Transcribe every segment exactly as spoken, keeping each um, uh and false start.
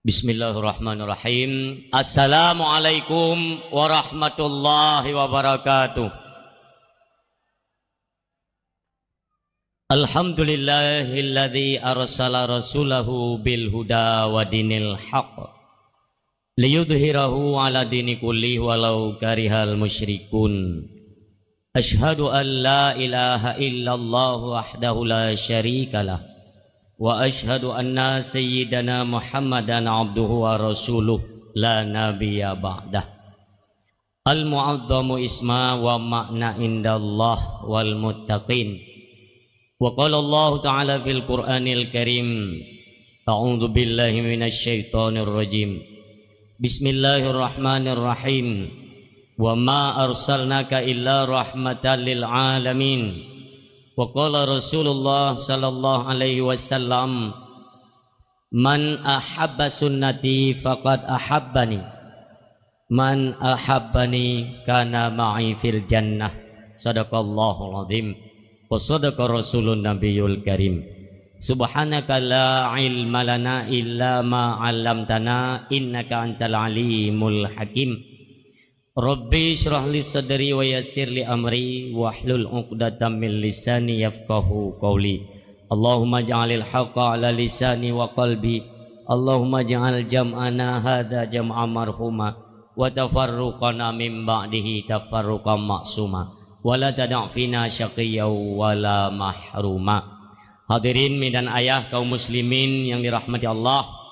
Bismillahirrahmanirrahim. Assalamualaikum warahmatullahi wabarakatuh. Alhamdulillahilladzi arsala rasulahu bil huda wa dinil haq liyudhhirahu ala dini kulli walau karihal musyrikun. Asyhadu an la ilaha illallah wahdahu la syarikalah, wa asyhadu anna sayyidana Muhammadan abduhu wa rasuluh la nabiyya ba'dah. Al-mu'azzamu isma wa ma'na indallah wal muttaqin. Wa qala Allahu ta'ala fil Qur'anil Karim, a'udzu billahi minasy syaithanir rajim. Bismillahirrahmanirrahim. Wa ma arsalnaka illa rahmatan lil alamin. Wa qala Rasulullah sallallahu alaihi wasallam, "Man ahabba sunnati faqad ahabbani. Man ahabbani kana ma'i fil jannah." Sadaqallahul azim. Wa sadaqa rasulun nabiyul karim. Subhanaka la ilma lana illa ma 'allamtana innaka antal alimul hakim. Rabbi shrah li sadri wa yassir li amri wahlul 'uqdatam min lisani yafqahu qauli. Allahumma ja'alil haqqa ala lisani wa qalbi. Allahumma ja'al jam'ana hadza jam'an marhuma wa tafarruqana min ba'dihi tafarruqan ma'suma. Wa la tada' fina syaqiyyan wa la mahruma. Hadirin mi dan ayah kaum muslimin yang dirahmati Allah.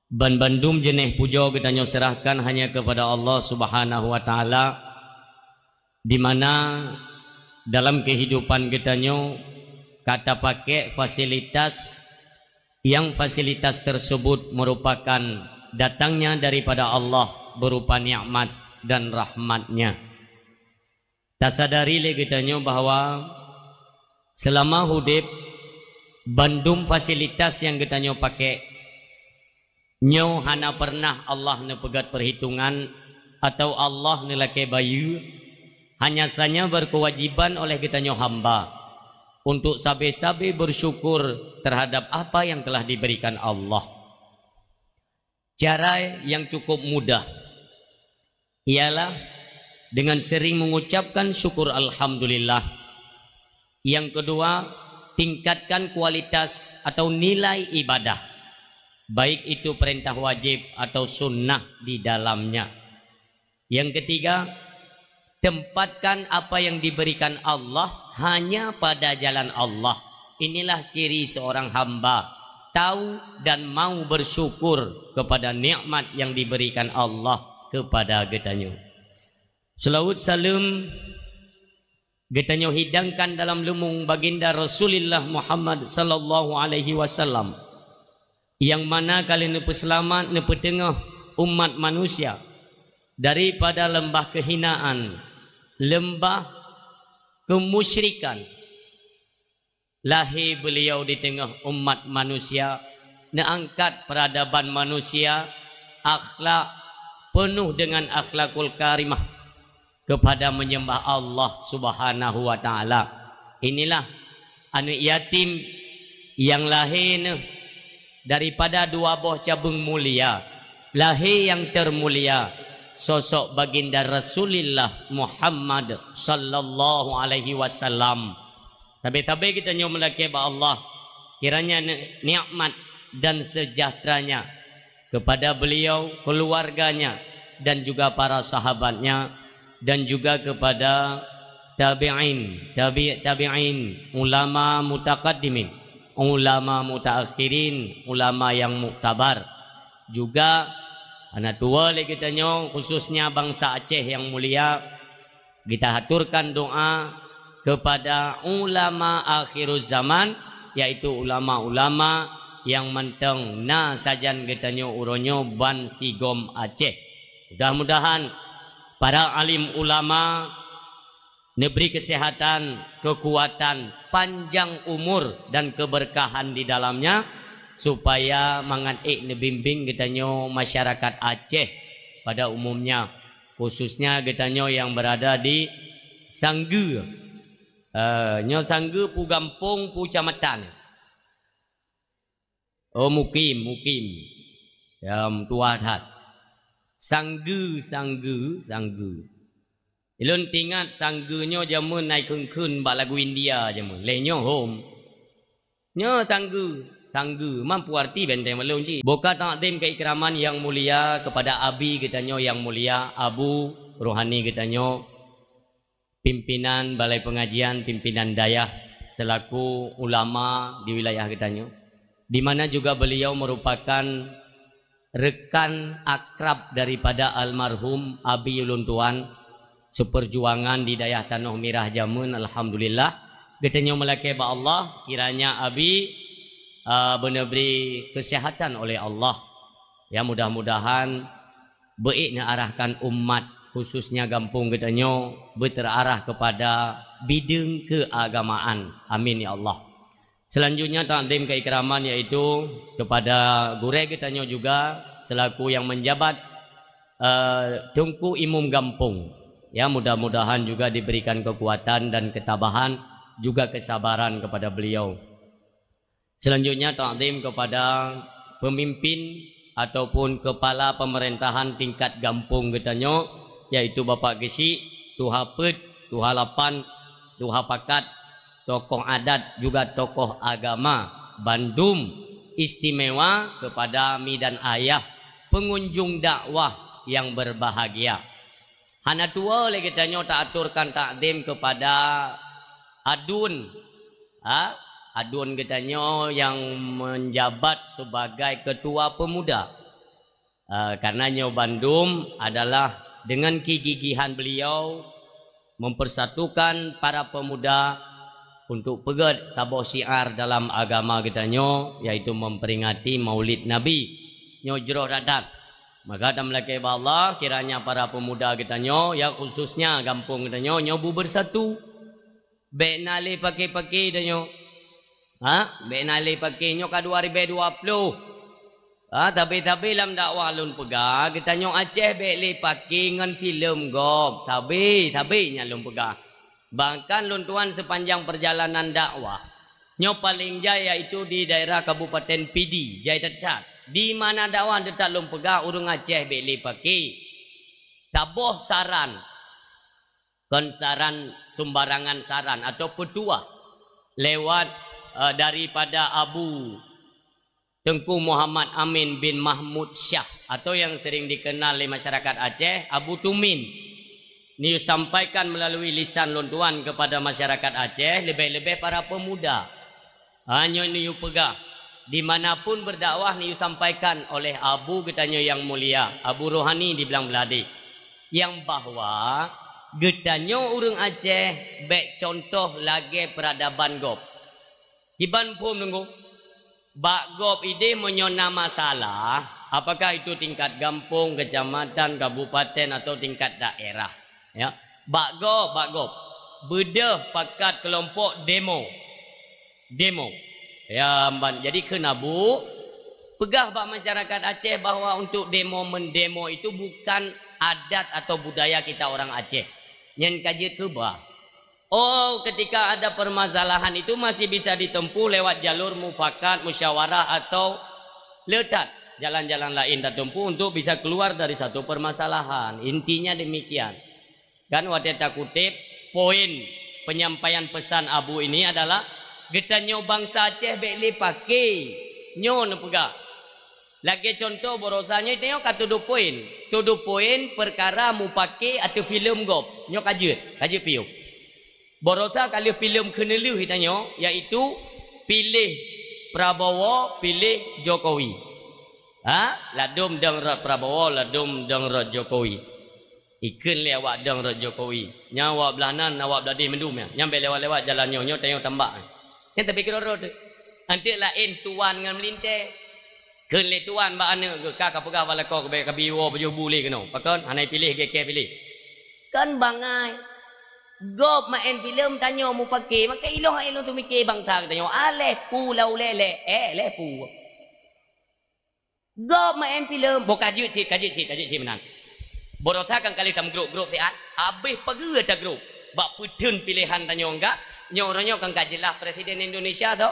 Ban bandum jeuneh pujoe geutanyoe serahkan hanya kepada Allah Subhanahu wa Ta'ala, di mana dalam kehidupan geutanyoe ka tapakék fasilitas yang fasilitas tersebut merupakan datangnya daripada Allah berupa nikmat dan rahmat-Nya. Tasadari lé geutanyoe bahwa seulama udeb, bandum fasilitas nyang geutanyoe pakék nyoe hana peureunah Allah neupeugét peuhitongan atawa Allah neulakée bayeue, hanya sanya beukeuwajiban oleh geutanyoe hamba untuk sabe-sabe beusyukur teuhadab apa nyang telah diberikan Allah. Cara nyang cukup mudah ialah dengan sering mengucapkan syukur alhamdulillah. Yang kedua, tingkatkan kualitas atau nilai ibadah, baik itu perintah wajib atau sunnah di dalamnya. Yang ketiga, tempatkan apa yang diberikan Allah hanya pada jalan Allah. Inilah ciri seorang hamba tahu dan mau bersyukur kepada nikmat yang diberikan Allah kepada geutanyoe. Seulaweuet saleuem geutanyoe hidangkan dalam leumong Baginda Rasulullah Muhammad sallallahu alaihi wasallam, nyang mana ka lheueh neupeuseulamat, neupeuteungoh umat manusia daripada leumbah keuhinaan, leumbah keumusyrikan. Lahé beuliau di teungoh umat manusia, neuangkat peuradaban manusia, akhlak peunoh deungon akhlakul karimah keupada meunyeumbah Allah Subhanahu wa Ta'ala. Inilah aneuëk yatim nyang lahé neuh daripada dua boh cabeueng mulia, lahé nyang teurmulia, sosok Baginda Rasulullah Muhammad sallallahu alaihi wasallam. Sabe-sabe geutanyoe meulakée bak Allah, kiranya ni-, nikmat dan seujahteuranya kepada beliau, keluarganya, dan juga para sahabatnya, dan juga kepada tabi'in, tabi' tabi'in, ulama mutaqaddimin, ulama mutaakhirin, ulama yang muktabar. Juga hana tuwoe lé geutanyoe, khususnya bansa Aceh yang mulia, kita haturkan doa kepada ulama akhiruz zaman, yaitu ulama-ulama nyang mantong na sajan geutanyoe uroe nyoe ban sigom Aceh. Mudah-mudahan para alim ulama neubri keuseuhatan, keukuatan, panjang umur dan keubeurkahan di dalamnya, supaya mangat ék neubimbing geutanyoe masyarakat Aceh pada umumnya, khususnya geutanyoe nyang beurada di Sanggeue. Eh, nyoe Sanggeue peue gampông, peue keucamatan? Oh, mukim, mukim. Ya, meutuwah that. Sanggeue, sanggeue, sanggeue. Ulôn teuingat sanggeue nyoe jameun na ikheun-kheun bak lagu India jameun. Lheueh nyoe hom. Nyoe sanggeue, sanggeue. Man peue arti benteng bak lôn cit. Buka takzim keikraman yang mulia kepada abi geutanyoe yang mulia, abu rohani geutanyoe, pimpinan balai pengajian, pimpinan dayah, selaku ulama di wilayah geutanyoe, di mana juga beliau merupakan rekan akrab daripada almarhum abi ulôn tuan, seperjuangan di dayah Tanoh Mirah jameun. Alhamdulillah, geutanyoe meulakée bak Allah, kiranya abi, ah, beuneu bri kesehatan oleh Allah. Ya, mudah-mudahan beuék neuarahkan umat, khususnya gampông geutanyoe, beuteurarah kepada bideueng keagamaan. Amin ya Allah. Selanjutnya takzim keikraman yaitu kepada gurée geutanyoe juga selaku yang menjabat, eh, Teungku Imum Gampông. Ya, mudah-mudahan juga diberikan kekuatan dan ketabahan, juga kesabaran kepada beliau. Selanjutnya takzim kepada pemimpin ataupun kepala pemerintahan tingkat gampông geutanyoe, yaitu Bapak Geuchik, Tuha Peuet, Tuha Lapan, Tuha Pakat, tokoh adat juga tokoh agama, bandum istimewa kepada mi dan ayah pengunjung dakwah yang berbahagia. Hana tuwoe lé geutanyoe taaturkan takzim kepada adun, ha? Adun geutanyoe yang menjabat sebagai ketua pemuda. Eh, karena nyoe bandum adalah dengan kegigihan beliau mempersatukan para pemuda untuk peugét saboh syiar dalam agama geutanyoe, yaitu memperingati Maulid Nabi. Nyoe jroh that-that. Maka tameulakée bak Allah, kiranya para pemuda geutanyoe, ya khususnya gampông geutanyoe, nyoe bu bersatu. Bék na lé paké-paké tanyoe. Ha? Bék na lé paké nyoe ka dua ribée dua ploh. Ha, tabe-tabe lam dakwah lôn peugah, geutanyoe Aceh bék lé paké ngon filem gob. Tabe, tabe nyang lôn peugah. Bahkan lôn tuan sepanjang perjalanan dakwah, nyoe paleng jai yaitu di daerah Kabupaten Pidie, jai that-that. Di mana dakwah that-that lôn peugah ureuëng Aceh bék lé paké. Taboh saran. Kon saran sumbarangan saran atau peutuah lewat, eh, daripada Abu Teungku Muhammad Amin bin Mahmud Syah atau yang sering dikenal lé masyarakat Aceh, Abu Tumin. Neuyue sampaikan melalui lisan lôn tuan kepada masyarakat Aceh, lebih-lebih para pemuda. Ha, nyoe neuyue peugah, di mana pun berdakwah neuyue sampaikan oleh Abu geutanyoe yang mulia, Abu Rohani di Blang Blahdeh, yang bahwa geutanyoe ureuëng Aceh bék contoh lagée peradaban gob. Kiban phom nunggu. Bak gob ideh meunyoe na masalah, apakah itu tingkat gampông, kecamatan, kabupaten, atau tingkat daerah, ya. Bak gob, bak gob. Beudôh pakat keulompok demo. Demo. Ya, ban. Jadi kheun Abu, peugah bak masyarakat Aceh bahwa untuk demo mendemo itu bukan adat atau budaya kita orang Aceh. Nyan ka jeuet keubah. Oh, ketika ada permasalahan itu masih bisa ditempuh lewat jalur mufakat, musyawarah atau le that jalan-jalan lain tertempuh untuk bisa keluar dari satu permasalahan. Intinya demikian. Kan watée takutip, poin penyampaian pesan Abu ini adalah geutanyoe bansa Aceh bék lé paké. Nyoe neupeugah. Lagée contoh barosa nyoe tanyoe ka tudoh poin. Tudoh poin peukara mupaké ateueh filem gob. Nyoe ka jeuet, ka jeuet piôh. Barosa ka lheueh filem keuneulheueh tanyoe, yaitu piléh Prabowo, piléh Jokowi. Ha? Ladôm dong rot Prabowo, ladôm dong rot Jokowi. Ikheun lé awak dong rot Jokowi. Nyan awak blaih nan, awak blaih deh mandum nyan. Nyan bék lewat-lewat jalan nyoe, nyoe tanyoe tambak. Nyan tapi keudroe-droe teuh. Anteuk laén tuan ngon meulintée. Kheun lé tuan bak aneuëk geuh, ka kapeugah bak lakoe keu bék kabi woe pajoh bu lé keunoe. Pakon? Hana piléh, gét kée piléh. Kon bangai. Gob maén filem tanyoe mupaké, maka ilong ilong teumiké bansa geutanyoe. Aléh pu lau lé lé, eh, lé pu. Gob maén filem, boh ka jeuet cit, ka jeuet cit, ka jeuet cit meunan. Barosa kan ka lheueh tameugrôp-grôp siat, habéh pageue tagrôp. Bak peutheun piléhan tanyoe enggak, nyoe uroe nyoe kan ka jeulaih Presiden Indonesia tho.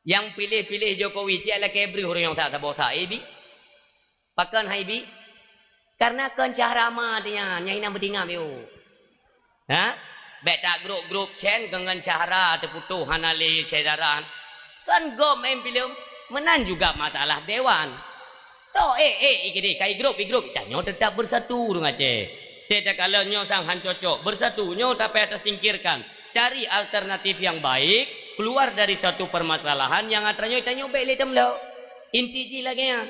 Nyang piléh-piléh Jokowi cit lakée breueh uroe nyoe sa-, saboh sa, eh, bi. Pakon hai bi? Karena kon syahra ma teuh nyan, nyang inong beutingam yuk. Ha? Bèk tak grup-grup cen keu ngon syahra teuputoh hana lé syedara. Kan gob main filem, meunan juga masalah dewan. Toh, eh, eh, ikedi, kai grup, i grup, tanyoe tetap bersatu ureueng Aceh. Teuh takalon nyoe sang han cocok, bersatu nyoe tapi tersingkirkan. Cari alternatif yang baik, keluar dari suatu permasalahan nyang atra nyoe tanyoe bèk lé teumlok. Inti jih lagèe nyan.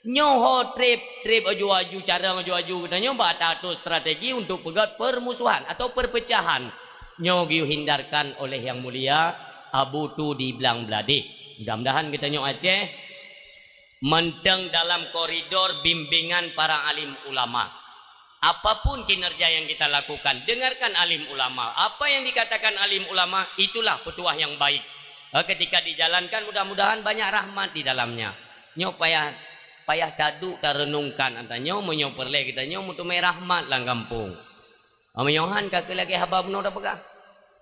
Nyoe ho trép-trép aju-aju, carông aju-aju geutanyoe bak tato strategi untuk peugöt permusuhan atau perpecahan. Nyoe geuyue hindarkan oleh Yang Mulia Abu Tu di Blang Bladeh. Mudah-mudahan geutanyoe Aceh mantong dalam koridor bimbingan para alim ulama. Apapun kinerja yang kita lakukan, dengarkan alim ulama. Apa yang dikatakan alim ulama, itulah petuah yang baik. Eh, ketika dijalankan, mudah-mudahan banyak rahmat di dalamnya. Nyoe payah, payah taduek tarenungkan ata nyoe, meunyoe peureulèe geutanyoe meuteumé rahmat lam gampông. Meunyoe han ka keu lagèe haba bunoe tapeugah.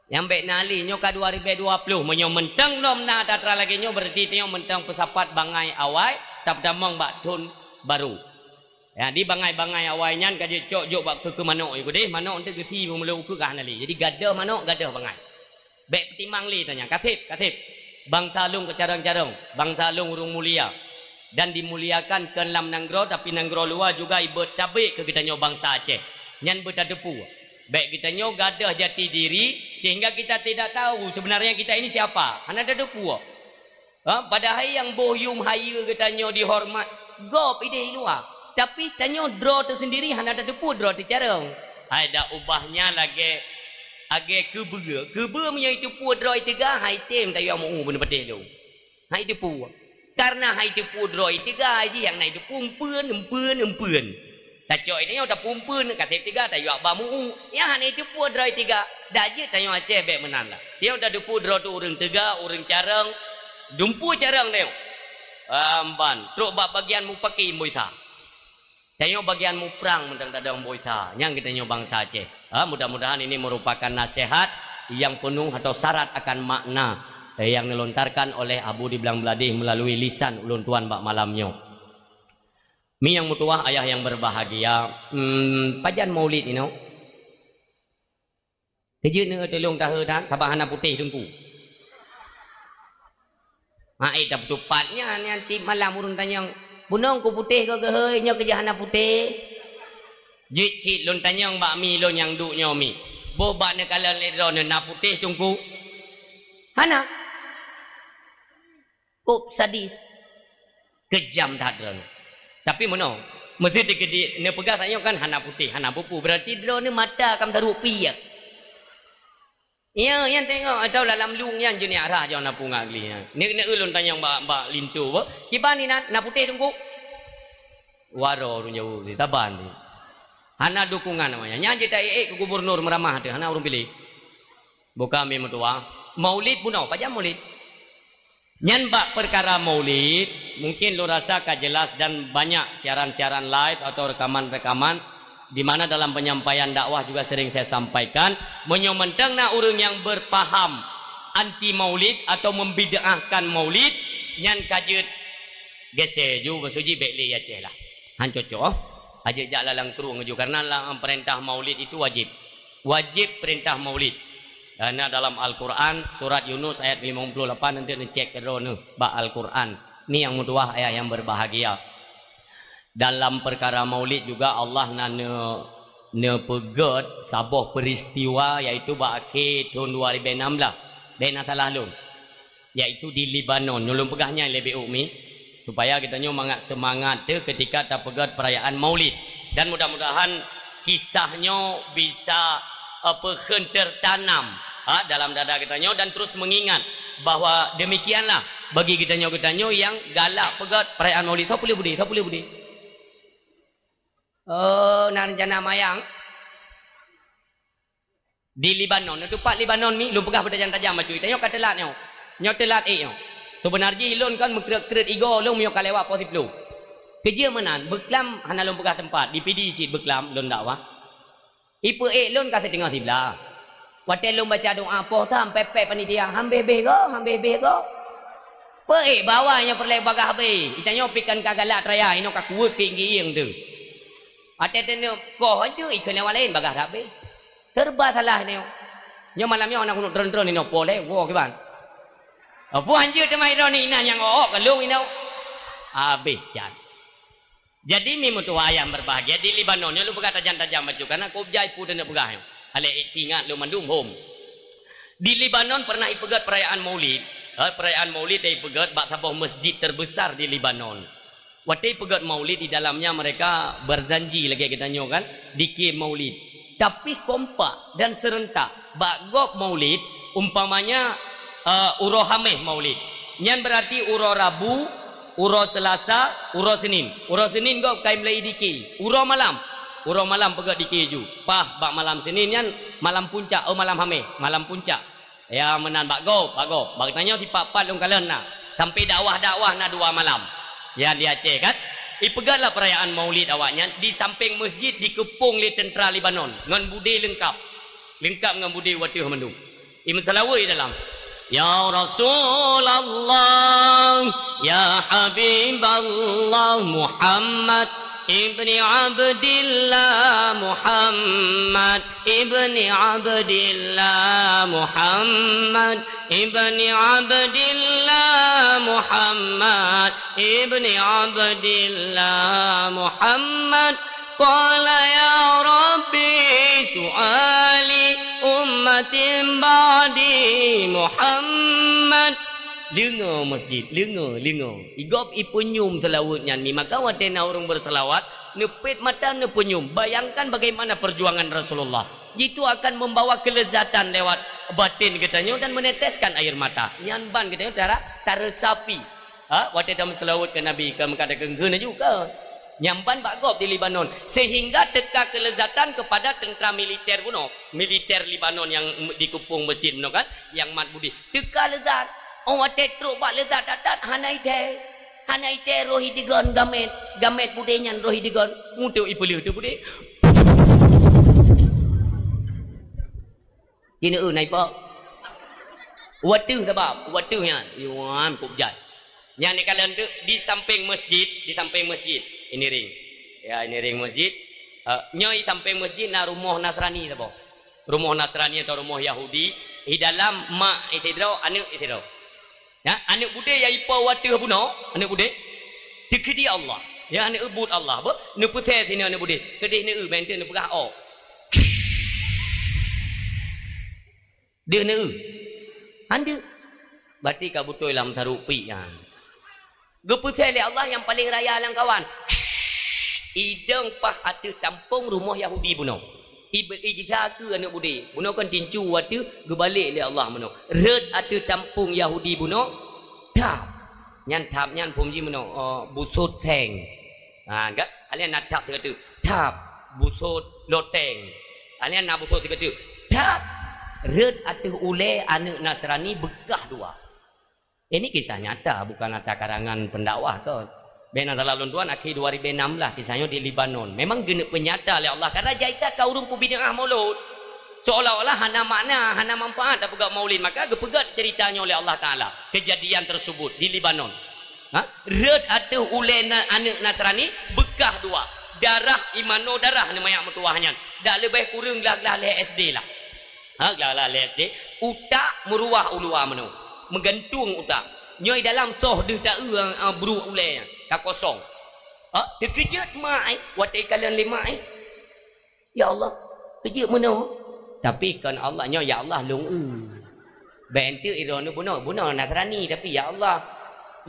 Nyang bèk na lé nyoe ka dua ribèe dua ploh, meunyoe mantong lom na atra-atra lagèe nyoe, berarti tanyoe mantong peusapat bangai awai, tapeutamong bak thon barô. Ya, di bangai-bangai awai nyan ka jicok jok bak keu-keu manok, iko deh, manok eunteuk geusi meumeulo ukeue ka hana lé. Jadi gadoh manok, gadoh bangai. Bèk peutimang lé tanyan, kaseb, kaseb. Bansa lôn keu carông-carông, bansa lôn ureueng mulia. Dan dimuliakan kon lam nanggroe, tapi nanggroe luwa juga ibeuet tabek keu geutanyoe bansa Aceh. Nyan beutateupeue. Bèk geutanyoe gadoh jati diri, sehingga kita tidak tahu sebenarnya kita ini siapa. Hana tateupeue. Ha, padahai nyang boh yum hayeue geutanyoe dihoreumat, gob ideh i luwa. Tapi tanyoe droe teusendiri hana tateupeue droe teucarông. Hai dak ubahnya lagèe, lagèe keubeue. Keubeue meunyoe iteupeue droe iteuga, hai tem tayue meu-u beuneupeutéh lôn. Hai teupeue. Karena hai teupeue droe iteuga, jih nyang na iteupeue empeuen, empeuen, empeuen. Tacok i tanyoe tapumpeuen, kaseb teuga tayue ba meu-u. Nyang hana iteupeue droe teuga, dak jeuet tanyoe Aceh bèk meunan lah. Tanyoe tateupeue droe teuh ureueng teuga, ureueng carông, dumpeue carông tanyoe. Amban, trok bak bagian mupaki boh Isa. Tanyoe bagian muprang mantong tadong boh Isa. Nyang geutanyoe bansa Aceh. Ha, mudah-mudahan ini merupakan nasihat yang penuh atau syarat akan makna, eh, yang dilontarkan oleh Abu di Blang Bladeh melalui lisan ulôn tuan bak malam nyoe. Mi nyang meutuwah ayah nyang berbahagia, hmm, pajan maulid inoe? Keujeuet neueu tulông tahe that, sabab hana putéh teungku. Hai, tapeutupat nyan, nyan tiep malam ureueng tanyong, "Bunong ku putéh keu keuhôi, nyoe keujeuet hana putéh?" Jeuet cit lôn tanyong bak mi lôn nyang duek nyoe mi, "Boh bak neukalon lé droeneuh na putéh teungku?" Hana. Kok sadis. Keujam that droeneuh. Tapi meunoe, meuseuti keu di-, neupeugah tanyoe kan hana putéh, hana pupu, berarti droeneuh mata ka meusaruek piek. Iya, nyan tengok, atau lam lueng nyan jeuniak rhah jauh na punga gleh nyan. Ni, ni ulôn tanyong bak, bak linto, "Kiban inan, na putéh teungku?" Waroe ureueng jaweueb, taban tu. Hana dukungan namanya. Nyan jeuet ta-ék-ék keu gubernur meuramah teuh, hana ureueng piléh. Buka mi meutuwah. Maulid bunoe, pajan maulid? Nyan bak peukara maulid, mungkin lôn rasa ka jelas dan banyak siaran-siaran live atau rekaman-rekaman di mana dalam penyampaian dakwah juga sering saya sampaikan, meunyoe mantong na ureueng nyang berpaham anti maulid atau membid'ahkan maulid, nyan ka jeuet geuséh ju, maksud jih bèk lé i Aceh lah. Han cocok, oh. Ka jeuet jak lam krueng ju, karena lam peurintah maulid itu wajib. Wajib peurintah maulid. Karena dalam Al-Quran, surat Yunus ayat lima puluh lapan, nanti neucék keudroe neuh bak Al-Quran. Ni nyang meutuwah ayah nyang berbahagia. Dalam peukara maulid juga Allah na neu-, neupeugét saboh peuristiwa, yaitu bak akhé thôn dua ribèe nam blah. Bèk na salah lôn. Yaitu di Lebanon. Nyoe lôn peugah nyan lé B U mi, supaya geutanyoe mangat seumangat teuh ketika tapeugét peurayaan Maulid. Dan mudah-mudahan kisah nyoe bisa, eh, peukheun tertanam, ha, dalam dada geutanyoe dan terus mengingat bahwa demikianlah bagi geutanyoe-geutanyoe nyang galak peugét peurayaan Maulid. Soe peuleueh budi, soe peuleueh budi. Oh, na rencana mayang? Di Lebanon, na teumpat Lebanon mi, lôn peugah beutajam-tajam bacut. Tanyoe ka teulat nyoe. Nyoe teulat ék nyoe. Seubeuna jih lôn kon meukreuet-kreuet igoe lôn meunyoe ka lewat poh siplôh. Keujeuet meunan, beuklam hana lôn peugah teumpat, di Pidie cit beuklam lôn dakwah. Ipeuék lôn ka siteungoh siblaih. Watèe lôn baca doa poh sa, pepet panitia, "Hambéh-béh goe, hambéh-béh goe." Peuék bawa nyoe peureulée bagah bée. Itanyoe pih kan ka galak raya, inoe ka kuweuet keu gieng teuh. Watée teuneuk koh aja ikheun nyang laén bagah that bée. Serba salah nyoe. Nyoe malam nyoe hana kunut tron-tron inoe po lé, woe kiban. Apa anjeu teuma droeneuh inan nyang ôk-ôk ka lôn inoe. Habéh can. Jadi, mi meutuwah ayah berbahagia, di Lebanon nyoe lôn peugah tajam-tajam bacut, karena kop jai peue teuneuk peugah nyoe. Aléh ingat lôn mandum hom. Di Lebanon pernah ipeugét perayaan Maulid. Ha, perayaan Maulid ipeugét bak saboh masjid terbesar di Lebanon. Watée ipeugét Maulid, di dalamnya mereka berjanji lagée geutanyoe kan, dike Maulid. Tapi kompak dan serentak. Bak gob Maulid, umpamanya, eh, uroe Haméh Maulid. Nyan berarti uroe Rabu, uroe Selasa, uroe Senin. Uroe Senin gob kai mulai dike. Uroe malam. Uroe malam peugét dike ju. Paih bak malam Senin nyan malam puncak, oh, malam Haméh, malam puncak. Ya, meunan bak gob, bak gob. Bak geutanyoe sipat-pat lôn kalon na. Sampai dakwah-dakwah na dua malam. Ya, di Aceh kan. Ipeugét lah perayaan Maulid awaknyan di sampéng masjid dikeupông lé tentara Lebanon ngon budé leungkap. Leungkap ngon budé u ateueh mandum. Imeuseulaweuet di dalam. Ya Rasulullah, ya Habiballah Muhammad ibni Abdillah, Muhammad ibni Abdillah, Muhammad ibni Abdillah, Muhammad ibni Abdillah, Muhammad. Qala ya Rabbi su'ali ummatin ba'di Muhammad. Leungoe masjid, leungoe, leungoe. Igob ipeunyum seulaweuet nyan mi, maka watée na ureuëng beuseulawat, neupet mata neupeunyum. Bayangkan bagaimana perjuangan Rasulullah. Jitu akan membawa kelezatan lewat batin geutanyoe dan meneteskan air mata. Nyan ban geutanyoe tara, taresapi. Ha, watée tameuseulaweuet keu Nabi, ka meukat takheun-kheun laju ka. Nyamban bak gob di Lebanon, sehingga teuka kelezatan kepada tentara militer bunoe, militer Lebanon nyang dikeupông masjid bunoe kan, nyang mat budé. Teuka lezat. Oh, watée trok bak lezat that-that, hana ithée. Hana ithée roh idegon gamet, gamet budé nyan roh idegon. Mutoe ipeuleueh teuh budé. Jineuk na ipa. Wateuh sabab, wateuh nyan. Yuan kop jai. Nyan ikalon teuk di sampéng masjid, di sampéng masjid. Ini ring. Ya, ini ring masjid. Eh, nyoe di sampéng masjid na rumoh Nasrani saboh. Rumoh Nasrani atau rumoh Yahudi. Di dalam mak isidroe, aneuk isidroe. Ya, aneuk budé nyang ipo wateuh bunoe, aneuk budé. Teukeudi Allah. Ya, aneuk eubut Allah. Apa? Neupeusé sinoe aneuk budé. Keudeh neu, meunteuek neupeugah, oh. Deuh neu. Handeuk. Berarti ka beutôi lam saruk pik nyan. Geupeusé lé Allah nyang paleng raya lam kawan. Idong paih ateueh tampông rumoh Yahudi bunoe. Ib-, ijsa keu aneuk budé. Bunoe kan tincu wateuh geubalek lé Allah bunoe. Rhot ateueh tampông Yahudi bunoe, thap. Nyan thap nyan phom jih bunoe, oh, busot seng. Ha, ka? Alèh na thap sigoe teuk. Thap, busot loteng. Alèh na busot sigoe teuk. Thap. Rhot ateueh ulèe aneuk Nasrani beukah dua. Ini kisah nyata, bukan ata karangan pendakwah kon. Bèk na salah lôn tuan, akhé dua ribu enam belas kisah nyoe di Lebanon. Memang geuneuk peunyata lé Allah, karena jai that ka ureueng peubid'ah mulod. Seolah-olah hana makna, hana manfaat tapeugah maulid, maka geupeugah cerita nyoe lé Allah Taala. Kejadian tersebut di Lebanon. Ha? Rhot ateueh ulèe na-, aneuk Nasrani beukah dua. Darah imano darah ni manyak meutuwah nyan. Dak leubeh kureueng glah-glah lhèe S D lah. Ha, glah-glah lhèe S D, utak meuruwah u luwa meunoe. Meugantung utak. Nyoe dalam soh deuh ta-eu, a, bruek ulèe nyan, ka kosong. Ha, teukeujot mak, eh, watèe kalon lé mak, eh. Ya Allah, keujeuet meunoe. Tapi kon Allah nyoe, ya Allah, lôn eu. Bèk enteuk iroe nyoe bunoe, bunoe Nasrani, tapi ya Allah,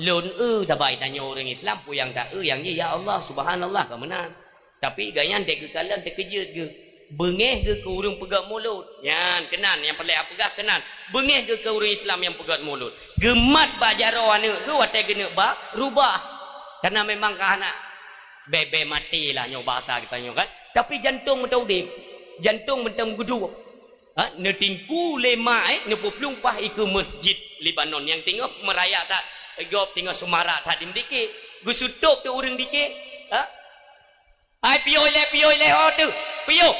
lôn eu, sabai tanyoe ureueng Islam, peue nyang ta-eu, nyang jih, ya Allah, subhanallah, ka meunan. Tapi gobnyan dèk geukalon teukeujot geuh. Beungèh geuh keu ureueng peugèt mulod. Nyan keunan nyang peureulèe peugah keunan. Beungèh geuh keu ureueng Islam nyang peugèt mulod. Geumat bak jaroe aneuk geuh watèe geuneuk ba rubah. Karena memang ka hana bèe-bèe maté lah nyoe bahasa geutanyoe kan. Tapi jantong mantong udép. Jantong mantong geuduek. Ha, neutingku lé mak, eh, neupeuplueng paih ikeue masjid Lebanon nyang teungoh meuraya that, gob teungoh seumarak that di meudike. Geusutôb teuh ureueng dike. Ha? Hai piôh ilèe, piôh ilèe ho teuh, piôh.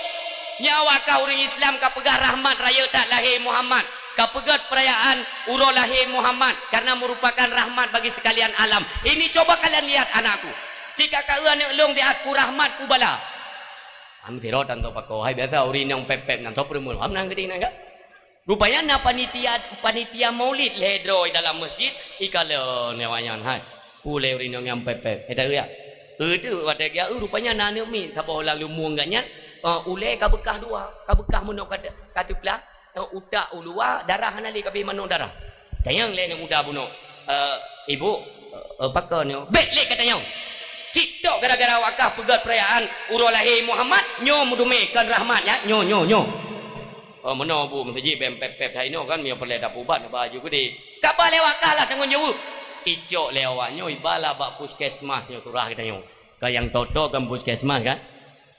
Nyoe awak kah ureueng Islam ka peugah rahmat rayeuk that lahé Muhammad. Ka peugét peurayaan uroe lahé Muhammad karena merupakan rahmat bagi sekalian alam. Ini coba kalian lihat anakku. Cit ka keu aneuk lôn siat peue rahmat peue bala. Am sirot tanto pako hai biasa ureueng nyang pep-pep nan to peureumeun. Am nan geude nan ka? Rupanya na panitia, panitia maulid lhèe droe dalam masjid, ikalon awaknyan hai. Ulèe ureueng nyang pep-pep. Eh, tak ya? Eh, tu watèe geujak, eh, rupanya na aneuk miet saboh lam lumueng geuh nyan, eh, ulèe ka beukah dua, ka beukah meunoe ka, ka teuplah, eh, utak u luwa, darah hana lé, ka abéh manoe darah. Tanyong lé aneuk muda bunoe, eh, "Ibu, eh, pakon nyoe?" "Bèk lé katanyong! Cit tok gara-gara awak kah peugét peurayaan uroe lahé Muhammad, nyoe meudumé kon rahmat nyan, nyoe, nyoe, nyoe." Oh, meunoe bu, meuseujid bèk pep-pep that inoe kan, meunyoe peureulèe tapeuubat, neuba aju keudéh. Ka ba lé awak kah lah tanggông jaweueb. Icok lé awak nyoe, iba lah bak puskesmas nyoe surah geutanyoe. Ka nyang toto kan puskesmas kan?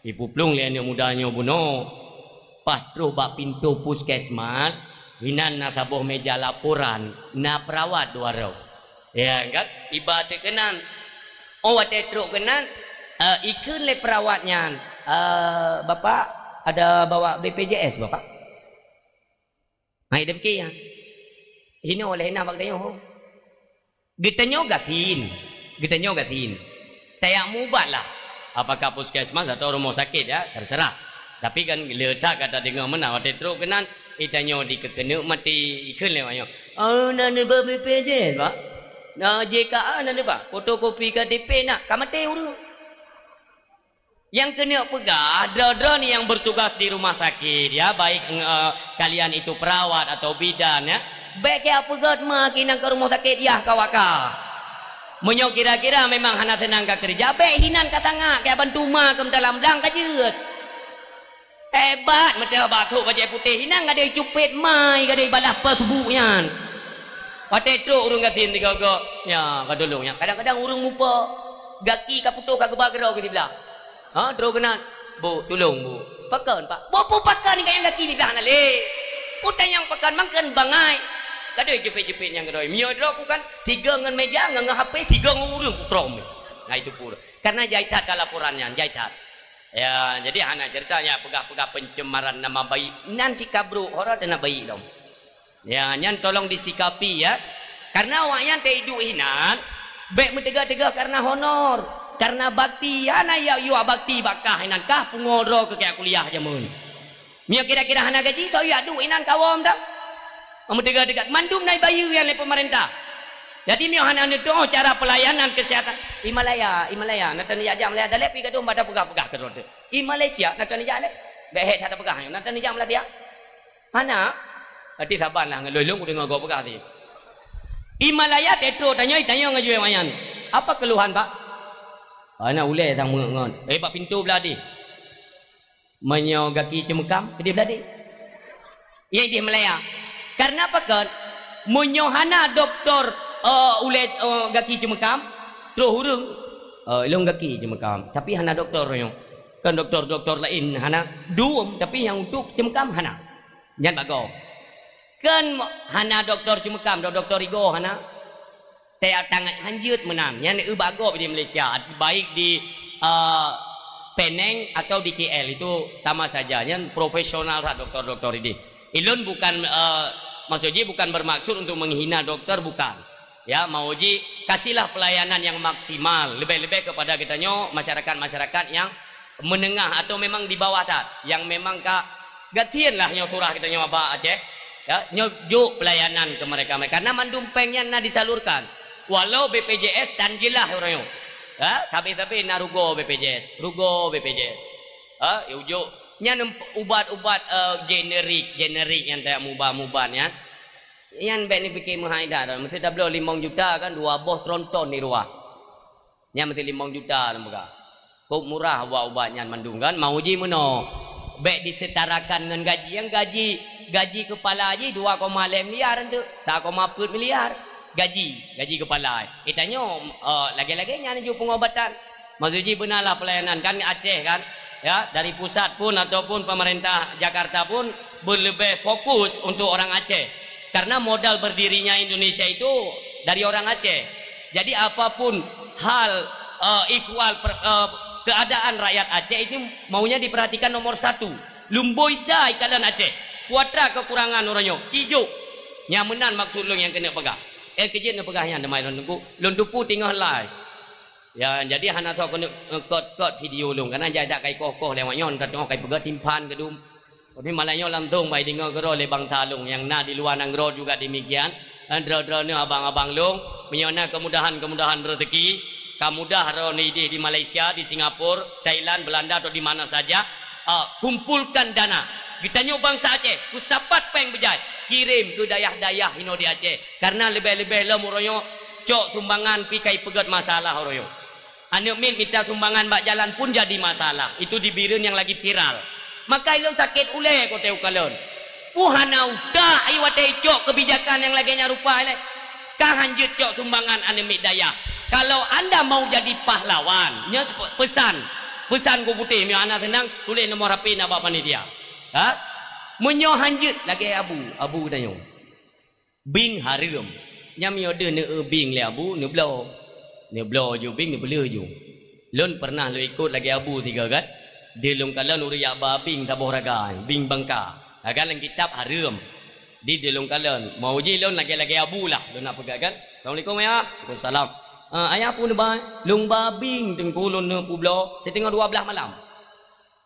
Ipeuplueng lé aneuk muda nyoe bunoe. Paih troh bak pintoe puskesmas, inan na saboh meja laporan, na peurawat dua droe. Ya kan? Iba teuk keunan. Oh, watèe trok keunan, eh, ikheun lé peurawat nyan, "Eh, Bapak, ada bawa B P J S, Bapak?" Hai demikian. Hino oleh na bak geutanyoe. Geutanyoe gasien. Geutanyoe gasien. Tajak meuubat lah. Apakah puskesmas atau rumah sakit, ya, terserah. Tapi kan le that ka tadeungoe meunan watèe trok keunan, geutanyoe dikeukeuneuk maté, ikheun lé awak nyoe, "Oh, na neuba B P J S, Pak? Na J K A na neuba? Fotokopi K T P na?" Ka maté ureueng. Nyang keuneuk peugah, droe-droe nyang bertugas di rumah sakit, ya, baik, eh, kalian itu perawat atau bidan, ya, bèk keu peugét ma kinan keu rumah sakit yah ka waka. Meunyoe kira-kira memang hana seunang ka keureuja, bèk hinan ka sangat, keu bantu ma keu dalam blang ka jeuet. Hebat meuteubak sôk bajèe putéh, hinan gadôh cupet mai, gadôh balah peue subuk nyan. Watèe trok ureueng gasien sigoe-goe, nya, ka tulông nyan. Kadang-kadang ureueng mupa, gaki ka putôh ka geuba keudroe keu siblah. Ha, trok keunan. "Bu, tulông, Bu." "Pakon, Pak?" "Bu, peue pakon nibak nyang gaki siblah na lé?" "Peue tanyong pakon, mangkén bangai." Gadôh jepit-jepit nyang keudroe. Meunyoe droe ku kan, sigoe ngon meja, ngon, ngon H P, sigoe ngon ureueng putrom. Nah, itu pun. Karena jai that ka laporan nyan, jai that. Ya, jadi hana cerita nyan peugah-peugah pencemaran nama baik. Nan sikap brôk, hora teuh na baik lom. Ya, nyan tolong disikapi, ya. Karena awaknyan teuiduek hinan, bèk meuteuga-teuga karena honor, karena bakti. Hana yak yuak bakti bak kah hinan, kah pungo droe keu keu kuliah jameun. Meunyoe kira-kira hana gaji, kau yak duek hinan kawom dak? Meuteuga-teuga, mandum na ibayeue nyan lé peumeurintah. Jadi meunyoe hana neutuoh cara pelayanan kesehatan, i Malaya, i Malaya, na tan jak Malaya, dalé pi gadôh bak tapeugah-peugah keu droe teuh. I Malaysia, na tan jak lé. Bèk hèk that tapeugah, na tan jak Malaysia. Hana, berarti saban lah ngon lôn, lôn kudeungoe gob peugah tadi. I Malaya teutrok tanyoe, tanyong ngon jih awaknyan. "Apa keluhan, Pak?" "Hana ulèe sang meungon." "Eh, bak pintoe blah deh." "Meunyoe gaki ceumeukam, keudeh blah deh." Iya ideh Malaya. Karena pakon? Meunyoe hana doktor, eh, ulèe, eh, gaki ceumeukam, troh ureueng, "Eh, ilôn gaki ceumeukam." Tapi hana doktor nyoe. Kan doktor-doktor laén hana, dum, tapi nyang untuk ceumeukam hana. Nyan bak gob. Kan mo-, hana doktor ceumeukam, dok-, doktor igoe hana. Teuka tangat hanjeuet meunan. Nyan eu bak gob di Malaysia, baik di, eh, Penang atau di K L, itu sama saja. Nyan profesional that doktor-doktor ini. Ilôn bukan, eh, maksud jih bukan bermaksud untuk menghina doktor, bukan. Ya, mau jih kasihlah pelayanan yang maksimal, lebih-lebih kepada geutanyoe masyarakat-masyarakat yang menengah atau memang di bawah that, yang memang ka gasien lah nyoe surah geutanyoe bak Aceh. Ya, nyoe jok pelayanan keu mereka-mereka. Karena mandum péng nyan na disalurkan. Walau B P J S tan jeulaih uroe nyoe. Ya, tapi-tapi na rugoe B P J S, rugoe B P J S. Ha, ya ujok. Nyan em-, ubat-ubat, eh, generik, generik nyang tajak muba-muba nyan. Nyan bèk neupike meuhai that, meusti tabloe limong juta kan, dua boh tronton di luwa. Nyan meusti limong juta lom peugah. Kok murah ubat-ubat nyan mandum kan, mau jih meunoe. Bèk disetarakan ngon gaji. Nyang gaji, gaji keupala jih dua koma lhèe miliar tu, sa koma peuet miliar. Gaji, gaji keupala. Eh, tanyoe, eh, lagèe-lagèe nyan ju pengobatan. Maksud jih beunalah pelayanan kan Aceh kan. Ya, dari pusat pun ataupun pemerintah Jakarta pun berlebih fokus untuk orang Aceh. Karena modal berdirinya Indonesia itu dari orang Aceh. Jadi apapun hal, eh, ihwal per-, eh, keadaan rakyat Aceh itu maunya diperhatikan nomor satu. Lumboi sa ikalon Aceh. Kuatra kekurangan uroe nyoe. Cijuk. Nyang meunan maksud lôn nyang keuneuk peugah. Eh, keu jeuet neupeugah nyan teuma lôn teungku. Lôn teupeu teungoh live. Ya, jadi hana soe keuneuk, eh, kot-kot video lôn. Karena jai that ka ikoh-koh lé awak nyoe, ka teungoh ka ipeugah timphan keudum. Tapi malam nyoe langsong bai deungoe keudroe lé bansa lôn nyang na di luwa nanggroe juga demikian. Eh, droe-droeneuh abang-abang lôn, meunyoe na kemudahan-kemudahan rezeki, ka mudah droeneuh idéh di Malaysia, di Singapura, Thailand, Belanda atau di mana saja, ah, kumpulkan dana. Geutanyoe bansa Aceh, peusapat péng beujai, kirém keu dayah-dayah inoe di Aceh. Karena leubeh-leubeh lom uroe nyoe cok sumbangan pih ka ipeugét masalah uroe nyoe. Aneuk miet mita sumbangan bak jalan pun jadi masalah. Itu di Bireuen nyang lagi viral. Maka ilôn sakét ulée kote ukalon. Peue hana utak i watée icok keubijakan nyang lagée nyan rupa ilée? Ka hanjeuet cok sumbangan aneuk miet dayah. Kalau anda mau jadi pahlawan, nyoe pe-, pesan. Pesan ku putéh, meunyoe hana seunang, tuléh nomor H P na bak panitia. Ha? Meunyoe hanjeuet lagée abu, abu tanyoe. Bing hareuem. Nyan meunyoe deuh neueu bing lé abu, neubloe. Neubloe ju bing, neupeuleueh ju. Lôn peureunah lôn ikot lagée abu sigoe kan. Di lôn kalon ureuëng jak ba bing saboh raga, bing bangka. Raga lam kitab hareuem. Di, di lôn kalon. Mau ji lôn lagée-lagée abu lah. Lôn nak peugah kan. Assalamualaikum, Ayah. Waalaikumsalam. "Ah, Ayah, peue neuba?" "Lôn ba bing teungku lôn neupeubloe." Siteungoh dua blaih malam.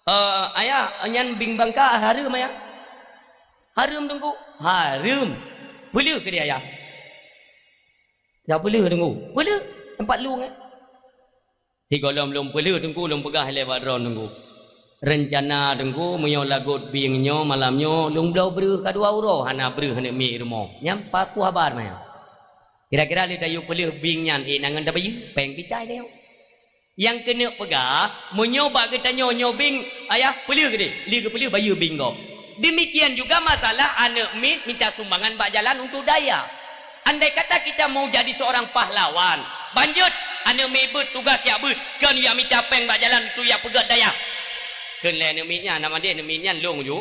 "Eh, Ayah, nyan bing bangka hareuem, Ayah?" "Hareuem, Teungku." "Hareuem." "Peuleueh keudeh, Ayah?" "Ya, peuleueh, Teungku." "Peuleueh, teumpat lueng, eh." Sigohlom lôn peuleueh, Teungku, lôn peugah lé bak droe, Teungku. Rencana, Teungku, meunyoe lagot bing nyoe malam nyoe, lôn bloe breueh ka dua uroe, hana breueh aneuk miet rumoh. Nyan papu haba maya. Kira-kira lé tayue peuleueh bing nyan, eh, na ngon tabayeue, péng picai tayue. Nyang keuneuk peugah, meunyoe bak geutanyoe nyoe bing, Ayah, peuleueh keudeh, lé geupeuleueh bayeue bing gob. Demikian juga masalah aneuk miet mita sumbangan bak jalan untuk dayah. Andai kata kita mau jadi seorang pahlawan, ban jeuet aneuk miet beuet tugas jak beuet, kon jak mita péng bak jalan untuk jak peugét dayah. Kheun lé aneuk miet nyan, nama deh aneuk miet nyan lôn ju.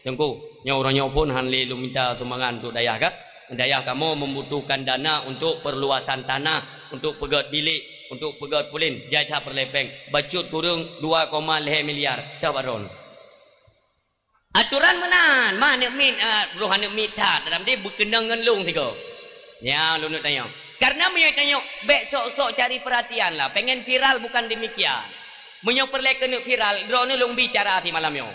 Teungku, nyoe uroe nyoe phon han lé lôn mita sumbangan untuk dayah ka? Dayah kamoe membutuhkan dana untuk perluasan tanah, untuk peugét bilék, untuk peugét pulen, jai that peureulée péng. Bacut kureueng dua koma lhée miliar. Dah baron. Aturan meunan, ma aneuk miet, eh, roh aneuk miet that, dalam deh beukeunong ngon lôn sigoe. Nyan lôn neuk tanyong. Karena meunyoe tanyong, bék sok-sok cari perhatian lah. Pengen viral bukan demikian. Meunyoe peureulée keuneuk viral, droeneuh lôn bi cara simalam nyoe.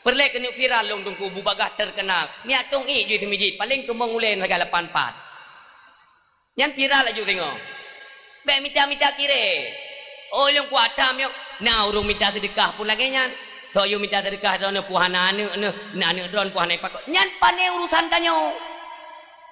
Peureulée keuneuk viral lôn Teungku bubagaih terkenal. Miak tong ék ju simijiet, paleng keumong ulée sagai lapan pat. Nyan viral laju teungoh. Bék mita-mita kirém. Oh, lôn kuat tham nyoe. Na ureuëng mita seudeukah pun lagée nyan. Toh yue mita seudeukah droeneuh pun hana aneuk neuh, na aneuk droeneuh pun hana ipakot. Nyan pane urusan tanyoe.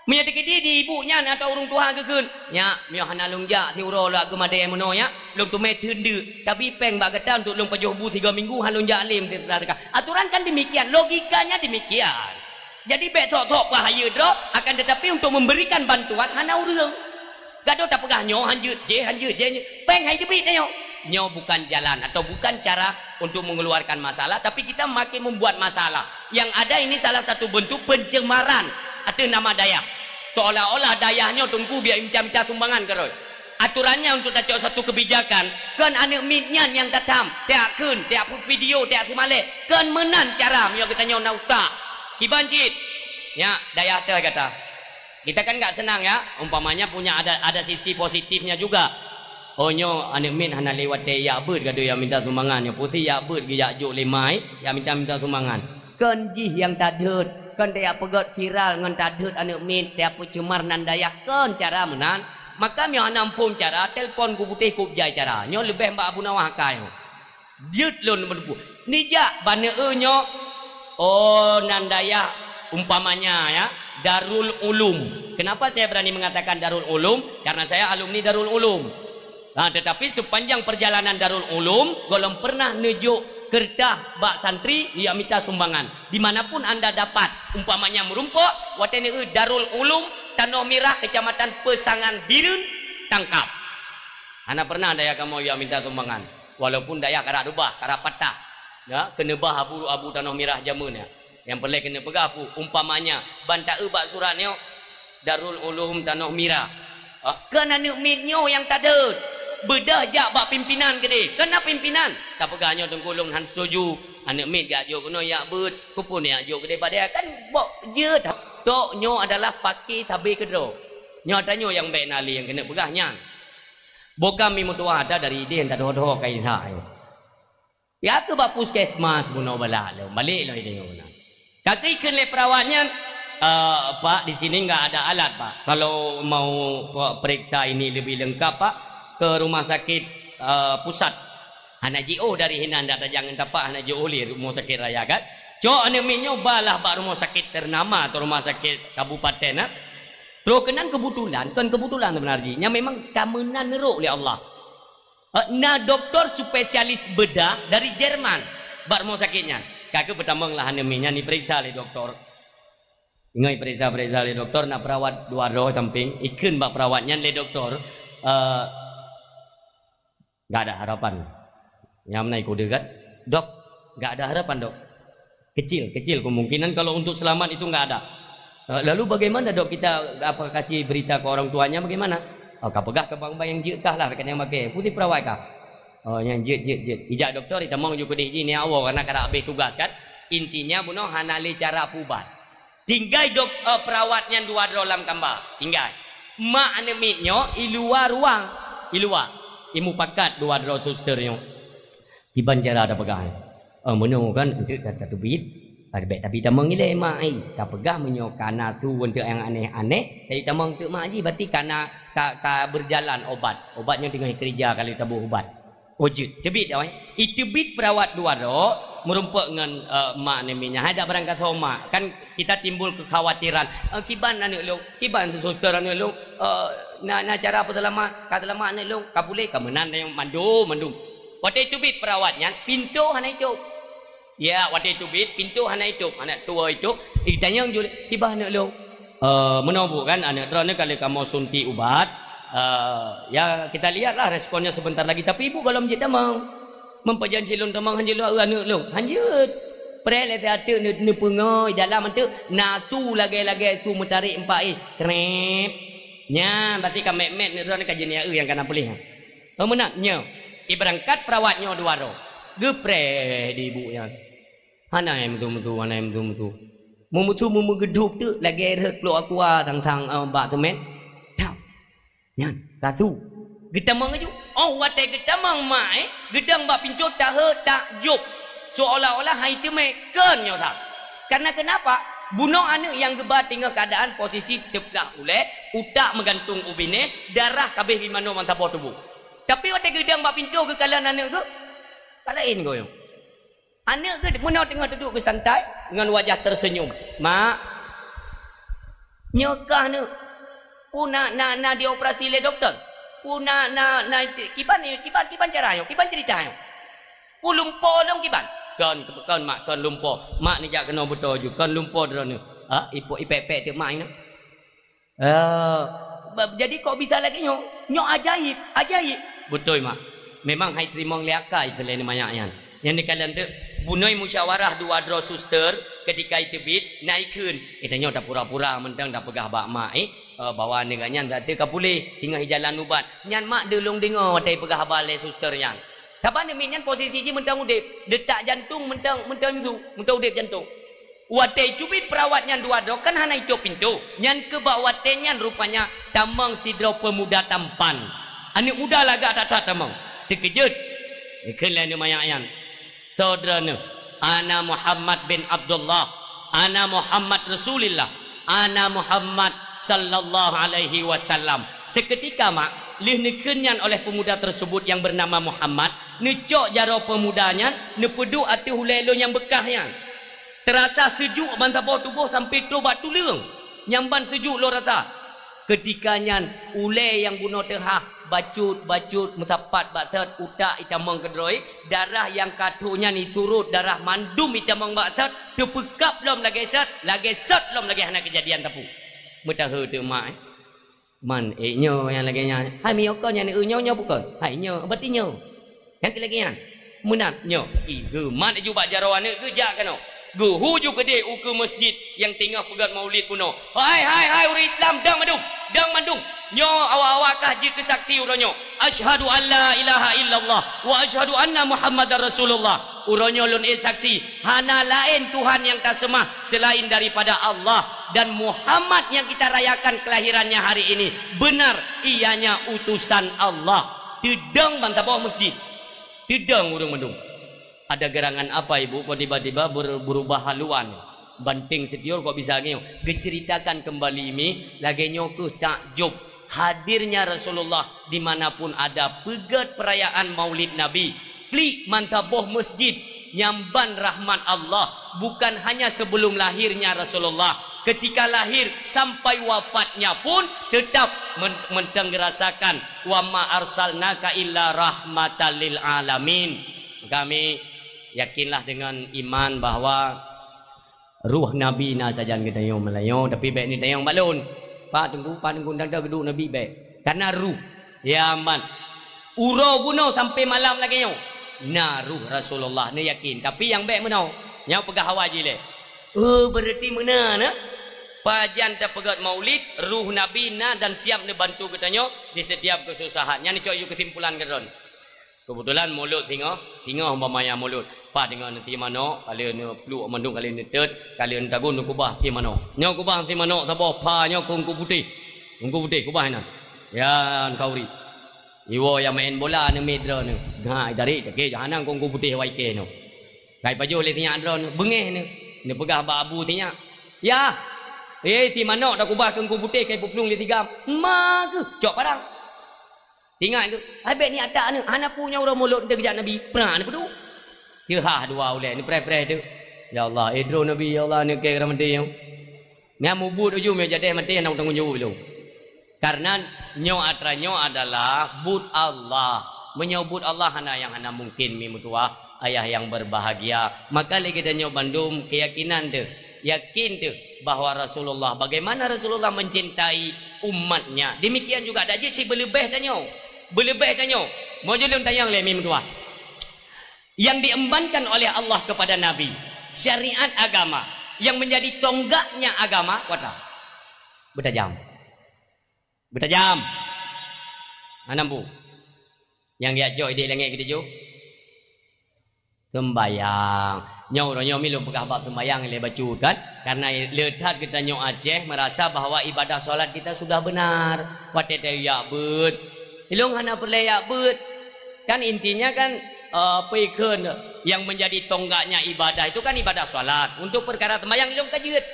Meunyoe teukeudi di ibu nyan atau ureuëng tuha geukheun, "Nyak, meunyoe hana lôn jak siuroe lôn geumadée meunoe, nyak, lôn teumé teundeuk, tabi péng bak gata untuk lôn pajoh bu sigoe minggu, han lôn jak lé meusidroe teuka." Aturan kan demikian, logikanya demikian. Jadi, bék sok-sok peuhayeue droe, akan tetapi untuk memberikan bantuan hana ureuëng. Gadoh tapeugah nyoe han jeuet, jéh han jeuet, jéh, péng hai teubiet nyoe. Nyoe bukan jalan atau bukan cara untuk mengeluarkan masalah, tapi kita makin membuat masalah. Yang ada ini salah satu bentuk pencemaran ateueh nama dayah. Seolah-olah dayah nyoe Teungku biar minta-minta sumbangan keudroe. Aturannya untuk tacok satu kebijakan, kon aneuk miet nyan nyang tatam, tajak kheun, tajak peuvideo, tajak seumalée. Kon meunan cara meunyoe geutanyoe na utak. Kiban cit. Nyak, dayah teuh gata. Kita kan nggak senang ya, umpamanya punya ada, ada sisi positifnya juga. Oh, nyoe aneuk miet hana lé watée jak beuet gadoh jak minta sumbangan, nyoe pusi jak beuet geujak jok lé mai, jak minta-minta sumbangan. Kon jih nyang tadheuet, kon tajak peugét viral ngon tadheuet aneuk miet, tajak peucemar nan dayah, kon cara meunan. Maka meunyoe hana muphom cara, telepon ku putéh kub jai cara. Nyoe leubeh bak Abu Nawah akai nyoe. Jeuet lôn meuteupeue. Neujak bak neueu nyoe, oh, nan dayah umpamanya ya, Darul Ulum. Kenapa saya berani mengatakan Darul Ulum? Karena saya alumni Darul Ulum. Nah, tetapi sepanjang perjalanan Darul Ulum, gohlom pernah neujok keureutah bak santri, jak mita sumbangan. Di mana pun anda dapat, umpamanya meurumpok, watée neueu Darul Ulum, Tanoh Mirah, Kecamatan Peusangan Bireuen, tangkap. Hana pernah dayah kamoe jak mita sumbangan. Walaupun dayah karap reubah, karap patah. Ya, keuneubah abu, abu Tanoh Mirah jameun nyan. Nyang peureulée keuneuk peugah peue, umpamanya, ban taeu bak surat nyoe, Darul Ulum Tanoh Mirah. Ha, kon aneuk miet nyoe nyang tadheuet. Beudôh jak bak pimpinan keudeh. Kon na pimpinan. Tapeugah nyoe Teungku lôn han setuju. Aneuk miet jak jok keunoe jak beuet. Keupeue jak jok keudeh bak dayah. Kan bok jeuet. Tok nyoe adalah paké sabe keudroe. Nyoe ata nyoe nyang bék na lé nyang keuneuk peugah nyan. Boh ka mi meutuah ata dari idéh tadhoe-dhoe ka Isa nyoe. Ya keu bak puskesmas bunoe balah lom, balek lom idéh nyoe na. Ka keu ikheun lé perawat nyan, "Eh, Pak, di sini nggak ada alat, Pak. Kalau mau pe-, periksa ini lebih lengkap, Pak, ke rumah sakit, eh, pusat." Hana jiôh dari hinan dak tajak ngon tapak, hana jiôh lé rumoh sakét raya kan. Cok aneuk miet nyoe balah bak rumoh sakét ternama atau rumah sakét kabupaten, ha. Troh keunan kebetulan, kon kebetulan sebenarnya, nyang memang ka meunan neurok lé Allah. Eh, na doktor spesialis bedah dari Jerman bak rumoh sakét nyan. Ka keu peutamong lah aneuk miet nyan diperiksa lé doktor. Ingat diperiksa-periksa lé doktor, na perawat dua droe samping, ikheun bak perawat nyan lé doktor, eh, "Nggak ada harapan." Nyang meunan kode kan? "Dok, nggak ada harapan, Dok. Kecil, kecil kemungkinan kalau untuk selamat itu nggak ada." "Eh, lalu bagaimana, Dok, kita apa kasih berita ke orang tuanya bagaimana?" "Oh, ka peugah ke bang-bang nyang jeuet kah lah, dekat nyang makai." Putih perawat kah? "Oh, nyang jeuet, jeuet, jeuet." Ijak doktor, itamong ju keudeh jih, niat awai karena ka habéh tugas kan. Intinya bunoe hana lé cara pubat. Tinggai dok-, eh, perawat nyan dua droe lam kamba. Tinggai. Mak aneuk miet nyoe i luwa ruang, i luwa. Imupakat dua droe suster nyoe. Kiban cara tapeugah, eh, meunoe kan, enteuk ta-, tateubiet, ah, bèk tabi tamong ilèe mak, eh. Tapeugah meunyoe ka na su enteuk nyang aneh-aneh, tabi tamong enteuk mak jih, berarti ka na, ka, ka berjalan obat. Obat nyoe teungoh keurija ka lheueh taboh ubat. Oh, jeuet. Teubiet awai. Iteubiet perawat dua droe, meurumpok ngon, eh, mak aneuk miet nyan. Hai dak barangkasoe mak. Kan kita timbul kekhawatiran. Eh, kiban aneuk lôn, kiban suster aneuk lôn, eh, na, na cara peuselamat, ka seulamat aneuk lôn, ka puléh, ka meunan, mandum, mandum. Watèe teubiet perawat nyan, pintoe hana itôp. Ya, watèe teubiet, pintoe hana itôp, hana tuwoe itôp. Itanyong ju, "Kiban aneuk lôn?" "Eh, meunoe Bu kan, aneuk droeneuh ka lheueh kamoe suntik ubat. Eh, ya, kita lihatlah responnya sebentar lagi. Tapi Ibu gohlom jeuet tamong. Meupajan si lôn tamong han jeuet lôn aneuk lôn. Han jeuet." Preh lé ateueh neu-, neupeungoh dalam ateueh, na su lagèe-lagèe su meutarek empat éh. Krep. Nyan, berarti ka mèt-mèt aneuk droeneuh ka jeuet aneuk nyang ka na puléh. Oh, meunan, nyoe. Ibeurangkat perawat nyoe dua droe. Geupreh di ibu nyan. Hana meusu-meusu, hana meusu-meusu. Meumeusu meumeugeudôp teuk lagèe rhot plôk aqua sang-sang, eh, bak seumén. Tap. Nyan, ka su. Geutamong laju. Oh, watèe geutamong mak, eh, geudong bak pintoe tahe takjub. Seolah-olah hai teumé kon nyoe sa. Karena kenapa? Bunoe aneuk nyang geuba teungoh keuadaan posisi teuplah ulèe, utak meugantung u binéh, darah ka abéh di manoe bansaboh tuboh. Tapi watèe geudong bak pintoe geukalon aneuk geuh, ka laén geuh nyoe. Aneuk geuh meunoe teungoh duduek geusantai ngon wajah terseunyum. "Mak, nyoe kah neuk? Peue na, na, na dioperasi lé dokto? Peue na, na, na kiban, kiban, kiban cara nyoe? Kiban cerita nyoe? Peue lumpo lôn kiban?" "Kon, kon, Mak, kon lumpo." Mak neujak keunoe beutoe ju, "Kon lumpo droeneuh." Ah, ipok ipèk-pèk teuk mak inong. Eh, ba-, jadi kok bisa lagèe nyoe? Nyoe ajaib, ajaib. Beutôi, Mak. Memang hai teurimong lé akai keu lé manyak nyan. Nyan dikalon teuk, bunoe musyawarah dua droe suster ketika iteubiet, na ikheun. Geutanyoe tapura-pura mantong tapeugah bak mak, eh, eh, bahwa aneuk geuh nyan ka puléh, teungoh ijalan ubat. Nyan mak deulông deungoe watèe ipeugah haba lé suster nyan. Saban aneuk miet nyan posisi jih mantong udép, detak jantông mantong, mantong su, mantong udép jantông. Watèe iteubiet perawat nyan dua droe kan hana itôp pintoe. Nyan keuh bak watèe nyan rupanya tamong sidroe peumuda tampan. Aneuk muda lagak that-that tamong. Teukeujot. Geukheun lé aneuk manyak nyan, "Soe droeneuh?" "Ana Muhammad bin Abdullah. Ana Muhammad Rasulillah. Ana Muhammad sallallahu alaihi wasallam." Seketika, Mak, lheueh neukheun nyan oleh pemuda tersebut yang bernama Muhammad, neucok jaroe peumuda nyan, neupeuduek ateueh ulèe lôn nyang beukah nyan. Teurasa seujuk bansaboh tuboh sampoe trôk bak tuleueng. Nyan ban seujuk lôn rasa. Keutika nyan, ulèe nyang bunoe teuhah, bacut-bacut meusapat bak sot, utak itamong keudroe, darah nyang ka trôk nyan isurot, darah mandum itamong bak sot, teupeukab lom lagèe sot, lagèe sot lom lagèe hana keujadian sapeue. Meutahe teuk mak, eh. Man, eh, nyoe nyang lagèe nyan. Hai miyueb kon nyang neu-eu nyoe, nyoe bukon? Hai nyoe, berarti nyoe. Nyang keu lagèe nyan. Meunan nyoe. Ih, geumat laju bak jaroe aneuk geuh jak keunoe. Geuhu ju keudeh ukeue masjid nyang teungoh peugét maulid bunoe. "Hai, hai, hai, ureuëng Islam, dang mandum, dang mandum! Nyoe awak-awak kah jeuet keu saksi uroe nyoe. Asyhadu an la ilaha illallah wa asyhadu anna Muhammadar Rasulullah." Uroe nyoe lôn ék saksi, hana laén Tuhan nyang taseumah seulaén daripada Allah, dan Muhammad nyang kita rayakan kelahirannya hari ini, benar ianya utusan Allah. Teudong ban saboh masjid. Teudong ureuëng mandum. Ada gerangan apa, Ibu, kok tiba-tiba ber-, berubah haluan? Banting setior kok bisa ngieu? Geuceritakan kembali mi, lagée nyoe keuh takjub hadirnya Rasulullah di mana pun ada peugét perayaan Maulid Nabi. Klik mantap boh masjid nyang ban rahmat Allah, bukan hanya sebelum lahirnya Rasulullah, ketika lahir sampai wafatnya pun tetap men-, menteng rasakan, "Wa ma arsalnaka illa rahmatan lil alamin." Kami yakinlah dengan iman bahwa ruh Nabi na sajan geutanyoe meulayoe, tapi bék neutanyong bak lôn. Pak Teungku, Pak Teungku, tanda geuduek Nabi bék. Karena ruh, ya man. Uroe bunoe sampai malam lagée nyoe, na ruh Rasulullah, neuyakin. Tapi nyang bék meunoe, nyang peugah awai jih lé. Oh, berarti meunan, na? Pajan tapeugét maulid, ruh Nabi na dan siap neubantu geutanyoe di setiap keususahan. Nyan icok yue keusimpulan keudroe. Keubeutulan mulod singoh, singoh umpamanya mulod. Pat singoh neusie manok, ka lheueh neupluek mandum, ka lheueh neutet, ka lheueh neutagun, neukeubah sie manok. Nyoe keubah sie manok saboh pha nyoe keu Teungku Putéh. Teungku Putéh keubah inan. Yan khauri. Iwoe nyang maén bola neumiet droeneuh. Ngat itarek, takée jahanam keu Teungku Putéh awai kée nyoe. Ka ipajoh lé sinyak droeneuh, beungéh neuh. Neupeugah bak abu sinyak, "Yah, eh, sie manok takeubah keu Teungku Putéh ka ipeuplueng lé si gam." "Ma kheueh, cok parang." Ingat keu, hai bék niat that aneuk, hana peue nyang uroe mulod eunteuk geujak Nabi, prang neupeuduek. Teuhah dua ulée, neupreh-preh teuk. Ya Allah, eh, droe Nabi, ya Allah, aneuk kèe ka maté nyoe. Nyan mubuet ujoe meujadeh maté hana tanggong jaweueb lom. Karena nyoe atra nyoe adalah buet Allah. Meunyoe buet Allah hana nyang hana mungkin mi meutuwah. Ayah yang berbahagia. Maka lé geutanyoe bandum keuyakinan teuh, yakin teuh bahwa Rasulullah, bagaimana Rasulullah mencintai umatnya, demikian juga dak jeuet cit beuleubeh tanyoe. Beuleubeh tanyoe. Meujulun tanyong lé mim dua. Yang diembankan oleh Allah kepada Nabi, syariat agama yang menjadi tonggaknya agama, kuat tak? Beutajam. Beutajam. Hana bu. Nyang geujak jok idéh langét keudeh jih. Seumbayang. Nyoe uroe nyoe mi lôn peugah bab seumbayang lé bacut kan? Karena le that geutanyoe Aceh merasa bahwa ibadah salat kita sudah benar. Watée teuyak beuet. Ilong hana peureulée yak beuet. Kan intinya kan, eh, peue kheun yang menjadi tonggaknya ibadah itu kan ibadah salat. Untuk perkara seumbayang ilong ka jeuet.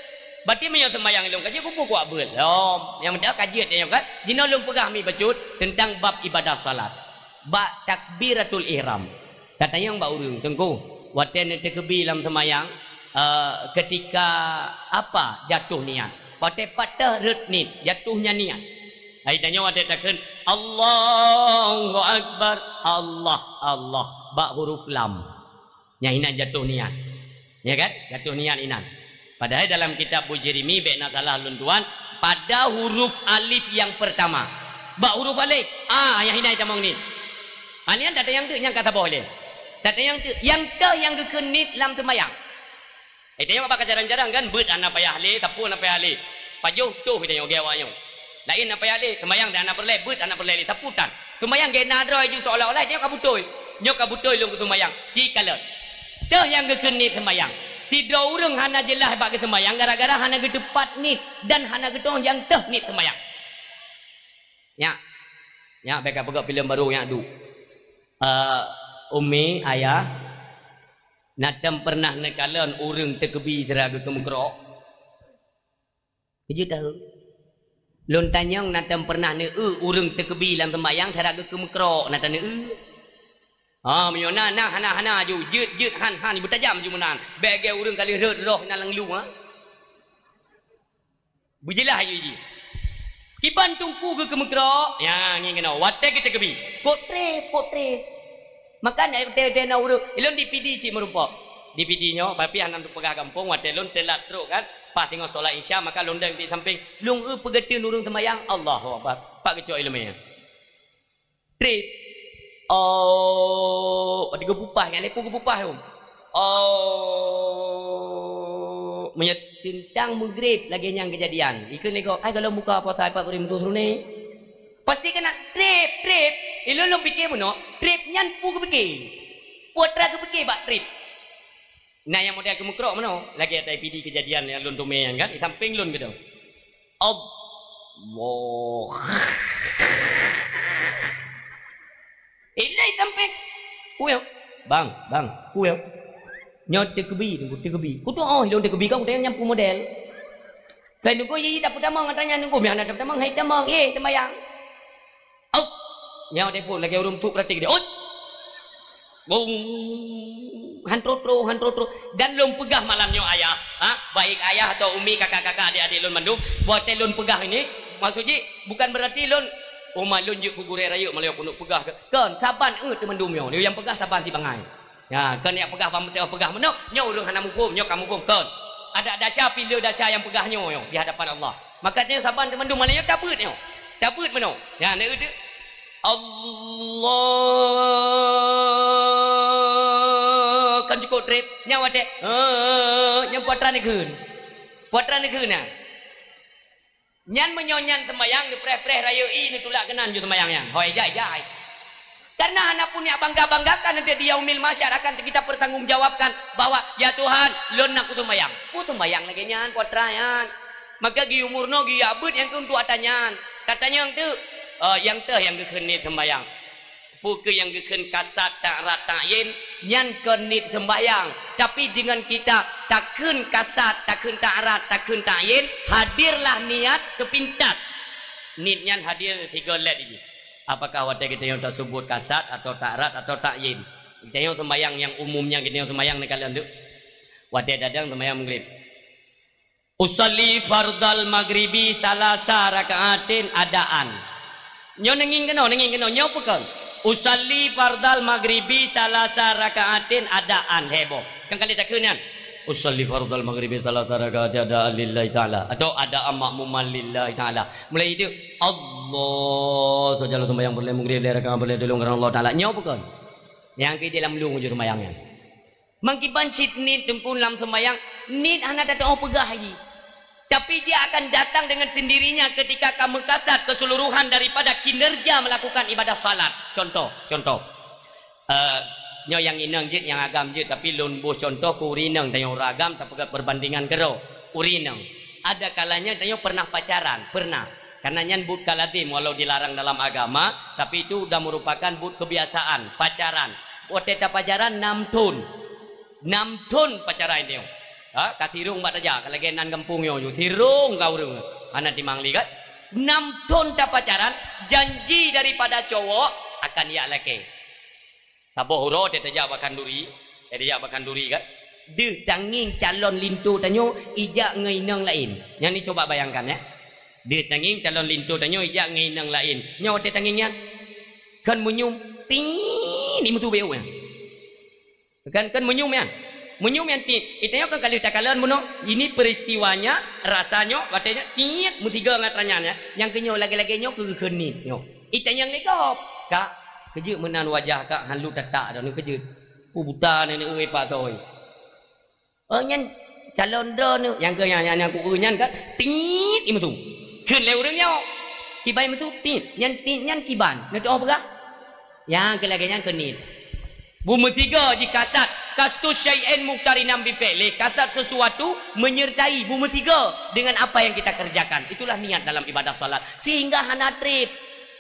Berarti meunyoe seumbayang ilong ka jeuet, kubu kuak beuet lom. Nyang meuda ka jeuet nyoe kan? Jinoe lôn peugah mi bacut tentang bab ibadah salat. Bak takbiratul ihram. Tatanyong bak ureuëng, "Teungku, watée neuteukeubi lam seumayang, eh, keutika apa jatoh niat?" "Watée patah rhot niet, jatoh nyan niat." Hai tanyoe watée takheun, "Allahu Akbar, Allah, Allah," bak huruf lam. Nyang inan jatoh niat. Ya kan? Jatoh niat inan. Padahai dalam kitab Bujirimi, bék na salah lôn tuan, pada huruf alif yang pertama. Bak huruf alif, ah, nyang inan tamong niet. Alian tatanyong teuk nyang ka saboh lé. Tatanyong teuk, nyang toh nyang geukheun niet lam seumbayang. Eh, tanyoe bak ka jarang-jarang kan, beuet hana payah lé, tapue hana payah lé. Pajoh toh tanyoe geuh awak nyoe. Laén hana payah lé, seumbayang dah hana peureulée, beuet hana peureulée lé, sapeue tan. Seumbayang gét na droe ju seolah-olah nyoe ka beutôi. Nyoe ka beutôi lôn keu seumbayang. Ci kalon. Toh nyang geukheun niet seumbayang. Sidroe ureuëng hana jeulaih bak geuseumbayang gara-gara hana geuteupat niet dan hana geutueng nyang toh niet seumbayang. Nyak. Nyak bék ka peugah filem barô nyak duek. Eh, Umi, Ayah, na tom pernah neukalon ureuëng teukeubi sira geukeu meukrok? Keujeuet tahu. Lôn tanyong na tom pernah neu-eu ureuëng teukeubi lam seumbayang sira geukeu meukrok na taneu-eu? Ha, meunyoe na, na, hana, hana ju, jeuet, jeuet, han, han, beutajam ju meunan. Bék gét ureuëng ka lheueh rhot roh na lam lu, ha? Beujeulaih aju jih. Kiban teungku geukeu meukrok, ya, ngieng keunoe. Watée geuteukeubi. Potré, potré. Maka na teuh na ureuëng, ilôn di Pidie cit meurumpok. Di Pidie nyoe, tapi hana peugah gampông, watée lôn teulat trok kan, pas teungoh solat Isya, maka lôn dong di sampéng, lôn eu peugah teun ureuëng seumayang, Allahu Akbar. Pak geucok ileumé. Trip. Oh, watée geupupah, nyan lé ku geupupah, um. Oh. Meunyoe teuntang meugreb lagée nyan keujadian, ikheun lé gob, "Ai, gohlom buka puasa ipat bri meusu seurune." Pasti keunan treb, treb. Ilôn lôn pike meunoe, treb nyan peue geupike? Peue atra geupike bak treb? Na nyang model keumeukrok meunoe, lagée ata I P D keujadian nyang lôn teumé nyan kan, di sampéng lôn keudroe. Allah. Ilai sampéng. Kuyong. Bang, bang, kuyong. Nyoe teukeubi, teungku, teukeubi. Kutu oh, ilôn teukeubi kau, tanyong nyang peue model. Kai teungku, ye, ye, dapeutamong, tanyong teungku, meuhana dapeutamong, hai tamong, eh, sembayang. Au! Nyoe telepon lagée ureuëng tuk pratik dia. Oi! Bung! Han trotro, han trotro. Dan lôn peugah malam nyoe ayah, ha? Baik ayah atau umi, kakak-kakak, adik-adik lôn mandum, watée lôn peugah ini, maksud jih bukan berarti lôn, oh, ma lôn jeuet keu gurée rayeuk, malée keuneuk peugah ke. Kon, saban eu teumandum nyoe. Nyang peugah saban si bangai. Ya, kon nyang peugah bang, peugah meunoe, nyoe ureuëng hana muphom, nyoe ka muphom, kon. Ada dasya pih le dasya nyang peugah nyoe, nyoe di hadapan Allah. Maka nyoe saban teumandum malam nyoe tabeuet nyoe. Tabeuet meunoe. Ya, na eu teu. Allah, kan cukup treb. Nyan watée, eh, nyan puatra neukheun. Puatra neukheun na. Nyan meunyoe nyan sembayang neupreh-preh rayeuk i neutulak keunan ju sembayang nyan. Hoi, jai, jai. Karena hana pun yang bangga-banggakan nanti di yaumil mahsyar akan kita pertanggungjawabkan bahwa, "Ya Tuhan, lôn na kusembayang." Peue sembayang lagée nyan, puatra nyan. Maka geuyue murnoe geuyue abeuet nyang keu untuk ata nyan. Tatanyong teuk, eh, nyang teuh nyang geukheun niet sembayang. Peue keuh nyang geukheun kasad, ta'rad, ta'yin, nyan kon niet sembahyang. Tapi dengan kita takheun kasad, takheun ta'rad, takheun ta'yin, hadirlah niat sepintas. Niet nyan hadir tiga lét jih. Apakah watée geutanyoe tasubut kasad atau ta'rad atau ta'yin? Geutanyoe sembahyang nyang umum nyan geutanyoe sembahyang neukalon teuk. Watée tadong sembahyang Maghrib. Usalli fardal maghribi salasa raka'atin adaan. Nyoe neungieng keunoe, neungieng keunoe, nyoe peue kon? Usalli fardal maghribi salasa raka'atin adaan. Heboh. Kan kali takheun nyan. Usalli fardal maghribi salasa raka'atin adaan lillahi ta'ala. Atau adaan makmuman lillahi ta'ala. Mulai itu, Allah, sajalah sembahyang peureulée Maghrib, lé rakaat peureulée tulông karena Allah Ta'ala. Nyoe peue kon? Nyang keu di lam lung ujoe sembahyang nyan. Mangkiban cit niet teungku lam sembahyang, niet hana tatu'oh peugah jih. Tapi dia akan datang dengan sendirinya ketika kamu kasat keseluruhan daripada kinerja melakukan ibadah salat. Contoh, contoh. Eh, nyoe nyang inong jeuet, nyang agam jeuet, tapi lôn boh contoh keu ureuëng inong, tanyoe ureuëng agam tapeugah perbandingan keudroe. Ureuëng inong. Ada kalanya tanyoe pernah pacaran, pernah. Karena nyan buet ka lazim, walau dilarang dalam agama, tapi itu udah merupakan buet kebiasaan, pacaran. Watée tapacaran nam thon. Nam thon pacaran nyoe. Ha, ka sirong bak tajak, ka lagée nan gampông nyoe ju. Sirong ka ureuëng. Hana timang li kan? Nam thon tapacaran, janji daripada cowok akan jak lakée. Saboh uroe teuh tajak bak khanduri, teuh tajak bak khanduri kan? Deuh tangieng calon linto tanyoe ijak ngon inong laén. Nyan ni coba bayangkan ya. Deuh tangieng calon linto tanyoe ijak ngon inong laén. Nyoe watée tangieng nyan. Kan meunyoe, ting, ni meusu beu nyan. Kan, kan meunyoe nyan. Meunyoe nyan ti, itanyoe kan ka lheueh takalon bunoe. Ini peristiwanya, rasanya, watée nyan, tiet, meusigoe ngon atra nyan ya. Nyang keu nyoe lagée-lagée nyoe keu geukheun niet nyoe. Itanyong lé gob, "Kak, keujeuet meunan wajah kak han lheueh tatak droeneuh keujeuet. Peue buta neuneuk ueh pak soi." Oh nyan calon droeneuh, nyang keu nyan, nyan, nyan ku nyan kan, tiet imeusu. Kheun lé ureuëng nyoe. Kiban imeusu, tiet. Nyan tiet nyan kiban. Neutu'oh peugah? Nyang keu lagée nyan keu niet. Beumeusigoe jih kasat, qasdu syai'in muqtarinan bi fi'lih, kasat sesuatu menyertai, beumeusigoe dengan apa yang kita kerjakan. Itulah niat dalam ibadah salat. Sehingga hana treb.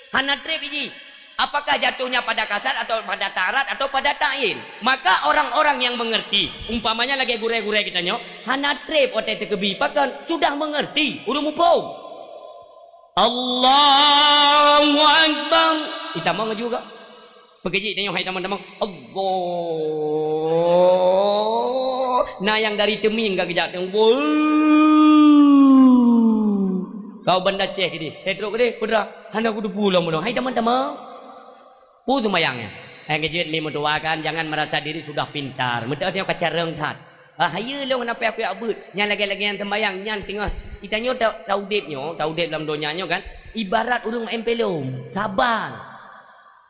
Hana treb jih. Apakah jatuhnya pada kasat atau pada ta'rad atau pada ta'yin? Maka orang-orang yang mengerti, umpamanya lagée gurée-gurée geutanyoe, hana treb watée teukeubi, pakon sudah mengerti, ureuëng muphom. Allahu Akbar. Itamong juga. Peukeuji tanyoe hai tamong-tamong. Allah. Na nyang dari Teumieng ka geujak teuh. Kau Banda Aceh keudeh. Hai trok keudeh, peudra. Hana kuteupeu lom bunoe. Hai tamong-tamong. Peue seumayang nyan? Hai geujeuet mi meutuwa kan, jangan merasa diri sudah pintar. Meutuwa nyoe ka carông that. Ah, hayeue lôn hana payah kujak beuet. Nyan lagée-lagée nyan seumayang, nyan teungoh. Itanyoe ta-, taudeb nyoe, taudeb lam donya nyoe kan, ibarat ureuëng maén pelom. Saban.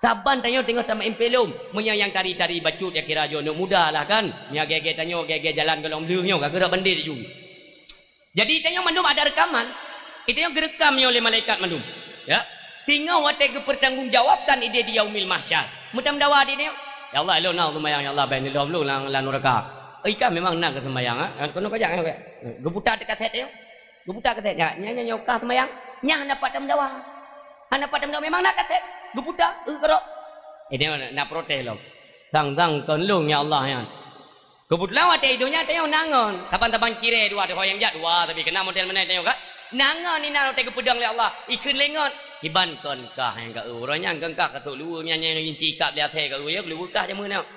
Saban tanyoe teungoh tamaén pelom. Meunyoe nyang tari-tari bacut ya kira jih aneuëk muda lah kan. Meunyoe gée-gée tanyoe, gée-gée jalan golom lheueh nyoe, ka geurok bandét laju. Jadi, tanyoe mandum ada rekaman. Tanyoe geurekam nyoe lé malaikat mandum. Ya. Singoh watée geupeutanggong jawabkan idéh di Yaumil Mahsyar. Meutameudawa di tanyoe. "Ya Allah, ilôn na seumayang, ya Allah, bèk neulom lôn lam, lam nuraka." "Eh, ka memang na keu seumayang, ha?" Kan keunoe kajak, ya. Geuputa teuh kasét tanyoe. Geuputa kasét, "Nyan, nyan, nyan, nyoe ka seumayang." Nyan hana pat tameudawa. Hana pat tameudawa, memang na kasét. Geuputa, eh, keudroe. Eh, tanyoe na protes lom. "Sang-sang kon lôn, ya Allah, nyan." Keubeutulan watée i donya tanyoe na ngon, saban-saban cirée dua, ho nyang jak dua, tapi keunan model meunan tanyoe ka. Na ngon inan watée geupeudong lé Allah, ikheun lé ngon. Kiban kon kah nyang ka eu, uroe nyan kon kah ka sôk luweue, nyan nyang inci ikab lé asèe ka eu, ya, luweue kah jameun nyoe.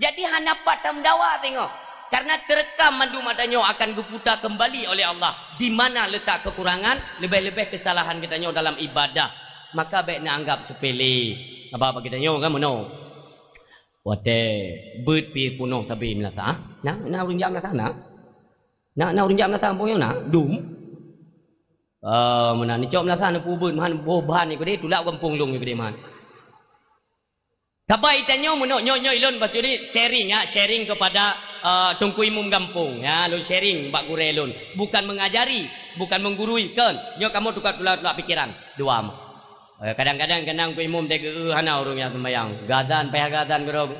Jadi hana pat tameudawa singoh. Karena teurekam mandum ata nyoe akan geuputa keumbali oleh Allah di mana letak keukurangan, leubeh-leubeh keusalahan geutanyoe dalam ibadah. Maka bèk neuanggab seupele. Sabab bagi tanyoe kan meunoe. Watée beuet pih peunoh sabe meunasah. Na, na ureuëng jak meunasah na? Na, na ureuëng jak meunasah gampông nyoe na? Dum. Ah, meunan icok meunasah neupubeuet meuhan boh ban nyoe keudeh tulak gampông lôn nyoe keudeh meuhan. Sabai tanyoe meunoe nyoe, nyoe ilôn bacut ni sharing ya, sharing kepada, ah, Teungku Imum gampông ya, lôn sharing bak gurée lôn. Bukan mengajari, bukan menggurui, kon. Nyoe kamoe tukar tulak-tulak pikiran. Dua. Eh, kadang-kadang keunong keu imum teuh geu-eu hana ureuëng nyang seumayang. Geuazan, payah geuazan keudroe.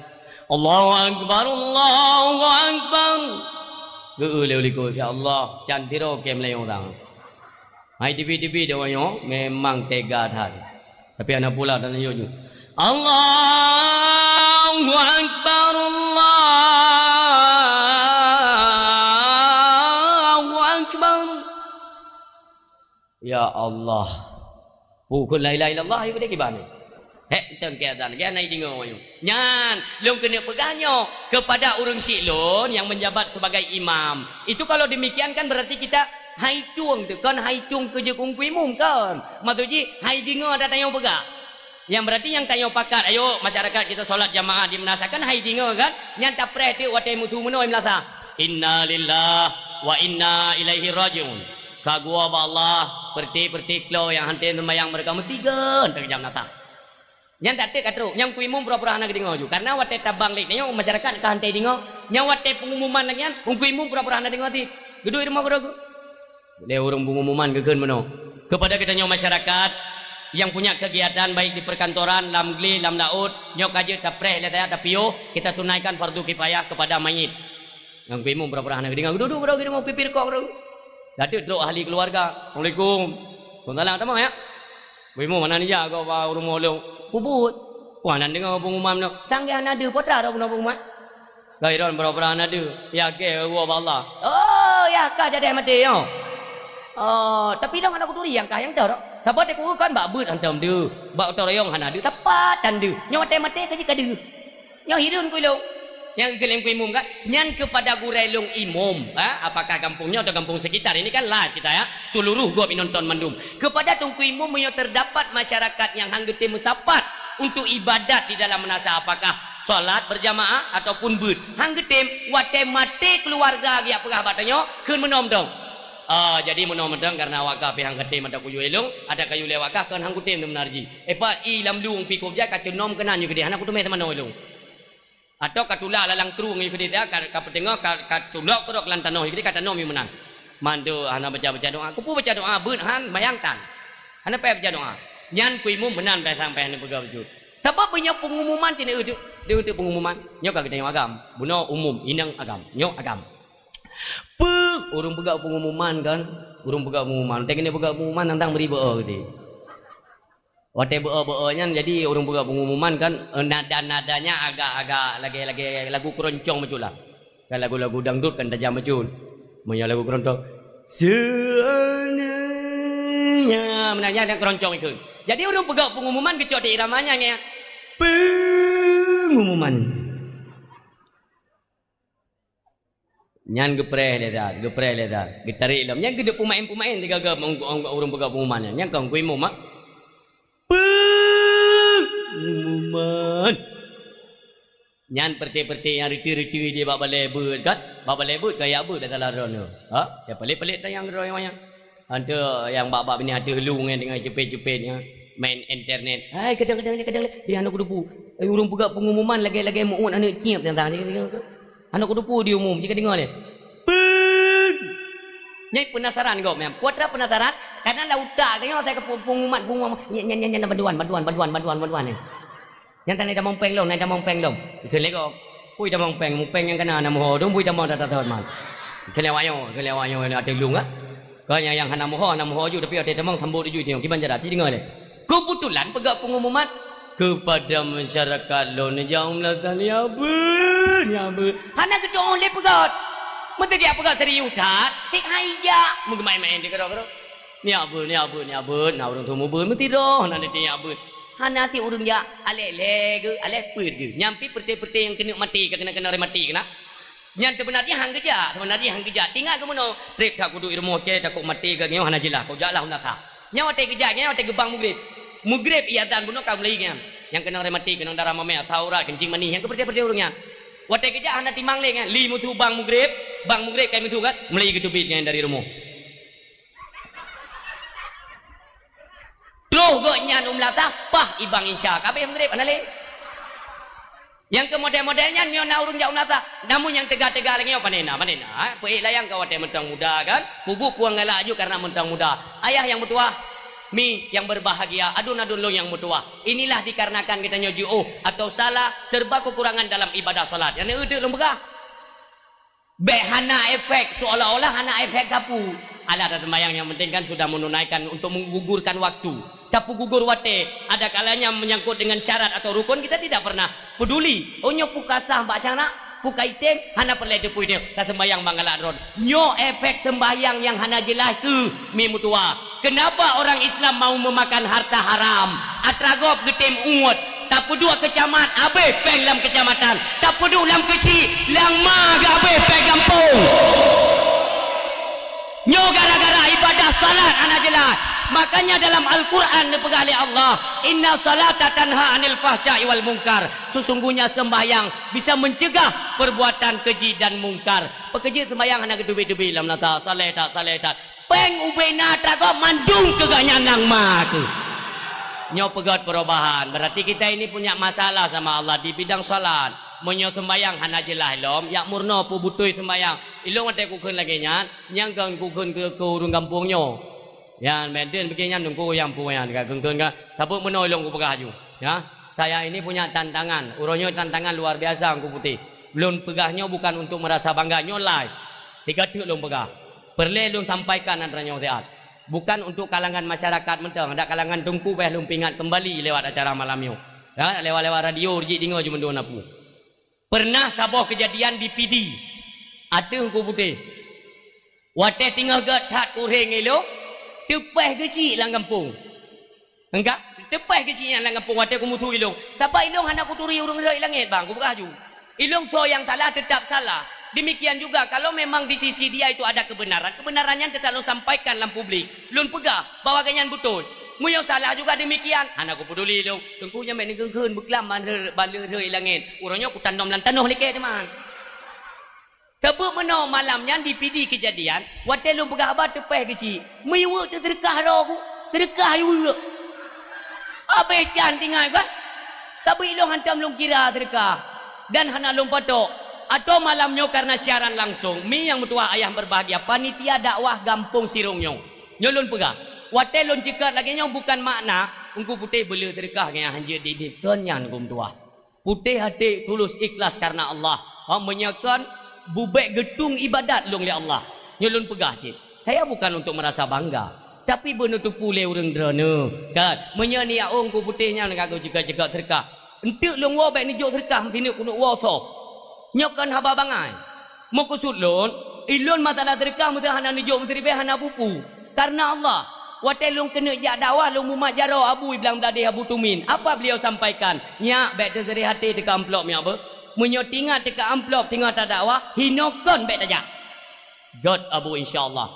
"Allahu Akbar, Allahu Akbar." Geu-eu lé likot, "Ya Allah, can tiroe kém lé nyang utang." Hai tibi-tibi dewa nyoe memang tega that. Tapi hana pula dan yuk nyoe. "Allahu Akbar, Allahu Akbar." Ya Allah. Pukon la ilaha illallah, ayo deh kiban. Hek, teuh keu azan, keu hana idingoe. Nyan, lôn keuneuk peugah nyoe kepada ureuëng syiek lôn nyang menjabat sebagai imam. Itu kalau demikian kan berarti kita hai cueng teuh, kon hai cueng keu jeuet keu imum, kon. Maksud jih, hai jingoe ata tanyoe peugah. Yang berarti nyang tanyoe pakat, ayo masyarakat kita solat jamaah di meunasah, kan hai jingoe kan? Nyan tapreh teuk watée mutu meunoe meunasah. Inna lillahi wa inna ilaihi rajiun. Ka geuwoe bak Allah, peureuté-peureuté klo nyang hana seumayang meureuka meusigon teukeujam nata. Nyan tak teuk ka trok, nyang keu imum pura-pura hana geudeungoe ju. Karena watée tabang lé nyoe masyarakat ka hana deungoe, nyang watée pengumuman lagée nyan, keu imum pura-pura hana deungoe cit. Geuduek rumoh keudroe. Lé ureuëng pengumuman geukheun meunoe. Kepada geutanyoe masyarakat yang punya kegiatan baik di perkantoran, lam glé, lam laôt, nyoe ka jeuet tapreh lé saya tapiôh, kita tunaikan fardu kifayah kepada mayit. Nyang keu imum pura-pura hana geudeungoe, geuduek-duek keudroe, geudeungoe pipir kok keudroe. Ka teuk trok ahli keluarga. "Assalamualaikum." "Waalaikumsalam." "Tamong ya?" Keu imum hana nijak kok bak rumoh lôn. Peubuet. Wah, hana deungoe pengumuman nyoe. Sang geuh hana deuh, po tra rot bunoe pengumuman. Ka iron pura-pura hana deuh. Ya keu woe bak Allah. Oh, ya ka jadi maté nyoe. Oh, tapi lôn hana kuturi nyang ka nyang teuh. Saboh teuk kon bak beuet hantom deuh. Bak gotong royong hana deuh. Sapat tan deuh. Nyoe watée maté ka jih ka deuh. Nyoe hireuen keu ilôn. Nyang geukheun lé Teungku Imum kan? Nyan kepada gurée lôn imum, ha? Apakah gampông nyoe atau gampông sekitar? Ini kan live kita ya. Seluruh gob inonton mandum. Kepada Teungku Imum, meunyoe terdapat masyarakat nyang hana geutem meusapat untuk ibadat di dalam meunasah, apakah salat berjamaah ataupun beuet. Hana geutem, watée maté keluarga geujak peugah bak tanyoe, kheun meunoe mantong. Ah, jadi meunoe mantong karena awak kah pih hana geutem ata kuyue ilôn, ata kayue lé awak kah kon hana geutem teumeunan jih. Epa i lam lueng pih kôb jai ka ceunom keunan nyoe keudeh, hana kuteumé teumanoe ilôn. Atau ka tulak lalang krueng nyoe keudeh, ka, ka peuteungoh, ka, ka culok keudroe lam tanoh nyoe keudeh, ka tanom nyoe meunan. Mandum hana baca-baca doa. Keupeue baca doa, beuet han, mayang tan. Hana payah baca doa. Nyan keu imum meunan payah sampai hana peugah bacut. Sabab meunyoe pengumuman cit, eh, deuh, deuh, deuh pengumuman. Nyoe ka geutanyoe agam. Bunoe umum, inong agam. Nyoe agam. Peue ureuëng peugah pengumuman kan? Ureuëng peugah pengumuman. Watée keuneuk peugah pengumuman tantang meuri beu-o geuti. Watée beu-o-beu-o nyan jadi ureuëng peugah pengumuman kan, eh, nada-nadanya agak-agak lagée-lagée lagu keroncong bacut lah. Kan lagu-lagu dangdut kan tajam bacut. Meunyoe lagu keroncong, seandainya, meunan nyan keroncong ikheun. Jadi ureuëng peugah pengumuman geucok di irama nyan, ya. Pengumuman. Nyan geupreh lé that, geupreh lé that, geutarek lom. Nyan keuneuk peumaén-peumaén sigaga ureuëng peugah pengumuman nyan. Nyan kon keu imum, ha? Pengumuman. Nyan peureuté-peureuté nyang reuti-reuti di bak balée beuet kan? Bak balée beuet kaya beuet dah salah droeneuh. Ha? Ya peulét-peulét tayang droe nyan. Antu nyang bak-bak binéh ateueh lu ngon teungoh cepet-cepet nyan main internet. Hai, kadang-kadang, kadang, ya, hana kuteupeu. Ai, ureuëng peugah pengumuman lagée-lagée meu'uet aneuk cieb teuntang. Hana kuteupeu di umum, jika deungoe lé. Peuk! Nyan penasaran gob, meunan. Peue teuma penasaran? Karena lam utak geuh nyoe asai keu pengumuman, pengumuman. Nyan, nyan, nyan, nyan, bantuan, bantuan, bantuan, bantuan, bantuan, nyan. Nyan tan tamong péng lom, tan tamong péng lom. Beutôi lé gob. Bui tamong péng, péng nyang kana na meuho, dong bui tamong ata-ata man. Beutôi lé awak nyoe, beutôi lé awak nyoe, ata lôn, kan? Kon nyang, nyang hana meuho, hana meuho ju, tapi watèe tamong sambot ju nyoe, kiban cara, ci deungoe lé. Keubeutulan peugah pengumuman, kepada masyarakat lôn nyang meunasah, nyan beuet, nyan beuet. Hana geucok lé peugah. Meunteuk jak peugah serius that, tiep hai jak. Meugeumaén-maén di keudroe-keudroe. Nyan beuet, nyan beuet, nyan beuet. Na ureueng tumu beuet, meusidroe na di nyan beuet. Hana sit ureueng jak, aléh lhèe geuh, aléh peuet geuh. Nyan pih peureté-peureté nyang keuneuk maté, ka keuneuk, keuneuk reumatik keunan. Nyan seubeuna jih han geujak, seubeuna jih han geujak. Tinggai geumeunoe, trép that kuduek i rumoh cit, takot maté, ka nyoe hana jeulaih, ka jak lah u meunasah. Nyan watèe geujak, nyan watèe geubang mugreb. Mugreb iazan bunoe ka mulai nyan. Nyang keunong rematik, keunong darah mamèh, asam urat, keuncing manih, nyang keu peureté-peureté ureueng nyan. Watèe geujak hana timang lé nyan, li meusu bang mugreb, bang mugreb ka meusu kan, mulai geuteubiet nyan dari rumoh. Troh gobnyan u meulasah, pah i bang insya, ka abéh mugreb, hana lé. Nyang keu model-model nyan, nyoe na ureueng jak u meulasah. Namun nyang teuga-teuga lagèe nyoe, pane na, pane na, eh? Peuék layang ka watèe mantong muda kan? Peubuet peue nyang galak aju karena mantong muda. Ayah nyang meutuwah, mi nyang berbahagia, aduen-aduen lôn nyang meutuwah. Inilah dikarenakan geutanyoe jiôh atau salah serba kekurangan dalam ibadah salat. Nyang na eu teuk lôn peugah. Bèk hana efek, seolah-olah hana efek sapeue. Alah, dah sembahyang, yang penting kan sudah menunaikan untuk menggugurkan waktu. Tapeugugur watèe, ada kalanya menyangkut dengan syarat atau rukun, kita tidak pernah peduli. Oh, nyoe peue ka sah bak syarak, peue ka item, hana peureulèe teupeu item. Taseumbahyang bang galak droen. Nyoe efek sembahyang nyang hana jeulaih keuh mi meutuwah. Kenapa orang Islam mau memakan harta haram? Atra gob geutem uet, tapeuduek keucamat, abéh péng lam keucamatan, tapeuduek lam keuchik, lam ma geuabéh péng gampông. Nyoe gara-gara ibadah salat hana jeulaih. Makanya dalam Al-Quran neupeugah lé Allah, "Inna salata tanha 'anil fahsya'i wal munkar." Sesungguhnya sembahyang bisa mencegah perbuatan keji dan mungkar. Peue keujeuet sembahyang hana geuteubiet-teubiet lam mata, saleh that, saleh that. Péng ubé na atra gob mandum keu gobnyan nyang ma keuh. Nyoe peugöt perubahan. Berarti kita ini punya masalah sama Allah di bidang salat. Meunyoe sembahyang hana jeulaih lom, jak meurunoe peue beutôi sembahyang. Ilôn watèe kukheun lagèe nyan, nyang kon kukheun keu, keu ureueng gampông nyoe. Nyan, meuntèn bagi nyan teungku nyang peue nyan ka kheun-kheun ka. Saboh meunoe ilôn kupeugah aju. Ya, saya ini punya tantangan. Uroe nyoe tantangan luar biasa Teungku Putéh. Lôn peugah nyoe bukan untuk merasa bangga, nyoe live. Tiga teuk lôn peugah. Peureulèe lôn sampaikan atra nyoe siat. Bukan untuk kalangan masyarakat mantong, dak kalangan teungku bèk lôn peuingat kembali lewat acara malam nyoe. Ya, lewat-lewat radio jih deungö jeumeudoe na peue. Pernah saboh keujadian di Pidie. Ateueh Teungku Putéh. Watèe teungoh göt that kureueng ilôn, teupèh geuchik lam gampông. Enggak, teupèh geuchik nyan lam gampông watèe kumeusu ilôn. Sabab ilôn hana kuturi ureueng rhot i langèt, bang, kupeugah aju. Ilôn soe nyang salah, tetap salah. Demikian juga, kalau memang di sisi dia itu ada kebenaran, kebenaran nyan tetap lôn sampaikan lam publik. Lôn peugah bahwa gobnyan beutôi. Meunyoe salah juga demikian, hana kupeduli lôn. Teungku nyan bèk neukheun-kheun beuklam ban rhot, ban rhot i langèt. Uroe nyoe kutandom lam tanoh likèt teuma. Saboh meunoe malam nyan di Pidie keujadian, watèe lôn peugah haba teupèh geuchik. Meuiweuek teuk seudeukah droe ku, seudeukah iweuek. Abéh can tinggai bah. Sabab ilôn hantom lôn kira seudeukah. Dan hana lôn patok. Atau malam nyoe karena siaran langsung, mi nyang meutuwah ayah berbahagia, panitia dakwah gampông Sirông nyoe. Nyoe lôn peugah, watèe lôn ceukat lagèe nyoe bukan makna Teungku Putéh beuleueh seudeukah ngon nyang hanjeuet di, di kon nyan Teungku meutuwah. Putéh até tulus ikhlas karena Allah. Ha, meunyoe kon, bubèk geutung ibadat lôn lé Allah. Nyoe lôn peugah cit. Saya bukan untuk merasa bangga, tapi beuneuteupeu lé ureueng droeneuh. Kan? Meunyoe niat ôn Teungku Putéh nyan ka geuceuka-ceuka seudeukah. Enteuk lôn woe bèk neujok seudeukah, meusineuk keuneuk woe soe. Nyoe kon haba bangai. Meukeusut lôn, ilôn masalah seudeukah meusé hana neujok meusiribèe hana peue-peue. Karena Allah, watèe lôn keuneuk jak dakwah lôn mumat jaroe Abu Iblang Bladeh Abu Tumin. Apa beliau sampaikan? Nyak, bèk teuseureh até teuka amplop nyak beuh. Meunyoe tingat teuka amplop teungoh tadakwah, hinoe kon bèk tajak. Göt Abu, insya Allah.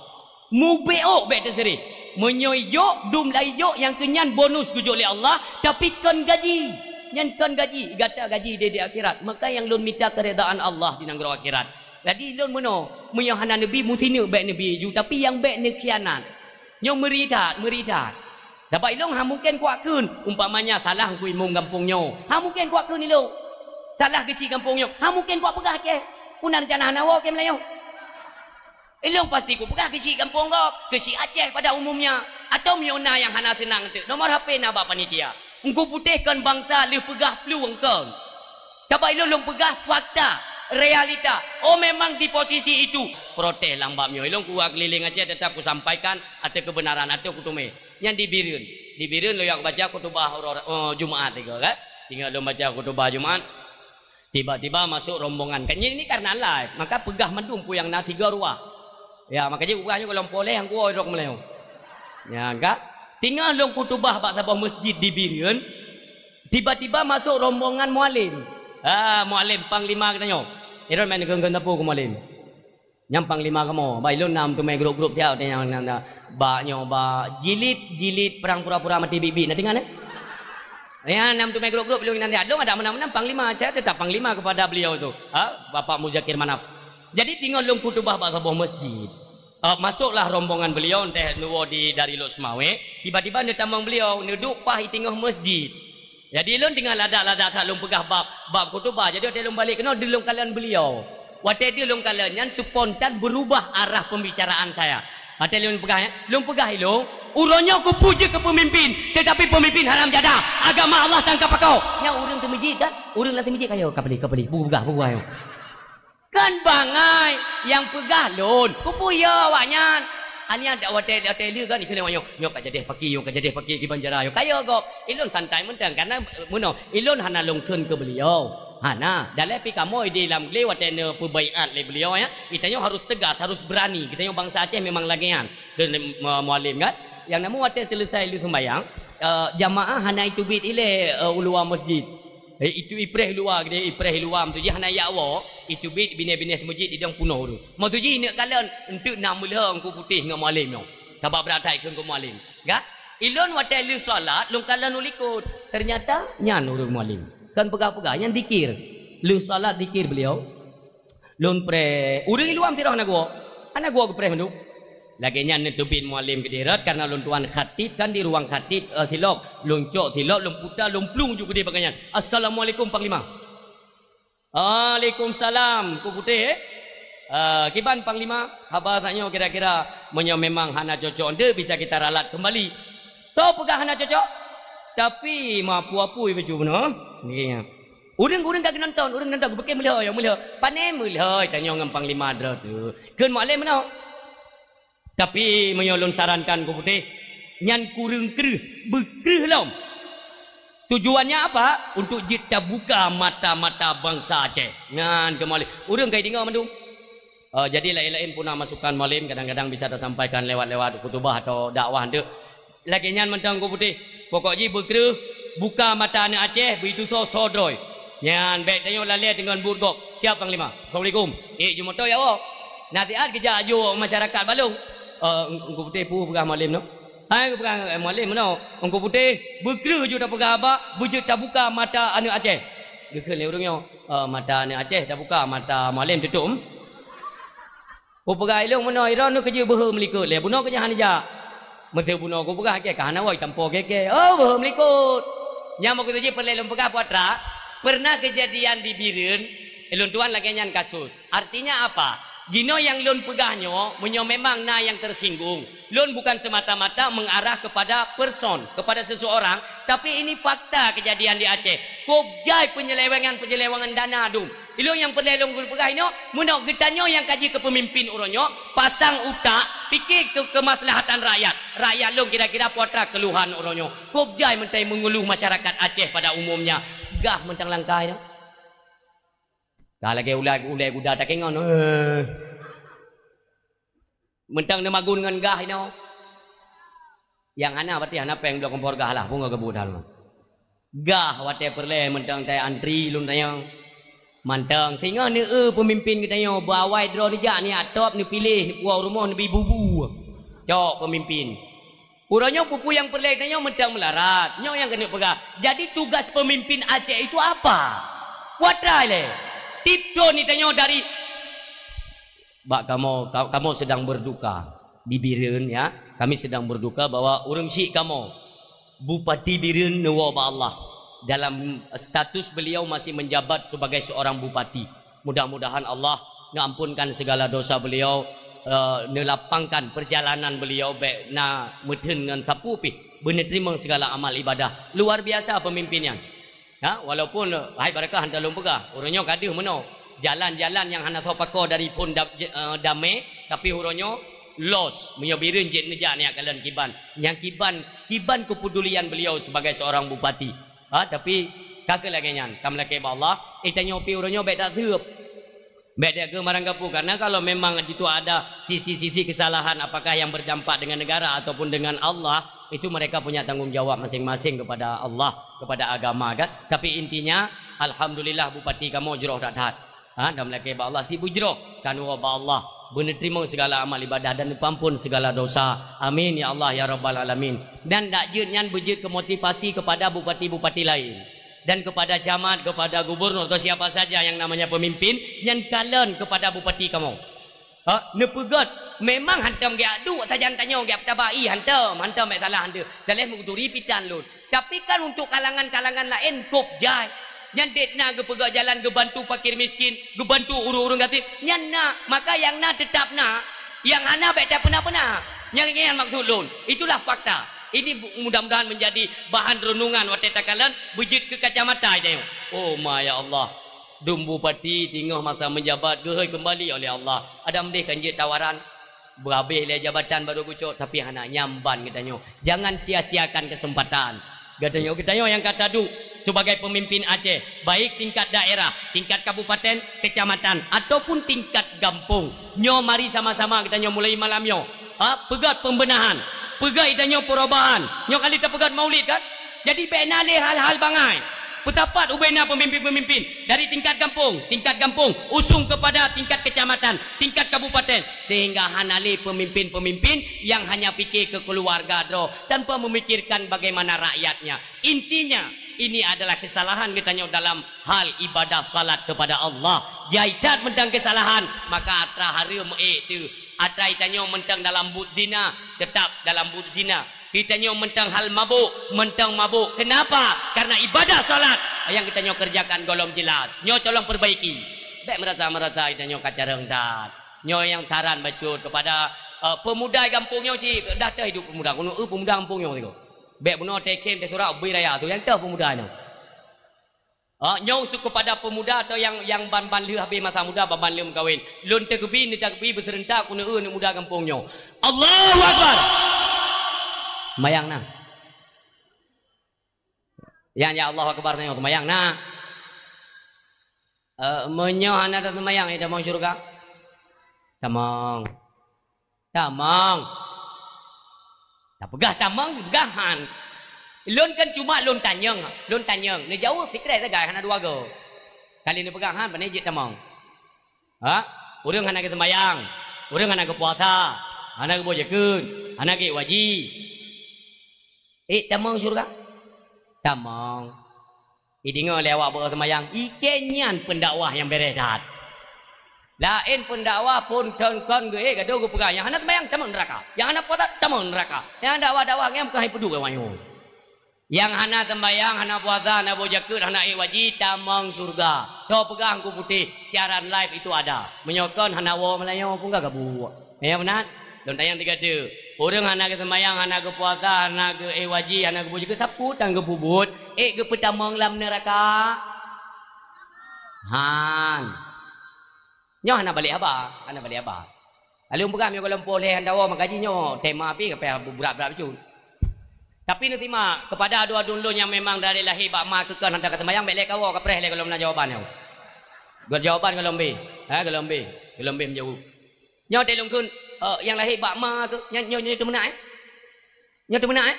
Mubeuôk bèk teuseureh. Meunyoe ijok, dum lai ijok nyang keu nyan bonus geujok lé Allah, tapi kon gaji. Nyan kon gaji, gata gaji di, di akhirat. Maka nyang lôn mita keuridaan Allah di nanggroe akhirat. Jadi lôn meunoe, meunyoe hana neubi, meusineuk bèk neubi ju, tapi nyang bèk neukhianat. Nyoe meuri that, meuri that. Sabab ilôn hana mungken kuat kheun, umpamanya salah Teungku Imum gampông nyoe. Hana mungken kuat kheun ilôn. Salah geuchik gampông nyoe. Hana mungken kuat peugah cit. Peue na reuncana hana woe keu meulayeue. Ilôn pasti kupeugah keu si gampông gob, keu si Aceh pada umumnya. Atau meunyoe na nyang hana seunang teuk, nomor H P na bak panitia. Teungku Putéh kon bansa lheueh peugah plueng kon. Kaba ilôn lôn peugah fakta, realita. Oh, memang di posisi itu. Protes lam bab nyoe. Ilôn kuwa keliling Aceh tetap kusampaikan ateueh kebenaran ateueh kuteumé. Nyan di Bireuen. Di Bireuen lôn jak baca khutubah uroe, eh, Jumaat tiga kan. Tinggai lôn baca khutubah Jumaat. Tiba-tiba masuk rombongan. Kan ini karena live, maka peugah mandum peue nyang na tiga ruah. Ya, maka jih ubah nyoe golom poleh nyang kuwoe rok meuleueng. Ya, kan? Tinggai lôn khutubah bak saboh masjid di Bireuen. Tiba-tiba masuk rombongan mualim. Ah, mualim panglima geutanyoe. Ilôn meu'en keu, keu teupeu keu mualim. Nyang panglima kamoe, bak ilôn nam teumé grup-grup siat nyang, nyang, nyang, bak nyoe, bak jilid-jilid perang pura-pura maté biet-biet, na teuingat, eh? Ya, nam teumé grup-grup ilôn nan siat. Lôn adak meunan-meunan panglima, saya tetap panglima kepada beliau tu. Ha? Bapak Muzakir Manaf. Jadi, tinggai lôn khutubah bak saboh masjid. Ah, masuklah rombongan beliau, entah neuwoe di, dari Lhokseumawe. Tiba-tiba neutamong beliau, neuduek paih teungoh masjid. Jadi, lôn teungoh ladak-ladak that lôn peugah bab, bab khutubah. Jadi, watèe lôn balek keunoe, deuh lôn kalon beliau. Watèe deuh lôn kalon nyan spontan berubah arah pembicaraan saya. Watèe lôn peugah, ya, lôn peugah ilôn, "Uroe nyoe keupeue jeuet keu peumimpin, tetapi peumimpin haram jadah. Agama Allah tangkap pakok." Nyan ureueng teumeujit kan? Ureueng lam teumeujit, "Ayo, ka palih, ka palih. Peue peugah, peue peugah, ayo." Kan bangai nyang peugah lôn. Keupeue ya awaknyan? Anian dak watèe, watèe lheueh kan ikheun awaknyan, "Nyoe ka jadeh paki, nyoe ka jadeh paki kiban jara, nyoe kaya gob." Ilôn santai mantong karena, eh, meunoe, ilôn hana lôn kheun keu beliau. Hana, daleh pih kamoe di lam glé watèe neupeubaiat lé beliau, ya. Geutanyoe harus tegas, harus berani. Geutanyoe bansa Aceh memang lagèe nyan. Kheun lé mu-, mualim kan. Nyang namun watèe seuleusai lheueh seumbayang, eh, jamaah hana iteubiet ilèe, eh, u luwa masjid. Eh, itu ipreh luwa geude, ipreh luwa, meutujih hana yak woe, itu bit binèh-binèh teumeujit idong punoh ureueng. Meutujih neuk kalon, enteuk na meulhong ku putéh ngon mualim nyoe. Kaba brat hai kheun keu mualim. Ga? Ilôn watèe lheueh salat, lôn kalon u likot. Ternyata nyan ureueng mualim. Kon peugah-peugah, nyan zikir. Lheueh salat zikir beliau. Lôn preh. Ureueng i luwa meusidroe hana geuwoe. Hana geuwoe geupreh mandum. Lagèe nyan neuteubiet mualim keudeh rot, karena lôn tuan khatib kan di ruang khatib, eh, silop. Lôn cok silop, lôn puta, lôn plueng ju keudeh bak gobnyan. "Assalamualaikum, Panglima." "Waalaikumsalam, ku putéh, eh?" "Eh, kiban, Panglima, haba tanyoe kira-kira meunyoe memang hana cocok, enteuk bisa kita ralat kembali." "Toh peugah hana cocok?" "Tapi, ma apui-apui bacut bunoe." Nggih. Ureueng-ureueng ka geunonton, ureueng nonton, geupike meulhèe, ya meulhèe. Pane meulhèe tanyoe ngon Panglima droe teuh. Kheun mualim meunoe. Tapi meunyoe lôn sarankan ku putéh, nyan kureueng kreueh, beukreueh lom. Tujuannya apa? Untuk jeuet tabuka mata-mata bansa Aceh. Nyan keu mualim. Ureueng ka ideungoe mandum. Eh, jadi laén-laén pun na masukan mualim, kadang-kadang bisa tasampaikan lewat-lewat khutubah atau dakwah enteuk. Lagèe nyan mantong ku putéh. Pokok jih beukreueh, buka mata aneuk Aceh, beuitusoe soe droe. Nyan bèk tanyoe lalè deungon buet gob. "Siap, Panglima. Assalamualaikum." Ék ju moto ya woe. Nasihat geujak aju masyarakat balong. Eh, Teungku Putéh peue peugah mualim nyoe? Hai peugah, eh, mualim meunoe. Teungku Putéh, beukreueh ju tapeugah haba, beujeuet tabuka mata aneuk Aceh. Geukheun lé ureueng nyoe, eh, mata aneuk Aceh tabuka, mata mualim tutup. Ku peugah ilôn meunoe, droeneuh keujeuet beuhom likot lé. Bunoe keujeuet hana jak. Meuseu bunoe ku peugah kèe, ka hana woe tampo kèe-kèe. Oh, beuhom likot. Nyang meukeusud jih peureulèe lôn peugah, putra, pernah kejadian di Bireuen, ilôn tuan lagèe nyan kasus. Artinya apa? Jinoe nyang lôn peugah nyoe, meunyoe memang na nyang tersinggung, lôn bukan semata-mata mengarah kepada person, kepada seseorang, tapi ini fakta kejadian di Aceh. Kôb jai penyelewengan-penyelewengan dana dum. Ilôn nyang peureulèe lôn peugah inoe, meunoe geutanyoe nyang ka jeuet keu peumimpin uroe nyoe, pasang utak, pike keu kemaslahatan rakyat. Rakyat lôn kira-kira peue atra keluhan uroe nyoe. Kôb jai meuntang meungeuluh masyarakat Aceh pada umumnya. Gah meuntang langkah nyoe. Ka lagèe ulèe, ulèe guda takengon. Eh. Meuntang neumagun ngon gah inoe. Nyang hana, berarti hana péng bloe kompor gah lah, pungo geubuet hal nyoe. Gah watèe peureulèe mantong tai antri lôn tanyoe. Mantong singoh neueu peumimpin geutanyoe, beuawai droe neujak, neujak top, neupiléh, neupuwoe rumoh, neubri bubu. Cok peumimpin. Uroe nyoe peue-peue nyang peureulèe tanyoe mantong meularat. Nyoe nyang keuneuk peugah. Jadi tugas pemimpin Aceh itu apa? Peue atra ilèe. Tiep thon tanyoe dari Bak kamoe, ka-, kamoe sedang berduka di Bireuen, ya. Kami sedang berduka bahwa ureueng syik kamoe, Bupati Bireuen neuwoe bak Allah. Dalam status beliau masih menjabat sebagai seorang bupati. Mudah-mudahan Allah neuampunkan segala dosa beliau. eh, neulapangkan peurjalanan beuliau bék na meutheun ngon sapeue pih, beuneuteurimong sigala amal ibadah. Luar biasa peumimpin nyan. Ha, walaupun, eh, hai barakah hana lôn peugah, uroe nyoe ka deuh meunoe. Jalan-jalan nyang hana soe pakoe dari phon da-, j-, eh, damé, tapi uroe nyoe los, meunyoe bireuen jeuet neujak neujak kalon kiban. Nyang kiban, kiban keupedulian beliau sebagai seorang bupati. Ha, tapi ka keuh lagée nyan, ka meulakée bak Allah, eh, tanyoe pih uroe nyoe bék taseueb. Bék deuh geumarang gapu, karena kalau memang itu ada sisi-sisi kesalahan, apakah yang berdampak dengan negara ataupun dengan Allah, itu mereka punya tanggung jawab masing-masing kepada Allah, kepada agama, kan. Tapi intinya, alhamdulillah, bupati kamoe jroh that-that. Ha, dan meulakée bak Allah, si beujroh, kan woe bak Allah, beuneuteurimong segala amal ibadah dan neupeuampon segala dosa. Amin ya Allah ya rabbal alamin. Dan dak jeuet nyan beujeuet keu motivasi kepada bupati-bupati lain. Dan kepada camat, kepada gubernur atau siapa saja yang namanya pemimpin, nyan kalon kepada bupati kamoe. Ha, neupeugét, memang hantom geujak duek sajan tanyoe geujak peutaba, ih, hantom, hantom bék salah hantom. Daleh meuturi pitan lôn. Tapi kan untuk kalangan-kalangan laén kôp jai. Nyan dek na geupeugét jalan, geubantu fakir miskin, geubantu ureuëng-ureuëng gasien. Nyan na, maka nyang na teutap na, nyang hana bék tapeuna-peuna. Nyang nyan maksud lôn. Itulah fakta. Ini bu-, mudah-mudahan menjadi bahan renungan watée takalon beujeuet keu kacamata tanyoe. Oh ma ya Allah. Dum bupati teungoh masa menjabat geuhôi kembali oleh Allah. Adam deh kan jeuet tawaran. Beuhabéh lé jabatan baru geucok, tapi hana nyamban geutanyoe. Jangan sia-siakan kesempatan. Geutanyoe, geutanyoe nyang ka taduek sebagai pemimpin Aceh, baik tingkat daerah, tingkat kabupaten, kecamatan, ataupun tingkat gampông. Nyoe mari sama-sama geutanyoe mulai malam nyoe. Ha, peugét pembenahan, peugét geutanyoe perubahan. Nyoe kali tapeugét maulid kan? Jadi bék na lé hal-hal bangai. Peusapat ubena pemimpin-pemimpin dari tingkat gampông, tingkat gampông, usung kepada tingkat kecamatan, tingkat kabupaten, sehingga hana lé pemimpin-pemimpin yang hanya pikir ke keluarga droe tanpa memikirkan bagaimana rakyatnya. Intinya, ini adalah kesalahan geutanyoe dalam hal ibadah salat kepada Allah. Jai that mantong kesalahan, maka atra hareuem ék teuh. Atra geutanyoe mantong dalam buet zina, tetap dalam buet zina. Geutanyoe mantong hal mabök, mantong mabök. Kenapa? Karena ibadah salat nyang geutanyoe kerjakan gohlom jelas. Nyoe tolong perbaiki. Bék merasa-merasa geutanyoe ka carông that. Nyoe nyang saran bacut kepada, eh, pemuda gampông nyoe cit, dah teuh hidup pemuda. Keuneuk, eh, pemuda gampông nyoe sigoe. Bék bunoe teuh khem teuh surat ubé raya tu, nyang teuh pemuda nyoe. Ah, nyoe khusus kepada pemuda atau yang, yang ban-ban lheueh habéh masa muda, ban-ban lheueh meukawen. Lôn teukeubie, neuteukeubie beuseureuntak keuneuk eu aneuk muda gampông nyoe. Allahu Akbar. Mayang na. Yang ya Allahu Akbar nyoe teumayang na. Eh, meunyoe hana tateumayang, eh, tamong syurga? Tamong. Tamong. Tapeugah tamong, peugah han. Lôn kan cuma lôn tanyong, lôn tanyong. Neujaweueb sikrek sagai hana dua go. Kali neupeugah han, pane jeuet tamong. Ha? Ureuëng hana geuseumayang, ureuëng hana geupuasa, hana geuboh jakeuet, hana geuék waji. Ék tamong syurga? Tamong. Ideungoe lé awak beuet seumayang, ikei nyan peundakwah nyang béreh that. Laén peundakwah phon thon kon geuék gadoh geupeugah, nyang hana seumayang tamong neuraka, nyang hana puasa tamong neuraka. Nyang dakwah-dakwah ngieng keuhai peuduek awak nyoe. Nyang hana seumayang, hana puasa, hana boh jakeuet, hana ék waji, tamong syurga. Soe peugah Teungku Putéh, siaran live itu ada. Meunyoe kon hana woe meulayeue pun ka gabuek. Ya meunan? Lôn tanyong tiga tu. Ureuëng hana geuseumayang, hana geupuasa, hana geuék waji, hana geuboh jakeuet, sapeue tan geupeubuet, ék geupeutamong lam neuraka? Han. Nyoe hana balek haba, hana balek haba. Lalu peugah meunyoe gohlom poh lhée hana woe maka jih nyoe tema pih ka payah brat-brat bacut. Tapi neusimak, kepada adoe-adoe lôn nyang memang dari lahé bak ma keu kon hana ka seumayang, bék lé kawoe, ka preh lé gohlom na jawaban nyoe. Jawaban gohlom bé, ha, gohlom bé, gohlom bé meujaweueb. Nyoe teuh lôn kheun, eh, nyang lahé bak ma keuh, nyoe, nyoe, nyoe teumeunak, eh? Nyoe teumeunak, eh?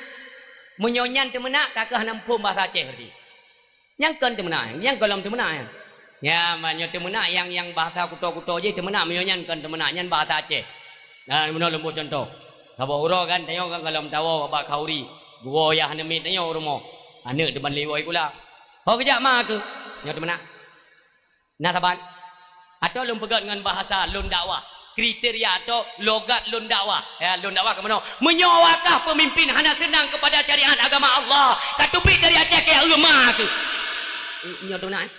Meunyoe nyan teumeunak, ka keuh hana muphom bahasa Aceh berarti. Nyang kon teumeunak, eh? Nyang gohlom teumeunak, eh? Ya, ma nyoe teumeunak nyang, nyang bahasa kuto-kuto jih teumeunak, meunyoe nyan kon teumeunak, nyan bahasa Aceh. Nah, meunoe lôn boh cuntoh. Saboh uroe kan, tanyoe kan gohlom tawoe bak khauri. Geuwoe yah aneuk miet tanyoe u rumoh. Aneuk teuban lé woe sikula. Ho geujak ma keuh? Nyoe teumeunak. Na saban? Atawa lôn peugét ngon bahasa lôn dakwah, kriteria atawa logat lôn dakwah. Ya, lôn dakwah keu meunoe. Meunyoe awakah peumimpin hana seunang keupada syariat agama Allah, ka teubiet dari Aceh keu eu ma keuh. Eh, nyoe teumeunak, eh?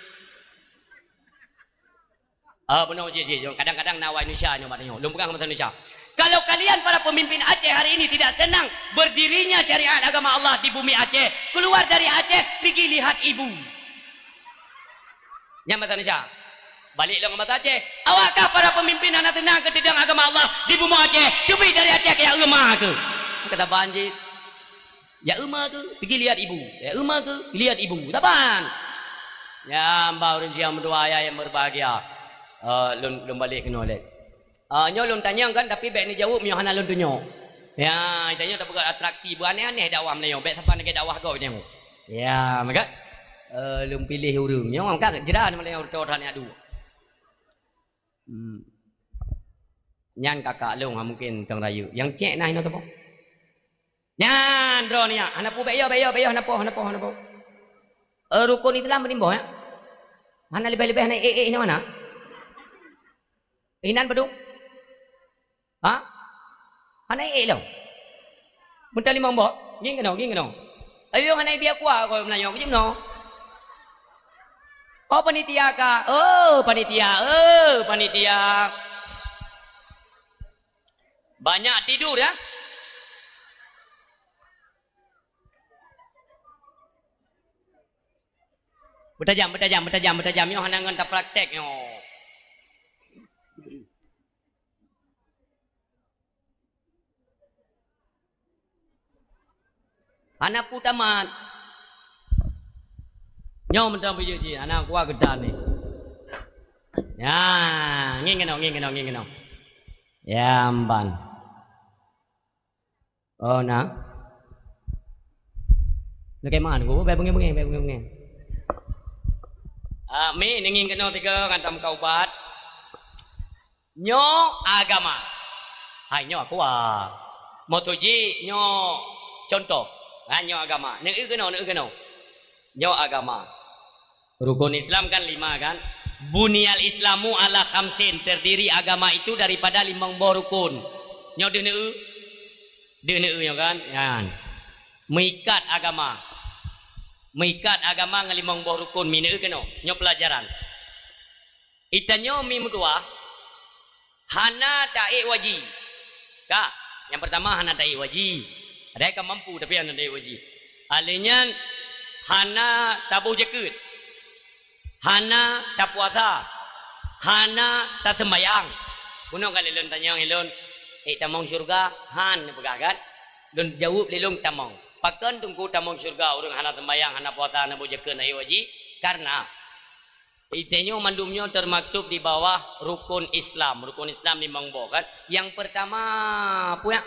Ah, bunoe cit-cit. Kadang-kadang na awak Indonesia nyoe, mak nyoe. Lôn peugah masa Indonesia. Kalau kalian para pemimpin Aceh hari ini tidak senang berdirinya syariat agama Allah di bumi Aceh, keluar dari Aceh, pigi lihat ibu. Nyan masa Indonesia. Balik lom masa Aceh. Awakah para pemimpin hana senang keu teudong agama Allah di bumi Aceh? Cubi dari Aceh keu ya euma keu. Kata banjir. Ya euma keu, pigi lihat ibu. Ya euma keu, lihat ibu. Taban. Ya, mbak ureueng siang meutuah ayah yang berbahagia. Eh, lôn, lôn balik keunoe lé. Ah, nyoe lôn tanyong kan, tapi bèk neujaweueb nyoe hana lôn tunyok. Ya, tanyong tapeugah atraksi, beuaneh-aneh dakwah Meulayu. Bèk saban lagèe dakwah gob nyoe. Ya, maka, eh, lôn piléh ureueng. Nyoe kan jeuran Meulayu reutôh that nyan duek. Hmm. Nyan kakak lôn, ha, mungken tong rayeuk. Nyang cèk na inoe saboh. Nyan droeneuh nyan. Hana peue, bèk yo, bèk yo, bèk yo, hana po, hana po, hana po. Eh, rukon Islam meunan boh, ya? Hana leubeh-leubeh hana ék-ék nyoe hana? Inan padum? Ha? Hana ék lom. Meunan limong boh. Ngieng keunoe, ngieng keunoe. Ayo hana biak kuah kau Meulayu keu jeuem no. Oh, panitia ka. Oh, panitia. Oh, panitia. Banyak tidur, ya. Beutajam, beutajam, beutajam, beutajam. Nyoe hana ngon tapraktek nyoe. Hana peue tamat. Nyoe mantong beujeuet jih, hana kuat geutan nyoe. Ya, ngieng keunoe, ngieng keunoe, ngieng keunoe. Ya, mban. Oh, na. Lakèe meu'ah, bèk beungèh-beungèh, bèk beungèh-beungèh. Ah, mi, neungieng keunoe sigoe ngon tameuka ubat. Nyoe agama. Hai, nyoe aqua. Meutuji nyoe contoh. Ha, nyoe agama. Neu keunoe, neu keunoe. Nyoe agama. Rukun Islam kan lima kan? Bunyal Islamu ala khamsin, terdiri agama itu daripada limong boh rukun. Nyoe deuh neu, deuh neu nyoe kan? Nyan. Meuikat agama. Meuikat agama ngon limong boh rukun, mi neu keunoe. Nyoe pelajaran. Itanyoe mi meutuah, hana taék waji. Ka, nyang pertama hana taék waji. Ada ka mampu tapi hana taék waji. Alèh nyan hana taboh jakeuet. Hana tapuasa. Hana taseumbayang. Bunoe ka lé lôn tanyong ilôn, ék tamong syeuruga? Han, neupeugah kan? Lôn jaweueb lé lôn tamong. Pakon teungku tamong syeuruga ureueng hana seumbayang, hana puasa, hana boh jakeuet, hana ék waji? Karena Itanyoe mandum nyoe termaktub di bawah rukun Islam. Rukun Islam limong boh kan. Yang pertama, puyak.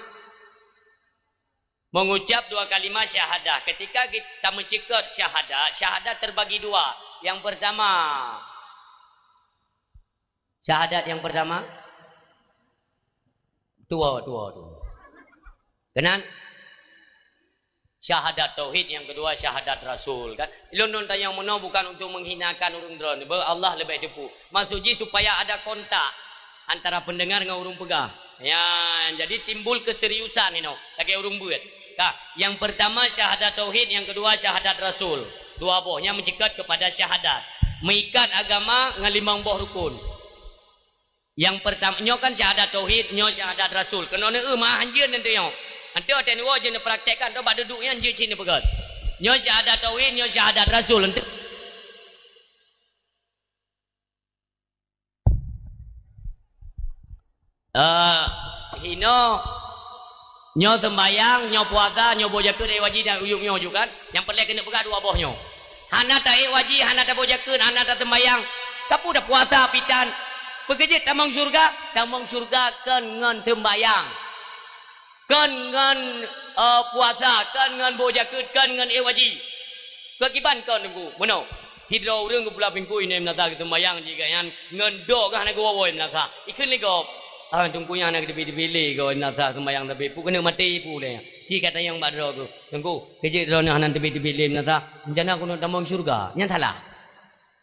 Mengucap dua kalimat syahadah. Ketika kita mencekot syahadat, syahadat terbagi dua. Yang pertama, syahadat yang pertama, tua, tua, tua. Keunan? Syahadat tauhid, yang kedua syahadat rasul, kan? Lôn, lôn tanyong meunoe bukan untuk menghinakan ureueng droeneuh, beu Allah leubeh teupeu. Maksud jih supaya ada kontak antara pendengar ngon ureueng peugah. Ya, jadi timbul keseriusan inoe lagèe ureueng beuet. Ka, yang pertama syahadat tauhid, yang kedua syahadat rasul. Dua boh nyan meuceukat kepada syahadat. Meuikat agama ngon limong boh rukun. Nyang peurtam-, nyoe kan syahadat tauhid, nyoe syahadat rasul. Keunoe neueu meu'ah hanjeuet nanti nyoe. Hanté watèe neuwoe jeuet neupraktekkan, toh bak duduek nyan jeuet cit neupeugöt. Nyoe syahadat tauhid, nyoe syahadat rasul. Hanté. Eh, hinoe Nyoe seumbayang, nyoe puasa, nyoe boh jakeuet, eh, wajéb dan uyueb nyoe ju kan. Nyang peureulèe keuneuk peugah dua boh nyoe. Hana taék wajéb, hana taboh jakeuet, hana taseumbayang. Tapeue tapuasa pitan. Peue keujeuet tamong syeuruga? Tamong syeuruga kon ngon seumbayang. Kon ngon, eh, puasa, kon ngon boh jakeuet, kon ngon ék wajéb. Keu kiban kon Teungku, meunoe. Sidroe ureueng geupula pintoe inan meunasah geuseumbayang jih gobnyan ngon dok geuh hana geuwoe-woe meunasah. Ikheun lé gob, "Ah, Teungku nyan hana geuteubiet-teubiet lé goe meunasah seumbayang sabe peue keuneuk maté peue lé nyan." Ci ka tanyong bak droe geuh, "Teungku, keujeuet droeneuh hana teubiet-teubiet lé meunasah? Rencana keuneuk tamong syeuruga." Nyan salah.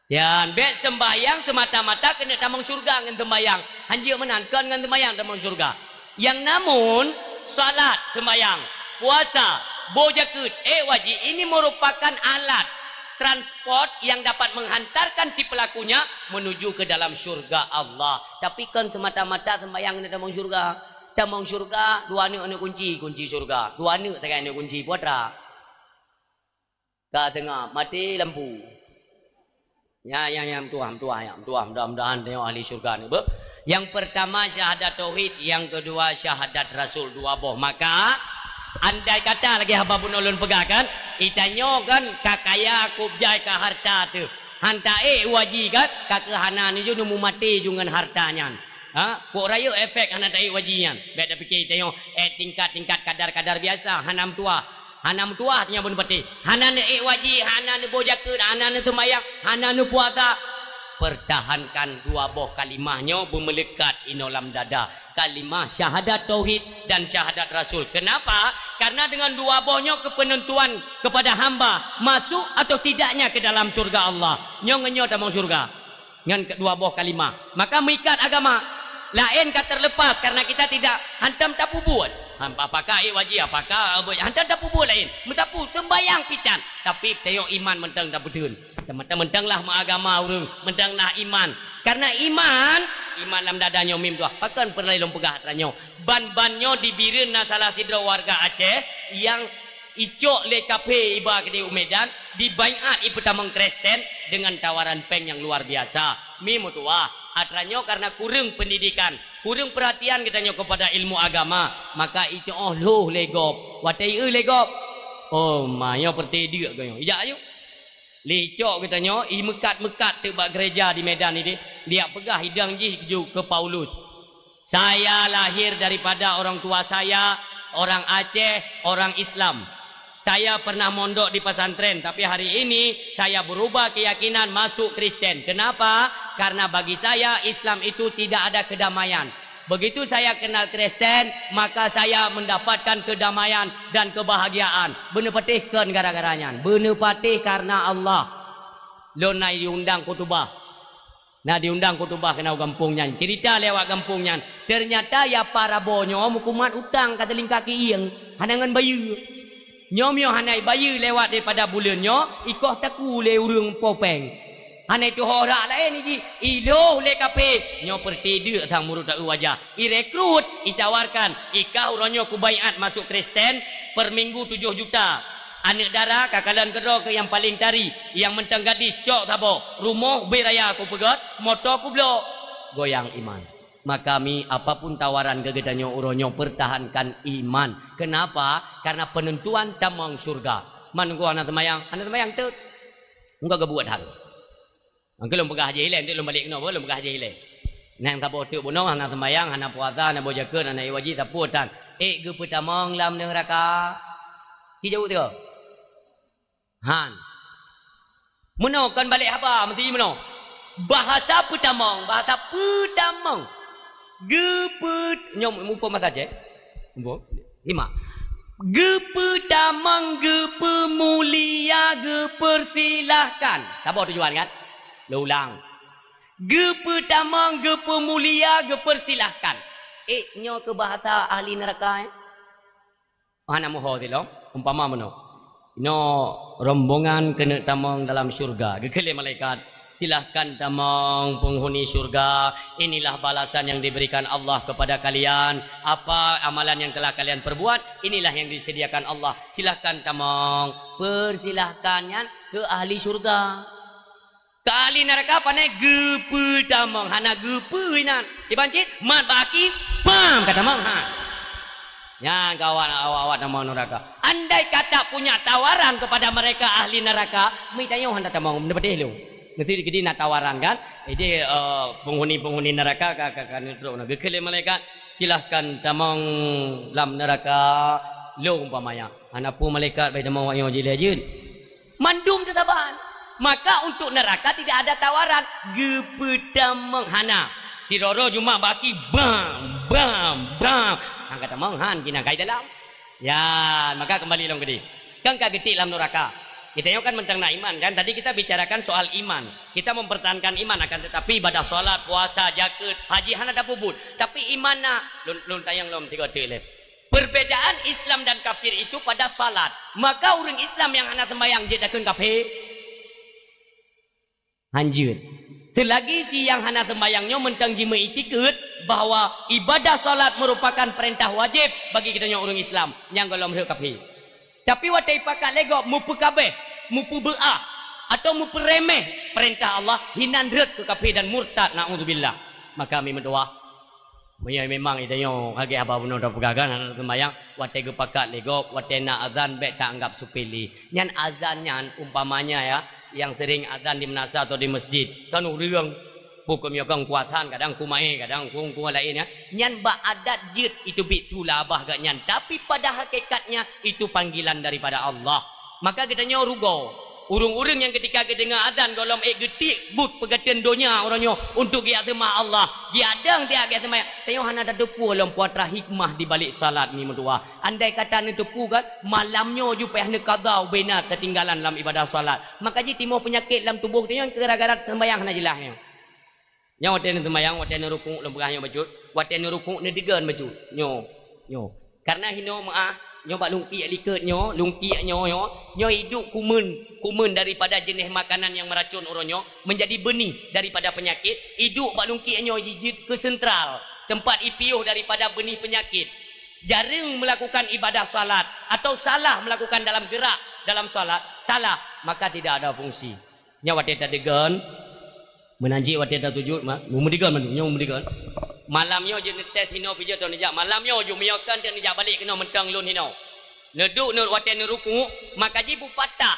Nyan, bèk seumbayang seumata-mata keuneuk tamong syeuruga ngon seumbayang. Hanjeuet meunan, kon ngon seumbayang tamong syeuruga. Nyang namun, salat, seumbayang, puasa, boh jakeuet, ék wajéb, ini merupakan alat Transport yang dapat menghantarkan si pelakunya menuju ke dalam syurga Allah. Tapi kon semata-mata sembahyang keuneuk tamong syurga. Tamong syurga, dua aneuk, aneuk kunci, kunci syurga. Dua aneuk sagai aneuk kunci, peue atra. Ka teungoh, maté lampu. Ya, ya, ya, meutuah, meutuah, ya, meutuah. Mudah-mudahan tanyoe ahli syurga ni, beuh. Yang pertama syahadat tauhid, yang kedua syahadat rasul, dua boh. Maka, andai kata lagèe haba bunoe lôn peugah kan, i tanyoe kan ka kaya, kôb jai, ka harta teuh. Han taék u haji kan, ka keuh hana neujue, neumumaté ju ngon harta nyan. Ha? Kok rayeuk efek hana taék u haji nyan. Bèk tapike tanyoe, eh, tingkat-tingkat kadar-kadar biasa, hana meutuah. Hana meutuah nyan beuneupatéh. Hana neuék u haji, hana neuboh jakeuet, hana neuseumbahyang, hana neupuasa. Pertahankan dua boh kalimah nyoe beumeuleukat inoe lam dada. Kalimah syahadat tauhid dan syahadat rasul. Kenapa? Karena dengan dua boh nyoe keupeunentuan kepada hamba masuk atau tidaknya ke dalam syurga Allah. Nyoe ngon nyoe tamong syurga. Ngon kedua boh kalimah. Maka meuikat agama. Laén ka terlepas karena kita tidak hantom tapubuet. Apakah ék u haji, apakah, eh, hantom tapubuet laén. Meusapeue, seumbahyang pih tan. Tapi tanyoe iman mantong tapeuteun. Mantong-mantong lah meuagama ureueng, mantong lah iman. Karena iman, iman lam dada nyoe mim tuah. Pakon peureulée lôn peugah atra nyoe. Ban-ban nyoe di Bireuen na salah sidroe warga Aceh nyang icok lé kafé iba keudéh u Medan, dibaiat ipeutamong Kristen dengan tawaran péng nyang luar biasa. Mi meutuwah, atra nyoe karena kureueng pendidikan, kureueng perhatian geutanyoe kepada ilmu agama, maka icok oh lhôh lé gob. Watée ieu lé gob, oh ma nyoe peureté deuk geuh nyoe. Ijak ayue. Lé icok geutanyoe, imeukat-meukat teuk bak gereja di Medan idéh. Diak peugah idang jih ju keu Paulus. Saya lahir daripada orang tua saya, orang Aceh, orang Islam. Saya pernah mondok di pesantren, tapi hari ini saya berubah keyakinan masuk Kristen. Kenapa? Karena bagi saya, Islam itu tidak ada kedamaian. Begitu saya kenal Kristen, maka saya mendapatkan kedamaian dan kebahagiaan. Beuneupatéh kon gara-gara nyan. Beuneupatéh karena Allah. Lôn na diundang khutubah. Na diundang khutubah keunoe u gampông nyan. Cerita lé awak gampông nyan. Ternyata ya para boh nyoe meukumat utang ka teulingka keuieng, hana ngon bayeue. Nyoe miyueb hana ibayeue lewat daripada buleuen nyoe, ikoh taku lé ureueng po péng. Hana ituho rak laén jih, ilhôh lé kafé. Nyoe peureté deuk sang murot taeu wajah. Irekrut, itawarkan, ikah uroe nyoe kubaiat masuk Kristen, per minggu tujoh juta. Aneuk dara ka kalon keudroe keu nyang paleng tari, nyang mantong gadis cok saboh, rumoh ubé raya kupeugöt, moto kublok. Goyang iman. Maka mi, apapun tawaran keu geutanyoe uroe nyoe, pertahankan iman. Kenapa? Karena penentuan tamong syurga. Man geuh hana seumayang, hana seumayang teut. Engkau geubuet hal. Engkau lôn peugah jih ilée, enteuk lôn balek keunoe, lôn peugah jih ilée. Nyang saboh teuk bunoe, hana seumayang, hana puasa, hana boh jakeuet, hana iwaji, sapeue tan. Ék geupeutamong lam neuraka? Ci jaweueb teuh. Han. Meunoe kon balek haba, meusti meunoe. Bahasa peutamong, bahasa peutamong. Geupeu-, nyoe muphom bahasa Aceh? Muphom? Simak. Geupeutamong, geupeumulia, geupeusilahkan. Saboh tujuan kan? Lôn ulang. Geupeutamong, geupeumulia, geupeusilahkan. Ék nyoe keu bahasa ahli neuraka, eh? Hana muho silom, umpama meunoe. Inoe rombongan keuneuk tamong dalam syurga. Geukheun lé malaikat, "Silahkan tamong, penghuni syurga. Inilah balasan yang diberikan Allah kepada kalian. Apa amalan yang telah kalian perbuat, inilah yang disediakan Allah. Silahkan tamong." Persilahkan nyan keu ahli syurga. Keu ahli neuraka pane geupeutamong, hana geupeu inan. Iban cit, mat bak aki, pam, ka tamong, ha. Nyan kawan awak-awak tamong neuraka. Andai kata punya tawaran kepada mereka ahli neraka, meutanyoe hana tamong, meupatéh lôn. Meusti keudéh na tawaran kan? Jadi, eh, penghuni-penghuni neraka ka, ka, ka neutrok na. Geukheun lé malaikat, "Silahkan tamong lam neraka lôn umpamanya." Hana peue malaikat bai tamong awak nyoe jilée jeuet. Mandum teusaban. Maka untuk neraka tidak ada tawaran. Geupeutamong hana. Sidroe-droe juma baki bam, bam, bam. Angkat tamong han kina kai dalam. Ya, maka kembali lom keudéh. Kan ka geutik lam neraka. Kita nyoe kan mantong na iman kan? Tadi kita bicarakan soal iman. Kita mempertahankan iman akan tetapi ibadah salat, puasa, jakeuet, haji hana tapeubuet. Tapi iman na. Lôn, lôn tanyong lom tiga teuk lé. Perbedaan Islam dan kafir itu pada salat. Maka ureuëng Islam nyang hana sembahyang jeuet takheun kafé? Hanjeuet. Seulagi si nyang hana seumbahyang nyoe mantong jimeuiktikeuet bahwa ibadah salat meurupakan peurintah wajéb bagi geutanyoe ureuëng Islam, nyang gohlom rhot kafé. Tapi watée ipakat lé gob meupeukabéh, meupeubeuáh, atau meupeureméh peurintah Allah, hinan rhot keu kafé dan murtad, naudzubillah. Maka mi meudoá, meunyoe memang geutanyoe lagée haba bunoe tapeugah kan, hana seumbahyang, watée geupakat lé gob, watée na azan bék taanggab seupele. Nyan azan nyan umpamanya ya, nyang sering azan di meunasah atau di masjid, kan ureuëng. Peue keumeunyoe keukuasaan, kadang kumaé, kadang ku-, ku laén, ya. Nyan bak adat jeuet itu bit tula bah gak nyan, tapi pada hakikatnya itu panggilan daripada Allah. Maka geutanyoe rugoe. Ureuëng-ureuëng nyang ketika geudeungoe azan gohlom ék geutik buet peugateun donya uroe nyoe untuk geujak seumah Allah, geujak dong tiak geujak seumah. Tanyoe hana tateupeue lom peue atra hikmah di balik salat mi meutuah. Andai kata neuteupeue kan, malam nyoe ju payah neukada ubena teutinggalan lam ibadah salat. Maka jitimoh peunyakét lam tuboh tanyoe gara-gara seumbahyang hana jeulaih nyoe. Nyoe watée neuseumayang, watée neurukuk lôn peugah nyoe bacut, watée neurukuk neudeugon bacut. Nyoe, nyoe. Karena hinoe meuáh, nyoe bak lungkiek likot nyoe, lungkiek nyoe, nyoe, nyoe iduek kumeun, kumeun daripada jeuneh makanan nyang meuracon uroe nyoe, menjadi beunih daripada peunyakét, iduek bak lungkiek nyoe jijeuet keu sentral, teumpat ipiôh daripada beunih peunyakét. Jareueng melakukan ibadah salat atau salah melakukan dalam gerak dalam salat, salah, maka tidak ada fungsi. Nyoe watée tadeugon, meunan cit watée tasujut, ma-, meudeugon mandum, nyoe meudeugon. Malam nyoe jeuet neutés hinoe pih jeuet neujak. Malam nyoe ju meunyoe kon teuk neujak balek keunoe mantong lôn hinoe. Neuduek neu-, watée neurukuk, maka jih bupatah.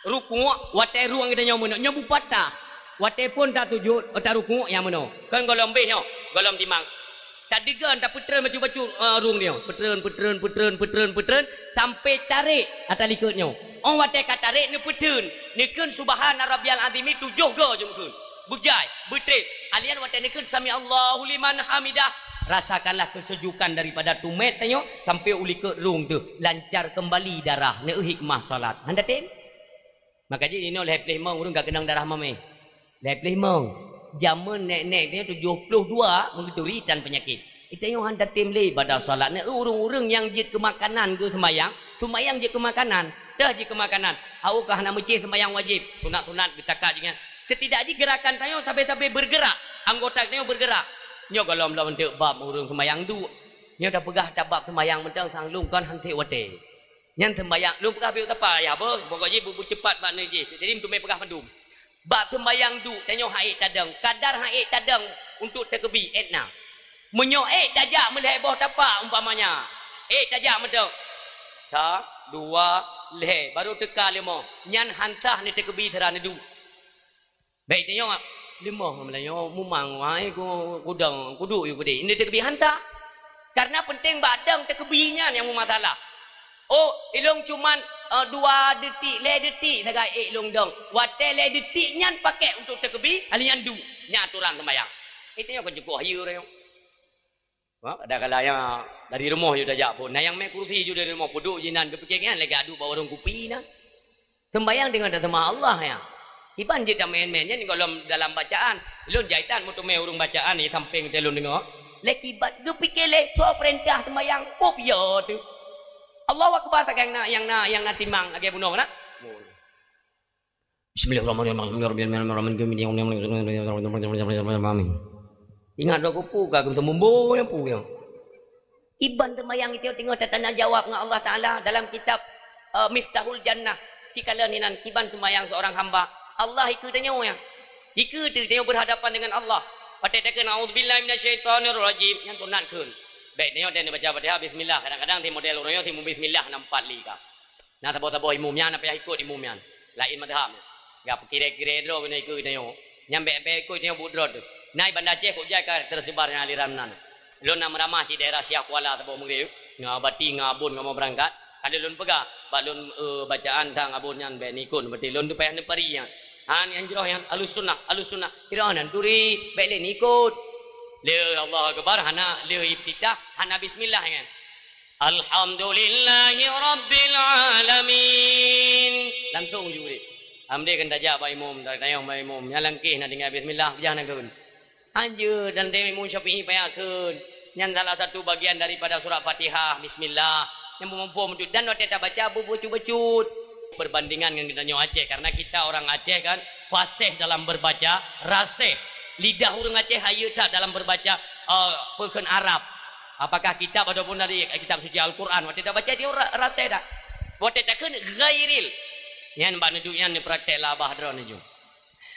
Rukuk, watée rueng geutanyoe meunoe, nyoe bupatah. Watée phon tasujut, tarukuk nyang meunoe. Kon gohlom béh nyoe, gohlom timang. Tadeugon, tapeutreun bacut-bacut, eh, rueng nyoe. Peutreun, peutreun, peutreun, peutreun, peutreun, sampai tarek ata likot nyoe. Óh watée ka tarek neupeuteun, neukheun subhana rabbiyal azimi tujoh goe jeuem kheun. Beujai, beutreb. Alian watée neukheun sami Allahu liman hamidah, rasakanlah kesejukan daripada tumét tanyoe sampai u likot rueng teuh lancar kembali darah, neu hikmah salat. Hana tem? Maka jih inoe lhée pleh mong ureuëng ka keunong darah mameh. Lhée pleh mong. Jameun nek-nek nyoe tujoh ploh dua meugeuturi tan peunyakét. Geutanyoe hana tem lé ibadah salat. Neu ureuëng-ureuëng nyang jeuet keu makanan geuh seumayang, seumayang jeuet keu makanan, teuh jeuet keu makanan. Awak ka hana meucéh seumayang wajéb, sunat-sunat geutaka jih nyan. Setidak jih gerakan tanyoe sabe-sabe bergerak, anggota tanyoe bergerak. Nyoe gohlom-lom teuk bab ureuëng seumayang duek. Nyoe tapeugah tabab seumayang mantong sang lôn kon han sép watée. Nyan seumayang, lôn peugah beu tapa ya beuh, pokok jih bu-, buceupat bak neujih. Jadi meuteumé peugah mandum. Bak seumayang duek tanyoe han ék tadong, kadar han ék tadong untuk takeubi ék na. Meunyoe ék tajak meulhée boh tapa umpamanya, ék tajak meudong. Sa, dua, lhée, baru teuka leumoh. Nyan han sah neutakeubi sira neuduek. Bék tanyoe, leumoh meulayeue mumang wai ku-, kudong, kuduek yue keudeh. Ini takeubi han sah. Karena penting bak dong takeubi nyan nyang meumasalah. Oh, ilong cuman, eh, dua detik, lhée detik sagai ék ilong dong. Watée lhée detik nyan pakai untuk takeubi, hali nyan duek. Nyan aturan seumayang. Itu nyang keucukup hayeue nyoe. Ha, kadang-kadang ya, dari rumoh ju tajak phon. Na nyang mé kursi ju dari rumoh peuduek jinan geupike nyan lagée adu bak warong kupi na. Sembayang dengan tasama Allah ya. Iban jeuet tamén-mén nyan gohlom dalam bacaan. Lôn jaitan meuteumé ureuëng bacaan di sampéng teuh lôn deungoe. Lé kiban geupike lé soe peurintah sembayang. Pup yo tu. Allahu Akbar sagai na nyang na nyang na timang lagée bunoe na. Bismillahirrahmanirrahim. Ingat dok kupu ka geuseumeumbo nyang pu nyang. Iban seumayang itu teungoh tatanya jawab ngon Allah Taala dalam kitab, eh, Miftahul Jannah. Sikalon hinan iban seumayang seorang hamba. Allah ikeu tanyoe ya. Ikeu tu tanyoe berhadapan dengan Allah. Patai takeu naudzubillahi minasyaitonirrajim. Nyang sunat kheun. Baik tanyoe dan baca Fatihah bismillah. Kadang-kadang di model urang nyoe di bismillah nampak lika. Na saboh-saboh imum nyan, na payah ikot imum nyan. Laén mazhab. Gak peukiré-kiré droe keuneuk ikot tanyoe. Nyang bék-bék ikot tanyoe buet droe teuh. Na i Banda Aceh kok jai ka teusebar nyang aliran nan. Lôn na meuramah cit daerah Syiah Kuala saboh Meungrieb. Ngon Abati, ngon Abon, ngon mau beurangkat. Ka lheueh lôn peugah, bak lôn, eh, bacaan tang Abon nyan bék neuikot, berarti lôn teuh payah neupari nyan. Han nyang jroh nyan, Ahlus Sunnah, Ahlus Sunnah. Kira nan turi, bék lé neuikot. Lé Allahu Akbar, hana lé iftitah, hana bismillah nyan. Alhamdulillahi Rabbil Alamin. Langsung ju deh. Amdeh kan tajak bak imum, tayong bak imum. Nyang langkeh na tinggai bismillah, bejah na kheun. Anjeut dan tayong Imam Syafi'i payah kheun. Nyan salah satu bagian daripada surat Fatihah, bismillah. Nyang meumampu untuk dan watée tabaca beubacut-bacut. Perbandingan ngon geutanyoe Aceh, karena kita orang Aceh kan, Fasih dalam berbaca, rasih. Lidah ureuëng Aceh hayeue that dalam berbaca, eh, peukheun Arab. Apakah kitab ataupun dari kitab suci Al-Quran. Watée tabaca dia ra-, rasih dah. Watée takheun ghairil. Nyan bak neuduek nyan neupraktek lah bah droe neujue.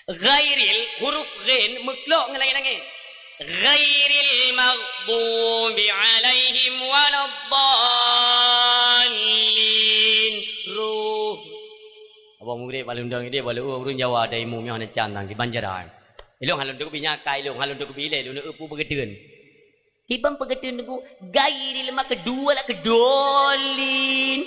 Ghairil, huruf ghain meuklok ngon langét-langét. Ghairil maghdubi alaihim waladdallin. Ruh. Abang murid paling dong ini, bala ureuëng Jawa ada imum yang ada cantang di Banjaran. Ilong halon tu binyakai, ilong halon tu bilai, ilong eu pu begedeun. Kiban peugeuteun teungku, gairil maghdubi waladdallin.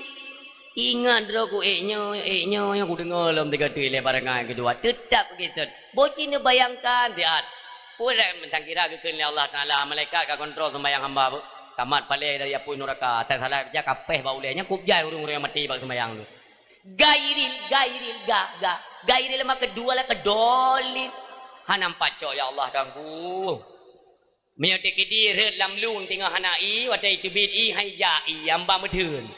Ingat droe ku ék nyoe, ék nyoe, nyang kudeungoe lom tiga tu ilée barangai keudua. Teutap beugeuteun. Boh ci neubayangkan siat. Peue dak meuntang kira geukheun lé Allah Taala, malaikat ka kontrol sembahyang hamba bu. Kamat palée dari apui nuraka, atai salah baca kapéh bak ulée, nyang kup jai ureuëng-ureuëng nyang maté bak sembahyang tu. Gairil, gairil, ga, ga. Gairil maghdubi waladdallin. Hana pacok ya Allah Tuhanku. Meunyoe teukeudi rhot lam lueng teungoh hana ie, watée teubiet ie hai jak ie, amba meutheun.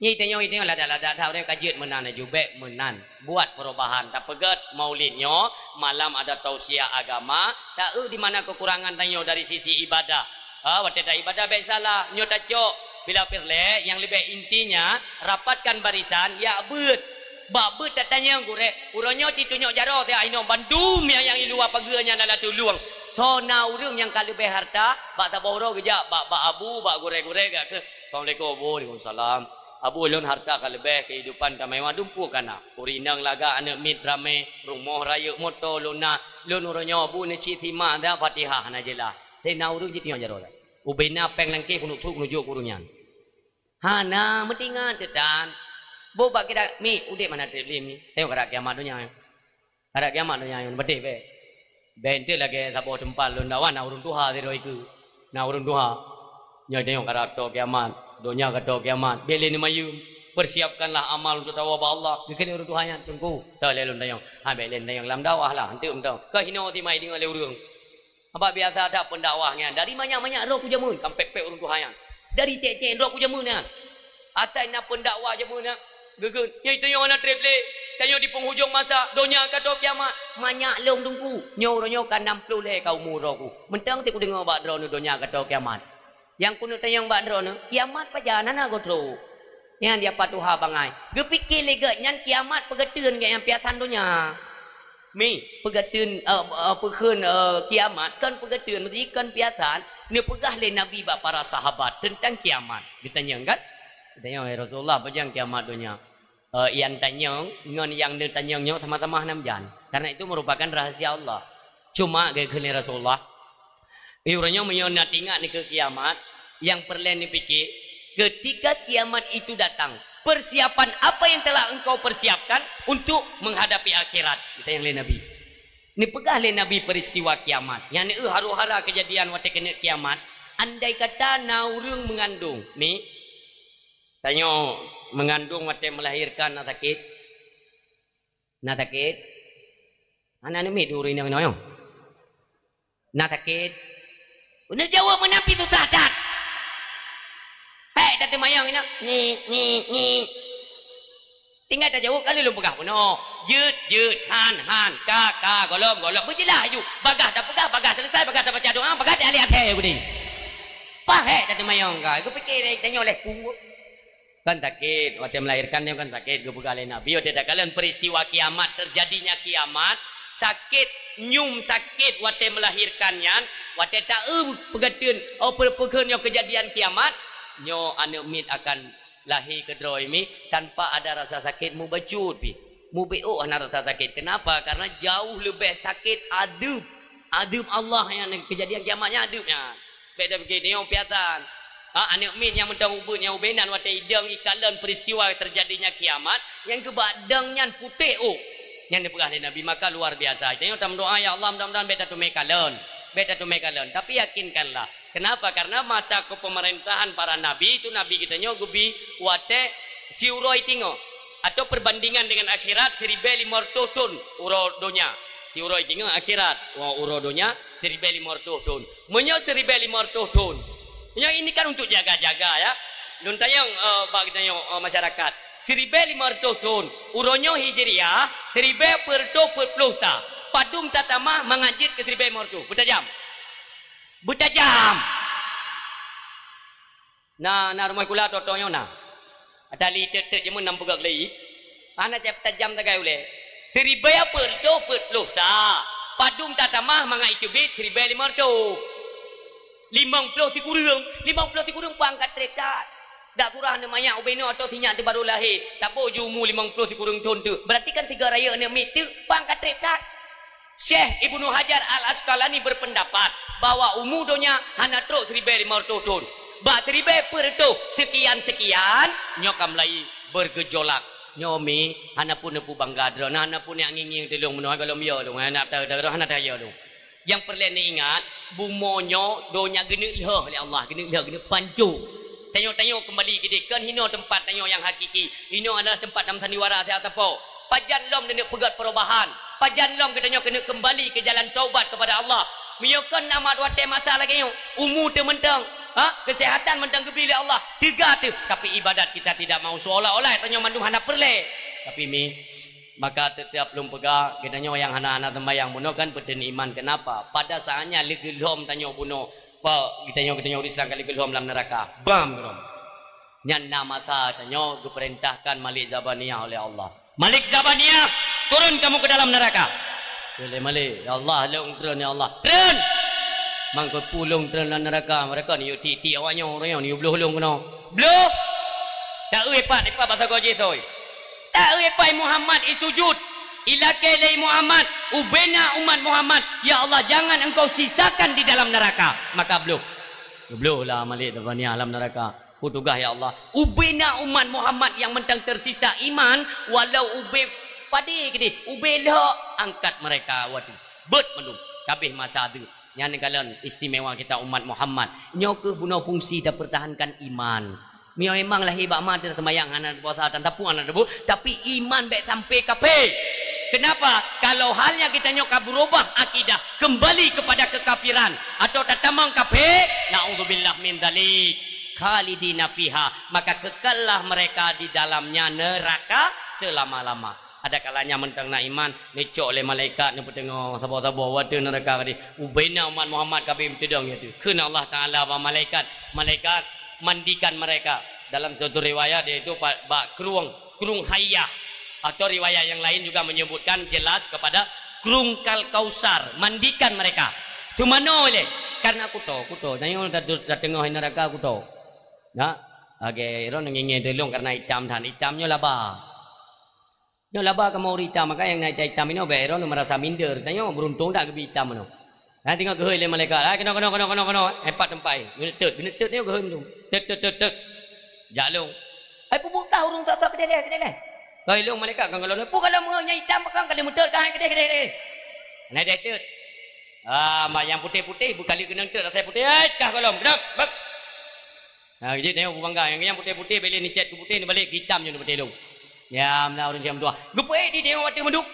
Nyoe tanyoe, tanyoe ladak-ladak that ureuëng ka jeuet meunan laju, bék meunan. Buat perubahan. Tapeugét maulid nyoe, malam ada tausiah agama, taeu di mana kekurangan tanyoe dari sisi ibadah. Ha, watée taibadah bék salah. Nyoe tacok, bila pirlée, nyang leubeh intinya, rapatkan barisan, yak beuet. Bak beuet tatanyong gurée, uroe nyoe ci tunyok jaroe teuh inoe bandum nyang, nyang i luwa pageue nyan adalah tuleueng. Soe na ureuëng nyang ka leubeh harta, bak saboh uroe geujak, bak, bak abu, bak gurée-gurée gak keu, "Assalamualaikum." "Waalaikumsalam." "Abu, lôn harta ka leubeh, keuhidupan ka mewah, dumpeue ka na. Ureuëng inong lagak, aneuëk miet ramé, rumoh rayeuk, moto lôn na. Lôn uroe nyoe, Abu, neucit simak dah Fatihah hana jeulaih. Teuh na ureuëng ci tunyok jaroe teuh. Ubena péng langkée keuneuk trok neujok keu ureuëng nyan." Hana meutingat teutan. Boh bak kita mi udeb mana treb lé mi. Tengok kada kiamat donya. Kada kiamat donya nyoe beuteh beh. Beh enteuk lagée saboh teumpat lôn dakwah na ureuëng tuha sidroe ikeue. Na ureuëng tuha. Nyoe tengok kada to kiamat, donya ka to kiamat. Beh lé neumayeuem, persiapkanlah amal untuk tawoe bak Allah. Geukheun ureuëng tuha nyan, "Teungku, to lé lôn tanyong." Ha beh lé tanyong lam dakwah lah, enteuk meuto. Ka hinoe timai deungoe lé ureuëng. Abak biasa that peundakwah nyan, dari manyak-manyak droe ku jameun, kan pek-pek ureuëng tuha nyan. Dari cek-cek droe ku jameun nyan. Asai na peundakwah jameun nyan, geukheun, "Nyoe tanyoe hana treb lé, tanyoe di penghujung masa, donya ka to kiamat." Manyak lom teungku, nyoe uroe nyoe ka nam ploh lhée ka umu droe ku. Mantong teuk kudeungoe bak droeneuh donya ka to kiamat. Nyang keuneuk tanyong bak droeneuh, kiamat pajan hana geutrok? Nyan di apa tuha bangai. Geupike lé geuh nyan kiamat peugeuteun geuh nyang piasan donya. Mi, peugeuteun, eh, eh, peukheun, eh, kiamat kon peugeuteun, meusti kon piasan, neupeugah lé Nabi bak para sahabat teuntang kiamat. Geutanyong kan? Geutanyong, "Ya Rasulullah, pajan kiamat donya?" Eh, nyang tanyong ngon nyang neutanyong nyoe sama-sama hana meujan. Karena itu merupakan rahasia Allah. Cuma geukheun lé Rasulullah, "Uroe nyoe meunyoe na teuingat nikeue kiamat, nyang peureulée neupike, ketika kiamat itu datang, persiapan apa yang telah engkau persiapkan untuk menghadapi akhirat?" Geutanyong lé Nabi. Neupeugah lé Nabi peristiwa kiamat. Nyan eu haru-hara keujadian watée keuneuk kiamat. Andai kata na ureuëng meungandong, mi, tanyoe meungandong watée meulahirkan na sakét? Na sakét? Hana neumiet ureuëng inong inoe. Na sakét? Neujaweueb meunan pih susah that. Hék, tateumayong inong. Ngi, ngi, ngi. Tinggai tajaweueb ka lheueh lôn peugah bunoe. Jeuet, jeuet, han, han, ka, ka, gohlom, gohlom. Beujeulaih laju. Bagah tapeugah, bagah seuleusai, bagah tabaca doa, bagah teualek asée gudi. Pah hék tateumayong ka. Geupike lé tanyoe lé ku. Kan sakét, watée melahirkan nyoe kan sakét, geupeugah lé Nabi, watée takalon peristiwa kiamat, terjadinya kiamat, sakét, nyum sakét watée melahirkan nyan, watée taeu peugeuteun, oh, peu-, peukheun nyoe keujadian kiamat, nyoe aneuëk miet akan lahé keudroe mi tanpa ada rasa sakét, mubacut pih. Mubeok hana rasa sakét. Kenapa? Karena jauh leubeh sakét adeueb. Adeueb Allah nyan, keujadian kiamat nyan adeueb nyan. Bék tapike nyoe piasan. Ha, aneuëk miet nyang mantong ubeut nyang ubé nan watée idong ikalon peristiwa terjadinya kiamat, nyang keubak dong nyan putéh ôk. Nyan neupeugah lé Nabi, maka luar biasa. Tanyoe tameudoá, "Ya Allah, mudah-mudahan bék tateumé kalon. Bék tateumé kalon." Tapi yakinkanlah. Kenapa? Karena masa kepemerintahan para nabi itu, nabi geutanyoe geubi watée siuroe tingoh. Atau perbandingan dengan akhirat, siribée limong reutôh thon uroe donya. Siuroe tingoh akhirat, wa-, uroe donya, siribée limong reutôh thon. Meunyoe siribée limong reutôh thon, meunyoe ini kan untuk jaga-jaga, ya. Lôn tanyong, eh, bak geutanyoe, eh, masyarakat. Siribèe limong reutôh thôn, uroe nyoe Hijriah, siribèe peuet reutôh peuet ploh sa. Padum tatamah mangat jeuet keu siribèe limong reutôh. Beutajam. Beutajam. Na, na rumoh sikula tô-tô nyoe na. Ata li teuk-teuk jeumeu nam peugah lé. Hana cit tajam sagai ulèe. Siribèe peuet reutôh peuet ploh sa. Padum tatamah mangat jiteubiet siribèe limong reutôh. Limong ploh sikureueng, limong ploh sikureueng pangkat treuk that. Dak surah aneuk manyak ubé nyoe atau sinyak teuh baru lahé, tabôh ju umu limong ploh sikureueng thôn teuh. Berarti kan sigoe rayeuk aneuk miet teuh pangkat treuk that. Syekh Ibnu Hajar Al-Asqalani berpendapat bahwa umu donya hana trok siribèe limong reutôh thôn. Bak siribèe peuet reutôh sekian-sekian, nyoe ka mulai bergejolak. Nyoe mi, hana pun neupeu bangga droe, hana pun nyang ngieng-ngieng teulông meunoe, gohlom yo lông, hana ta-, ta-, hana taya lông. Nyang peureulèe neuingat, bumoe nyoe donya geuneuk lheueh lé Allah, geuneuk lheueh, geuneuk pancôh. Tanyoe-tanyoe keumbali keudéh, kon hinoe teumpat tanyoe nyang hakiki. Hinoe adalah teumpat nam sandiwara siat sapo. Pajan lom neuneuk peugöt perubahan? Pajan lom geutanyoe keuneuk keumbali keu jalan taubat keupada Allah? Meunyoe kon na mat watèe masa lagèe nyoe, umu teuh mantong, ha? Keuseuhatan mantong geubri lé Allah, teuga teuh, tapi ibadat kita tidak mau, seolah-olah tanyoe mandum hana peureulèe. Tapi mi, maka teutap lôn peugah, geutanyoe nyang hana-hana seumbahyang bunoe kan peuteun iman. Kenapa? Pada saatnya lé geulhom tanyoe bunoe, pa, geutanyoe, geutanyoe ureueng Islam ka lé geulhom lam neuraka. Bam geulhom. Nyan na masa tanyoe geupeurintahkan Malik Zabaniyah oleh Allah. "Malik Zabaniyah, turun kamu ke dalam neraka." Kheun lé Malik, "Ya Allah, lôn treun, ya Allah." "Treun!" Mangkeupeue lôn treun lam neuraka, meureka neuyue tiek-tiek awak nyoe, ureueng nyoe neuyue bloh lôn keunoe. Bloh! Taeu ipat, ipat basa goe jih sôi. Taeu ipat Muhammad isujud. Ilakèe lé Muhammad, ubena umat Muhammad, "Ya Allah, jangan Engkau sisakan di dalam neraka." Maka bloh. Geubloh lah Malik Zabaniyah lam neuraka. Peue tugaih, ya Allah? Ubena umat Muhammad nyang mantong teusisa iman, walau ubé padé keudéh, ubé lhok, angkat mereka watèe. Beuet mandum, ka abéh masa deuek. Nyan kalon istimewa kita umat Muhammad. Nyoe keuh bunoe fungsi tapeurtahankan iman. Meunyoe memang lahé bak ma teuh seumbahyang hana puasa tan tapue hana tapue, tapi iman bèk sampai kafé. Kenapa? Kalau halnya geutanyoe ka beurubah akidah, keumbali keupada keukafiran, atau tatamong kafé, naudzubillah min dzalik. Khalidina fiha, maka kekallah mereka di dalamnya neraka selama-lama. Ada kalanya mantong na iman, neucok lé malaikat neupeuteungoh saboh-saboh watèe neuraka tadi. Ubena umat Muhammad ka abéh meuteudong ié teuh. Kheun Allah Taala bak malaikat, "Malaikat, mandikan mereka." Dalam suatu riwayat yaitu pa-, bak krueng, krueng Hayyah. Atau riwayat yang lain juga menyebutkan jelas kepada krueng Kal Kausar, "Mandikan mereka." Teumanoe lé, karena kuto, kuto. Tanyoe tateungoh neuraka kuto. Nah, lagèe droeneuh ngieng-ngieng teulông karena itam that. Itam nyoe laba. Nyoe laba kamoe ureueng itam, maka nyang na itam-itam inoe bèk droeneuh meurasa minder. Tanyoe beuruntung that geubri itam inoe. Nah, teungoh geuhôi lé malaikat, "Hai, keunoe, keunoe, keunoe, keunoe, keunoe." Empat teumpat. Geuneuteuet, geuneuteuet nyoe geuhôi mandum. Teut, teut, teut, teut. Jak lông. "Hai, peue buet kah ureueng sok-sok keudéh lé, keudéh lé?" Ka ilông malaikat ka ngalor. "Peue ka lông nyoe itam pakon ka lheueh meuteuet kah, hai, keudéh, keudéh, keudéh." Nah, deh teut. Ah, ma nyang putéh-putéh beukali keunong teut asai putéh. "Hai, kah gohlom, keudap, bap." Nah, jeuet nyoe beubangga. Nyang, nyang putéh-putéh, bèk lé neucèt keu putéh, neubalek keu itam nyoe neupatéh lom. Ya, meunan ureueng siang meutuah. Geupeuék di tanyoe watèe mandum.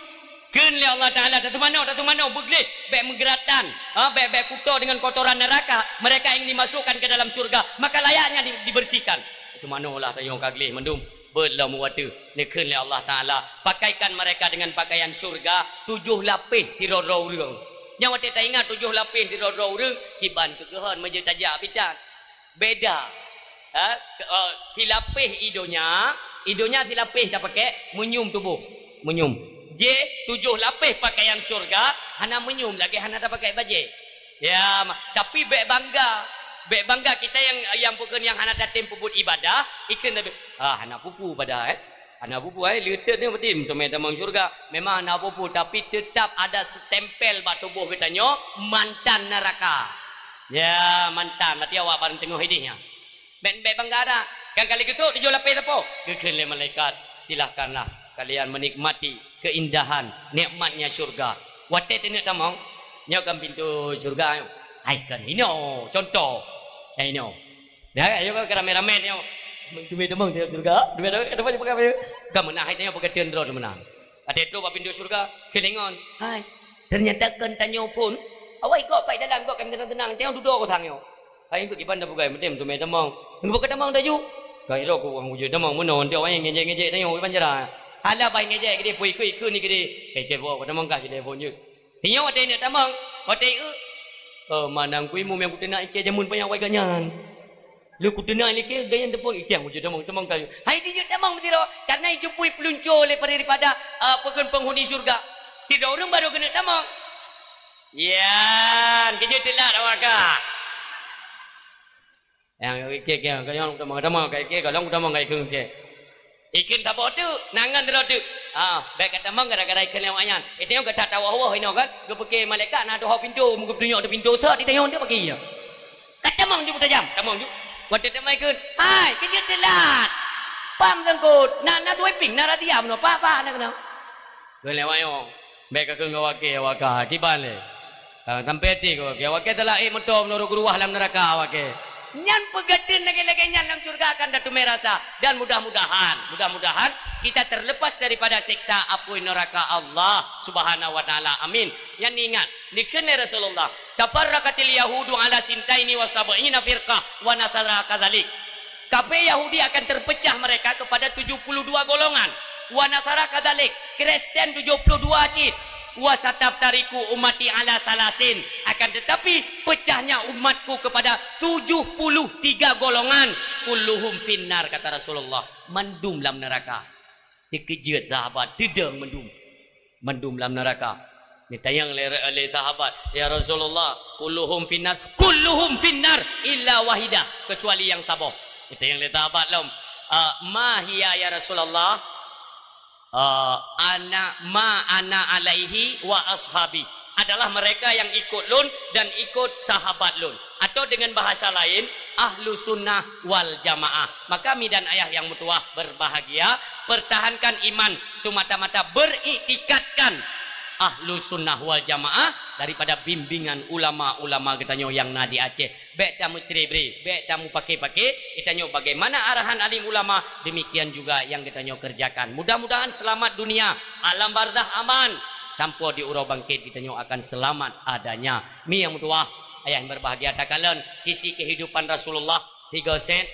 Kheun lé Allah Taala, "Tateumanoe, tateumanoe, beugleh, bèk meugeuratan, ha, bèk, bèk kuto dengan kotoran neraka. Mereka ingin dimasukkan ke dalam syurga, maka layaknya di-, dibersihkan." Tateumanoe lah tanyoe ka gleh mandum. Beuet lom watèe neukheun lé Allah Taala, "Pakaikan mereka dengan pakaian syurga tujoh lapéh sidroe-droe ureueng." Nyang watèe taingat tujoh lapéh sidroe-droe ureueng, kiban keu geuhon meujeuet tajak pitan. Beda. Ha? Ke-, eh, silapéh i donya, i donya silapéh tapakèk meunyium tuboh. Meunyium. Jih tujoh lapéh pakaian syurga, hana meunyium lagèe hana tapakèk bajèe. Ya, ma-, tapi bèk bangga. Bèk bangga kita nyang, nyang pokon nyang hana tatem peubuet ibadah, ikheun tapi, "Ah, hana peue-peue ibadah, eh." Hana peue-peue, eh, leuteut ni berarti teumé tamong syurga. Memang hana peue-peue, tapi tetap ada stempel bak tuboh geutanyoe, mantan neraka. Ya, mantan. Berarti awak barang teungoh idéh nyan. Bèk, bèk bangga dah. Kan kali geutrok tujoh lapéh sapo? Geukheun lé malaikat, "Silahkanlah kalian menikmati keindahan nikmatnya syurga." Watèe taneuk tamong, nyoe kan pintoe syurga nyoe. Hai kan inoe, contoh. Hai inoe. Dah, ayo ke ramé-ramé nyoe. Teumé tamong di syurga. Teumé tamong, kata banyak pegang. Ka meunan hai tanyoe peugah teun droe meunan. Watèe trok bak pintoe syurga, keulingon. Hai. Ternyata kon tanyoe phôn. Awai kok pai dalam kok kami tenang-tenang. Tanyoe dudoe kosong nyoe. Hai, ikut kiban dah peugah, meutem teumé tamong. Nunggu peugah tamong dah ju. Ka irok ku urang ujeut tamong meunoe, nyoe awai ngejek-ngejek tanyoe di Banjarah. Alah bah ngejek keudeh, pue ikeu-ikeu ni keudeh. Kecek buah tamong ka keudeh phon jeuet. Tanyoe watèe neuk tamong, watèe eu. Oh, manang ku imum nyang kuteunak ikei jameun panyang awai gobnyan. Lheueh kuteunak ikei, gobnyan teupeu ikei nyang ujeut tamong, tamong ka. Hai dijeuet tamong beutiro, karena ijupui peulunco lé daripada, ah, peukon penghuni syurga. Sidroe ureueng barô keuneuk tamong. Yan, keujeuet teulat awak ka. Nyang ikei, ikei, ikei, nyang tamong-tamong ka ikei, ka lom tamong ka ikei, ikei. Ikheun saboh teuk, nan ngon droe teuk. Ah, bèk ka tamong gara-gara ikheun lé awak nyan. Itu nyang gata tawoh-woh inoe kan, geupike malaikat na tuho pintoe, meugeutunyok di pintoe, sot di tanyoe tu pagi ya. Ka tamong ju tajam, tamong ju. Watèe tamong ikheun, "Hai, keujeuet teulat." Pam sangkot, na, na sweeping, na razia meunoe, pa, pa, na keunoe. Kheun lé awak nyoe, bèk ka kheun ngon awak kèe, awak kèe, kiban lé. Ah, sampai até keu awak kèe, awak kèe telah ék meuto meunurot geuruwah lam neuraka awak kèe. Nyan peugah teun lagèe-lagèe nyan lam syurga akan tateumé rasa. Dan mudah-mudahan, mudah-mudahan kita terlepas daripada siksa apui neuraka Allah Subhanahu wa Taala. Amin. Nyan ingat, dikheun lé Rasulullah, "Tafarraqatil yahudu ala sintaini wa sab'ina firqah wa nasara kadzalik." Kafé Yahudi akan terpecah mereka kepada tujuh puluh dua golongan. Wa nasara kadzalik, Kristen tujuh puluh dua cit. Wa sataftariqu ummati ala salasin, akan tetapi pecahnya umatku kepada tujuh puluh tiga golongan. Kulluhum finnar, kata Rasulullah. Mandum lam neraka. Dikeujeuet sahabat, teudong mandum. Mandum lam neraka. Neutanyong lé, lé sahabat, "Ya Rasulullah, kulluhum finnar?" "Kulluhum finnar illa wahidah," kecuali yang saboh. Neutanyong lé sahabat lom, "Ah, ma hiya ya Rasulullah?" "Ah, ana ma ana alaihi wa ashabi." Adalah mereka yang ikut lôn dan ikut sahabat lôn. Atau dengan bahasa lain, ahlu sunnah wal jamaah. Maka mi dan ayah yang meutuwah berbahagia, pertahankan iman semata-mata beriktikadkan ahlu sunnah wal jamaah daripada bimbingan ulama-ulama geutanyoe nyang na di Aceh. Bèk tameucre-bre, bèk tamupaké-paké, geutanyoe bagaimana arahan alim ulama, demikian juga yang geutanyoe kerjakan. Mudah-mudahan selamat dunia, alam barzakh aman, sampoe di uroe bangkét geutanyoe akan selamat adanya. Mi nyang meutuwah, ayah yang berbahagia, takalon sisi kehidupan Rasulullah, tiga set.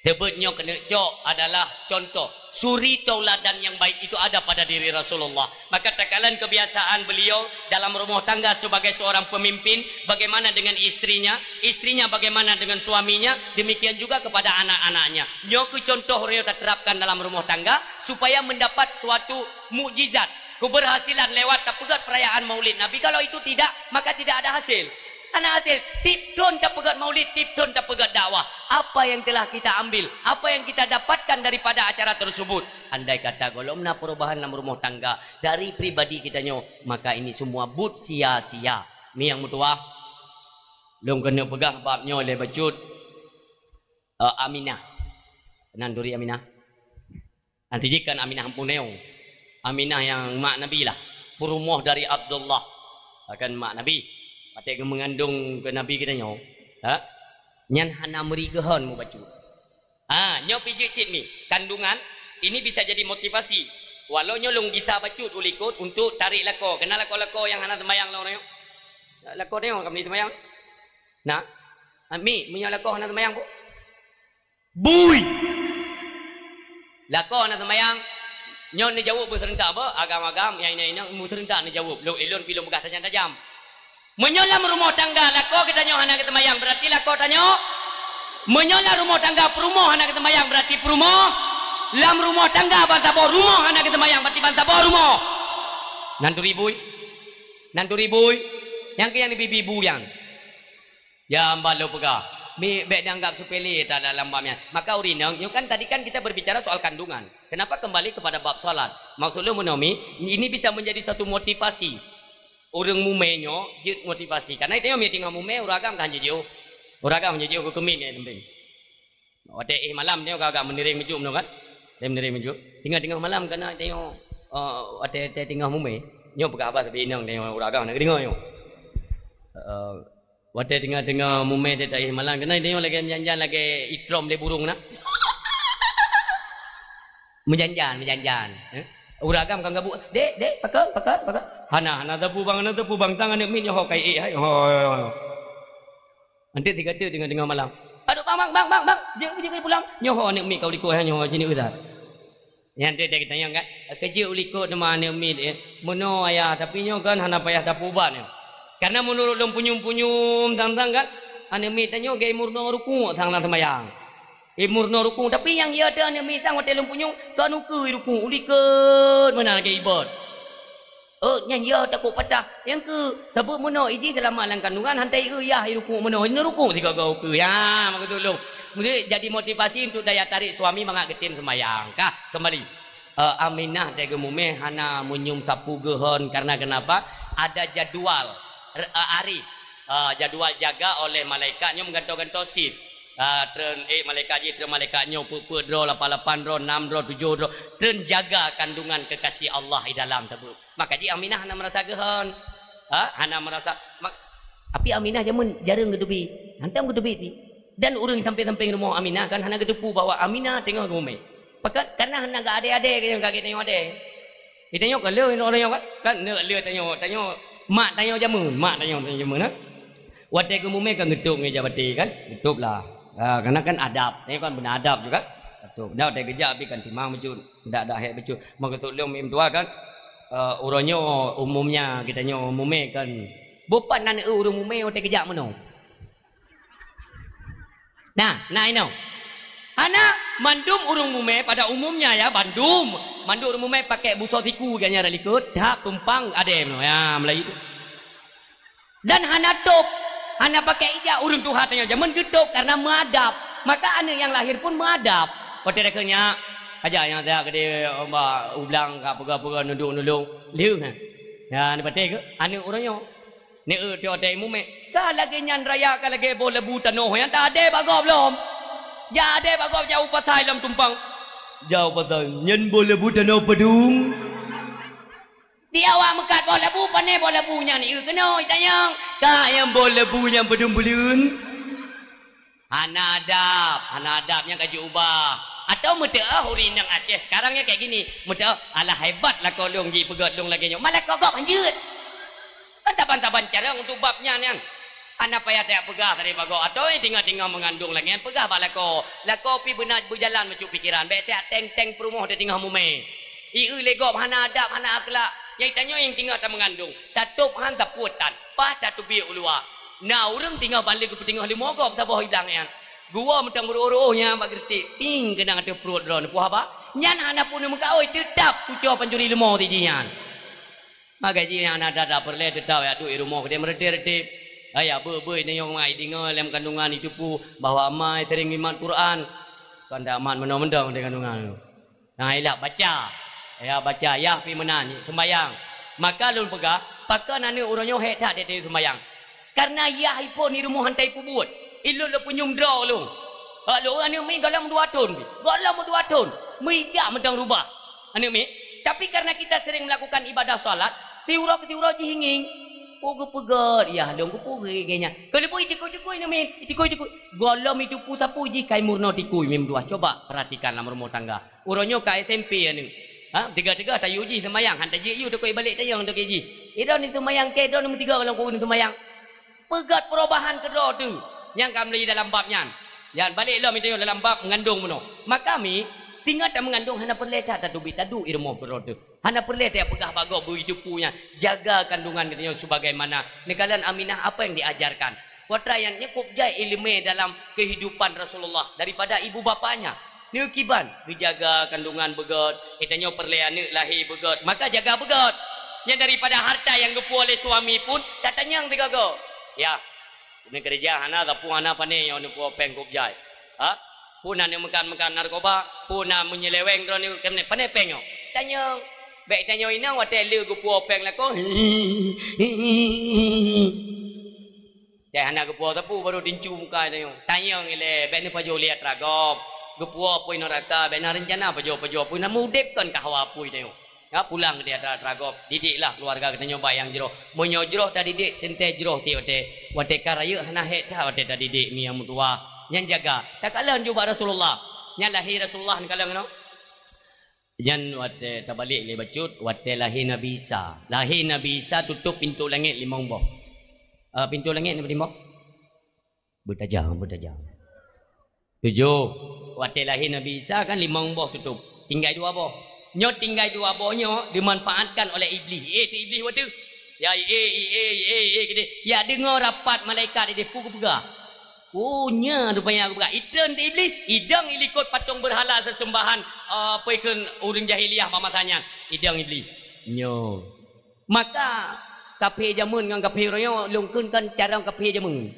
Teubeuet nyoe keuneuk cok adalah contoh suri tauladan yang baik itu ada pada diri Rasulullah. Maka takalon kebiasaan beliau dalam rumah tangga sebagai seorang pemimpin, bagaimana dengan istrinya, istrinya bagaimana dengan suaminya, demikian juga kepada anak-anaknya. Nyoe keuh contoh ureueng taterapkan dalam rumah tangga supaya mendapat suatu mukjizat, keberhasilan lewat tapeugét perayaan Maulid Nabi. Kalau itu tidak, maka tidak ada hasil. Hana hasil, tiep thon tapeugét maulid, tiep thon tapeugét dakwah. Apa yang telah kita ambil, apa yang kita dapatkan daripada acara tersebut? Andai kata gohlom na perubahan lam rumoh tangga dari pribadi geutanyoe, maka ini semua buet sia-sia. Mi nyang meutuwah, lôn keuneuk peugah bab nyoe lé bacut, eh, Aminah. Nan turi Aminah? Nanti jih kan Aminah Ampuneung. Aminah nyang mak Nabi lah. Peurumoh dari Abdullah. Kan mak Nabi. Watèe geumeungandong keu Nabi geutanyoe. Ha? Nyan hana meuri geuhon mubacut. Ha, nyoe pih jeuet cit mi. Kandungan, ini bisa jadi motivasi. Walau nyoe lôn gisa bacut u likot untuk tarék lakoe. Keunan lakoe-lakoe nyang hana seumayang lôn nyoe. Lakoe nyoe ka meuli seumayang. Nah, mi, meunyoe lakoe hana seumayang, Bu? Bui! Lakoe hana seumayang, nyoe neujaweueb beuseureuntak beuh, agam-agam, nyang inong-inong, beuseureuntak neujaweueb. Lôn, ilôn pih lôn peugah tajam-tajam. Meunyoe lam rumoh tangga lakoe geutanyoe hana geuseumayang, berarti lakoe tanyoe. Meunyoe lam rumoh tangga peurumoh hana geuseumayang, berarti peurumoh. Lam rumoh tangga bansaboh rumoh hana geuseumayang, berarti bansaboh rumoh. Nan turi bui. Nan turi bui. Nyang keu nyang dibi-bi bui nyan. Ya, amba lôn peugah, mi bèk dianggap sepele that dalam bab nyan. Maka ureueng inong, nyoe kan tadi kan kita berbicara soal kandungan. Kenapa kembali kepada bab salat? Maksud lôn meunoe mi, ini bisa menjadi satu motivasi. Ureueng mumè nyoe jeuet motivasi. Karena itu nyoe mi teungoh mumè, ureueng agam kan jiôh. Ureueng agam jiôh keu keumin nyan penting. Watèe éh malam nyoe ka agak meuniréng meujuk nyoe kan? Watèe meuniréng meujuk. Teungoh-teungoh malam kana nyoe, eh, watèe, watèe teungoh mumè. Nyoe peugah haba sabe inong nyoe ureueng agam na geudeungoe nyoe. Eh, watèe teungoh-teungoh mumè teuh taéh malam kana nyoe lagèe meujan-jan lagèe itrom lé burông na. Meujan-jan, meujan-jan. Eh? Ureueng agam ka gabuk, "Dek, dek, pakon, pakon, pakon." Hana, hana teupeu bang, hana teupeu bang, tangan aneuk miet nyoe ho kai éh hai. Ho, ho, ho. Anteuk sigoe teuk teungoh-teungoh malam. "Aduh, bang, bang, bang, bang, bang, jeuet, jeuet, jeuet pulang." Nyoe ho aneuk miet ka u likot, nyoe ho sini Ustaz. Nyan teuh, teuh geutanyoe kan, keujeuet u likot teuma aneuk miet, eh, meunoe ayah, tapi nyoe kan hana payah tapeuubat nyoe. Karena meunurot lôn punyueng-punyueng sang-sang kan, aneuk miet tanyoe geu meurunoe rukuk sang lam seumayang. Eh, meurunoe rukuk, tapi nyang ya teuh aneuk miet sang watèe lôn punyueng, kon ukeue rukuk, u likot meunan lagèe ibot. Oh, nyan ya takot patah. Nyang keu, sabab meunoe iji seulamat lam kandungan, han ta-eu yah i rukuk meunoe, neurukuk sigoe-goe ukeue. Ya, maksud lôn. Mesti jadi motivasi untuk daya tarik suami mangat geutem seumayang. Kah, kembali. Eh, Aminah teuh geumumè hana meunyium sapu geuhon karena kenapa? Ada jadwal, eh, arif. Eh, jadwal jaga oleh malaikat nyoe meugantoe-gantoe shift. Ah, treun, eh, malaikat jih, treun malaikat nyoe, peuet-peuet droe, lapan-lapan droe, nam droe, tujoh droe, treun jaga kandungan kekasih Allah di dalam teubeuet. Maka jih Aminah hana meurasa geuhon. Ha? Hana meurasa, mak-, tapi Aminah jameun jareueng geuteubiet. Hantom geuteubiet pih. Dan ureueng sampéng-sampéng rumoh Aminah kan hana geuteupeue bahwa Aminah teungoh geumumè. Pakon? Karena hana geuadé-adé, ka geutanyoe adé. Geutanyoe ka lheueh, ureueng nyoe kan? Kan neuk lheueh tanyoe, tanyoe, mak tanyoe jameun, mak tanyoe, tanyoe jameun, ha? Watèe geumumè kan geutôb ngon ija batèe kan? Geutôb lah. Ha, karena kan adab. Tanyoe kan beuna adab juga. Geutôb. Dan watèe geujak pih kan timang bacut. Dak, dak hék bacut. Maksud lôn meutuah kan, eh, uroe nyoe umumnya geutanyoe mumè kan. Boh pat na neu ureueng mumè watèe geujak meunoe. Nah, nah inoe. Hana, mandum ureueng mumè pada umumnya ya, bandum. Mandum ureueng mumè pakèk busoe siku geuh nyan likot, that tumpang adé meunoe. Ya, Melayu tu. Dan hana tôb, hana pakèk ija ureueng tuha tanyoe jameun geutôb karena meuadab. Maka aneuk nyang lahé pun meuadab. Watèe dakeuh nyak, aja nyang dak geude, ba, ublang ka peugah-peugah nuduk-nulung. Lheueh, ha. Ya, neupatéh keu aneuk uroe nyoe. Neu teuh watèe mumè. Ka lagèe nyan raya, ka lagèe boh leubue tanoh nyang tadé bak gob lom. Jak adé bak gob, jak u pasai lom tumpang. Jak u pasai, nyan boh leubue tanoh padum. Di awak meukat boh leubue, pané boh leubue nyan, ieu keunoe itanyong, ka nyang boh leubue nyang padum buleuen? Hana adab, hana adab, nyan ka jiubah. Atau meuteu'oh ureueng inong Aceh sekarang nyan kayak gini, meuteu'oh, "Alah hebat lakoe lôn jipeugöt lôn lagèe nyoe." Malah lakoe gob hanjeuet. Kan saban-saban carông untuk bab nyan, nyan. Hana payah tajak peugah tadi bak gob. Atau, eh, tinggai-tinggai meungandong lagèe nyan, peugah bak lakoe. Lakoe pih beuna beujalan bacut pikeran, bèk tajak teng-teng peurumoh di teungoh mumè. Ieu lé gob hana adab, hana akhlak. Nyang tanyoe nyang tinggai tameungandong, tatôb han tapuet tan, paih tateubiet u luwa. Na ureueng tinggai bale geupeuteungoh leumo gob saboh idang nyan. Geuwoe mantong meuruoh-ruoh nyan bak geureutek, ting keunong ateueh pruet droeneuh, puah haba. Nyan hana pun neumeukaôi, teutap cucoe pancuri leumo tijih nyan. Maka jih nyang hana that-that peureulèe teutap jak duek i rumoh keudéh meureutép-reutép. Hai, ya, beuet-beuet tanyoe ma ideungoe lom kandungan iteupeue bahwa ma sering imat Quran. Kon tamat meunoe-meunoe di kandungan. Nah, ilak baca. Ya, baca, yah pih meunan, seumbayang. Maka lôn peugah, pakon aneuk uroe nyoe hék that di ateueh seumbayang. Karena yah iphon di rumoh han ta ipeubuet. Ilôn lôn punyueng droe lôn. Bak lôn aneuk miet gohlom dua thon pih. Gohlom dua thon. Meuijak mantong rubah. Aneuk miet. Tapi karena kita sering melakukan ibadah salat, siuroe keu siuroe jih ingieng. Oh, geupeugöt, yah lôn geupeugöt lagèe nyan. Keu lôn pun itikui-tikui aneuk miet, itikui-tikui. Gohlom iteupeue sapeue jih ka imeurunoe tikui meutuah. Coba perhatikan lam rumah tangga. Uroe nyoe ka S M P aneuk. Ha, teuga-teuga tayue jih seumayang, han tajeuet yue teuka ibalek tayong teuka jih. Idong ni seumayang keu idong ni meusigoe lam kubu ni seumayang. Peugöt perubahan keudroe teuh nyang ka meulaju dalam bab nyan. Nyan balek lom tanyoe dalam bab meungandong meunoe. Maka mi, tinggai tameungandong hana peureulèe that tateubiet taduek i rumoh keudroe teuh. Hana peureulèe tapeugah bak gob beuiteupeue nyan. Jaga kandungan geutanyoe sebagaimana neukalon Aminah apa yang diajarkan. Watèe nyan nyoe kôp jai ileumèe dalam kehidupan Rasulullah daripada ibu bapanya. Neukiban geujaga kandungan beugöt, geutanyoe peureulèe aneuk lahé beugöt, maka jaga beugöt. Nyan daripada harta nyang geupuwoe lé suami pun tatanyong sigoe-goe. Ya, neukeureuja hana, sapeue hana, pané nyoe neupuwoe péng kôp jai. Ha? Peue na neumeukat-meukat narkoba, peue na meunyeleweng droeneuh, keuneuk pané péng nyoe. Tanyong. Bèk tanyoe inong watèe lé geupuwoe péng lakoe. Deh hana geupuwoe sapeue baru tincu muka tanyoe. Tanyong ilèe, bèk neupajoh lé atra gob. Geupuwoe apui neuraka, bèk na reuncana pajoh-pajoh apui, na meuudép kon keu hawa apui tanyoe. Ya, pulang keu atra-atra gob, didiklah keuluwarga geutanyoe bak nyang jroh. Meunyoe jroh tadidik, teuntèe jroh tiep watèe. Watèe ka rayeuk hana hék that watèe tadidik mi nyang meutuah. Nyan jaga. Takalon ju bak Rasulullah. Nyan lahé Rasulullah neukalon keunoe. Nyan watèe tabalek lé bacut, watèe lahé Nabi Isa. Lahé Nabi Isa tutôp pintoe langèt limong boh. Ah, pintoe langèt na padum boh? Beutajam, beutajam. Tujoh. Watée lahé Nabi Isa kan limong boh tutôp. Tinggai dua boh. Nyoe tinggai dua boh nyoe dimanfaatkan oleh Iblih. Eh, tu Iblih watée. Ya, eh, eh, eh, eh, eh, gede. Ya, deungoe rapat malaikat ideh pu geupeugah. Oh, nya rupanya geupeugah. Itreun tu Iblih, idong ilikot patong beurhala seusembahan, eh, apa ikheun ureuëng jahiliyah bak masa nyan. Idong Iblih. Nyoe. Maka, kaphé jameun ngon kaphé uroe nyoe, lôn kheun kan carông kaphé jameun.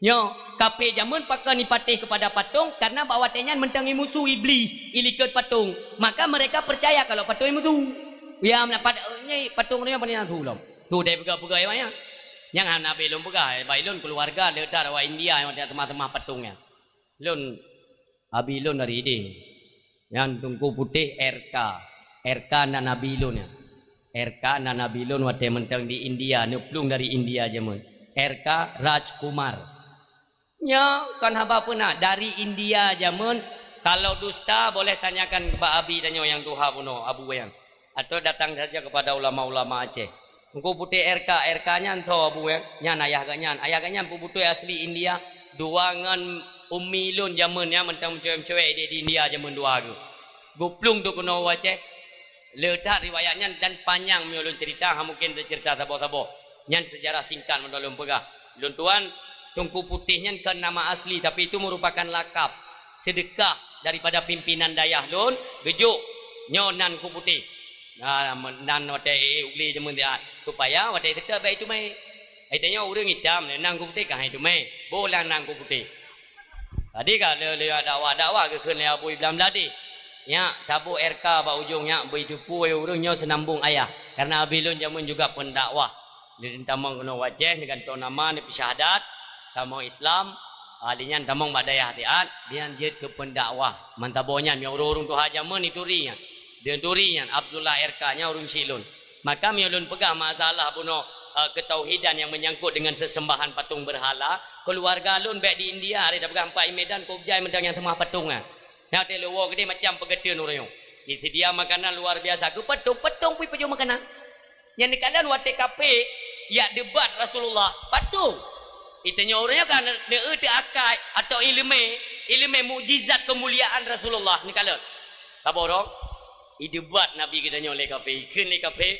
Nyoe, kaphé jameun pakon ipatéh keupada patong, karna bak watée nyan mantong imusu Iblih, ilikot patong. Maka mereka percaya kalau patong imusu. Ya, meunapat, nyoe patong uroe nyoe paléng na su lom. Su dai peugah-peugah ya, ya. Nyang hana abéh lôn peugah, bak ilôn keuluwarga le that awak India nyang teumah-teumah patong nyan. Lôn, abi lôn dari ideh. Nyan Teungku Putéh R K. R K nan abi lôn nyan. R K nan abi lôn watée mantong di India, neuplueng dari India jameun. R K Rajkumar. Nyoe kon haba peuna dari India jameun. Kalau dusta, boleh tanyakan bak abi tanyoe nyang tuha bunoe, Abu Wayan. Atau datang saja kepada ulama-ulama Aceh. Teungku Putéh R K, R K nyan tho Abu Wayan, nyan ayah geuh nyan. Ayah geuh nyan peubeutôi asli India, dua ngon ummi lôn jameun nyan mantong meucewek-meucewek di, di India jameun dua geuh. Geuplueng tu keunoe u Aceh. Le that riwayat nyan dan panyang meunyoe lôn cerita, ha mungken teucerita saboh-saboh. Nyan sejarah singkat meunan lôn peugah. Lôn tuan, Teungku Putéh nyan kon nama asli, tapi itu merupakan lakap, sedekah daripada pimpinan dayah lôn, geujok nyoe nan Teungku Putéh. Nah, nan watée ék u glé jameun siat, supaya watée teuka bék itumé. Ai tanyoe ureuëng itam, nan Teungku Putéh ka hai itumé. Boh lah nan Teungku Putéh. Tadi ka lé, lé dakwah-dakwah geukheun lé Abu Ibrahim Ladi. Nyak, tabu R K bak ujong nyak, beuiteupeue ureuëng nyoe seunambong ayah. Karna abi lôn jameun juga pendakwah. Di tamong keunoe u Aceh, neugantoe nama, neupeusyahadat, tamong Islam, ah, lé nyan tamong bak dayah siat, lé nyan jeuet keu pendakwah. Mantabo nyan, meunyoe ureuëng-ureuëng tuha jameun ituri nyan. Deuturi nyan, Abdullah R K nyan ureuëng syiek lôn. Maka meunyoe lôn peugah masalah bunoe, eh, keutauhidan nyang menyangkut dengan sesembahan patung berhala, keuluwarga lôn bék di India, hari tapeugah empat i Medan, kok jai mantong nyang seumah patung nyan. Nyan teuh leuwoe keudeh macam peugeuteun ureuëng nyoe. Diseudia makanan luar biasa, keu patung, patung pih pajoh makanan. Nyang neukalon watée kaphé jak debat Rasulullah, patung. Itanyoe ureuëng nyoe ka ne-, neueu teu akai atau ileumé, ileumé mukjizat keumuliaan Rasulullah neukalon. Saboh droe, idebat Nabi geutanyoe lé kaphé, ikheun lé kaphé,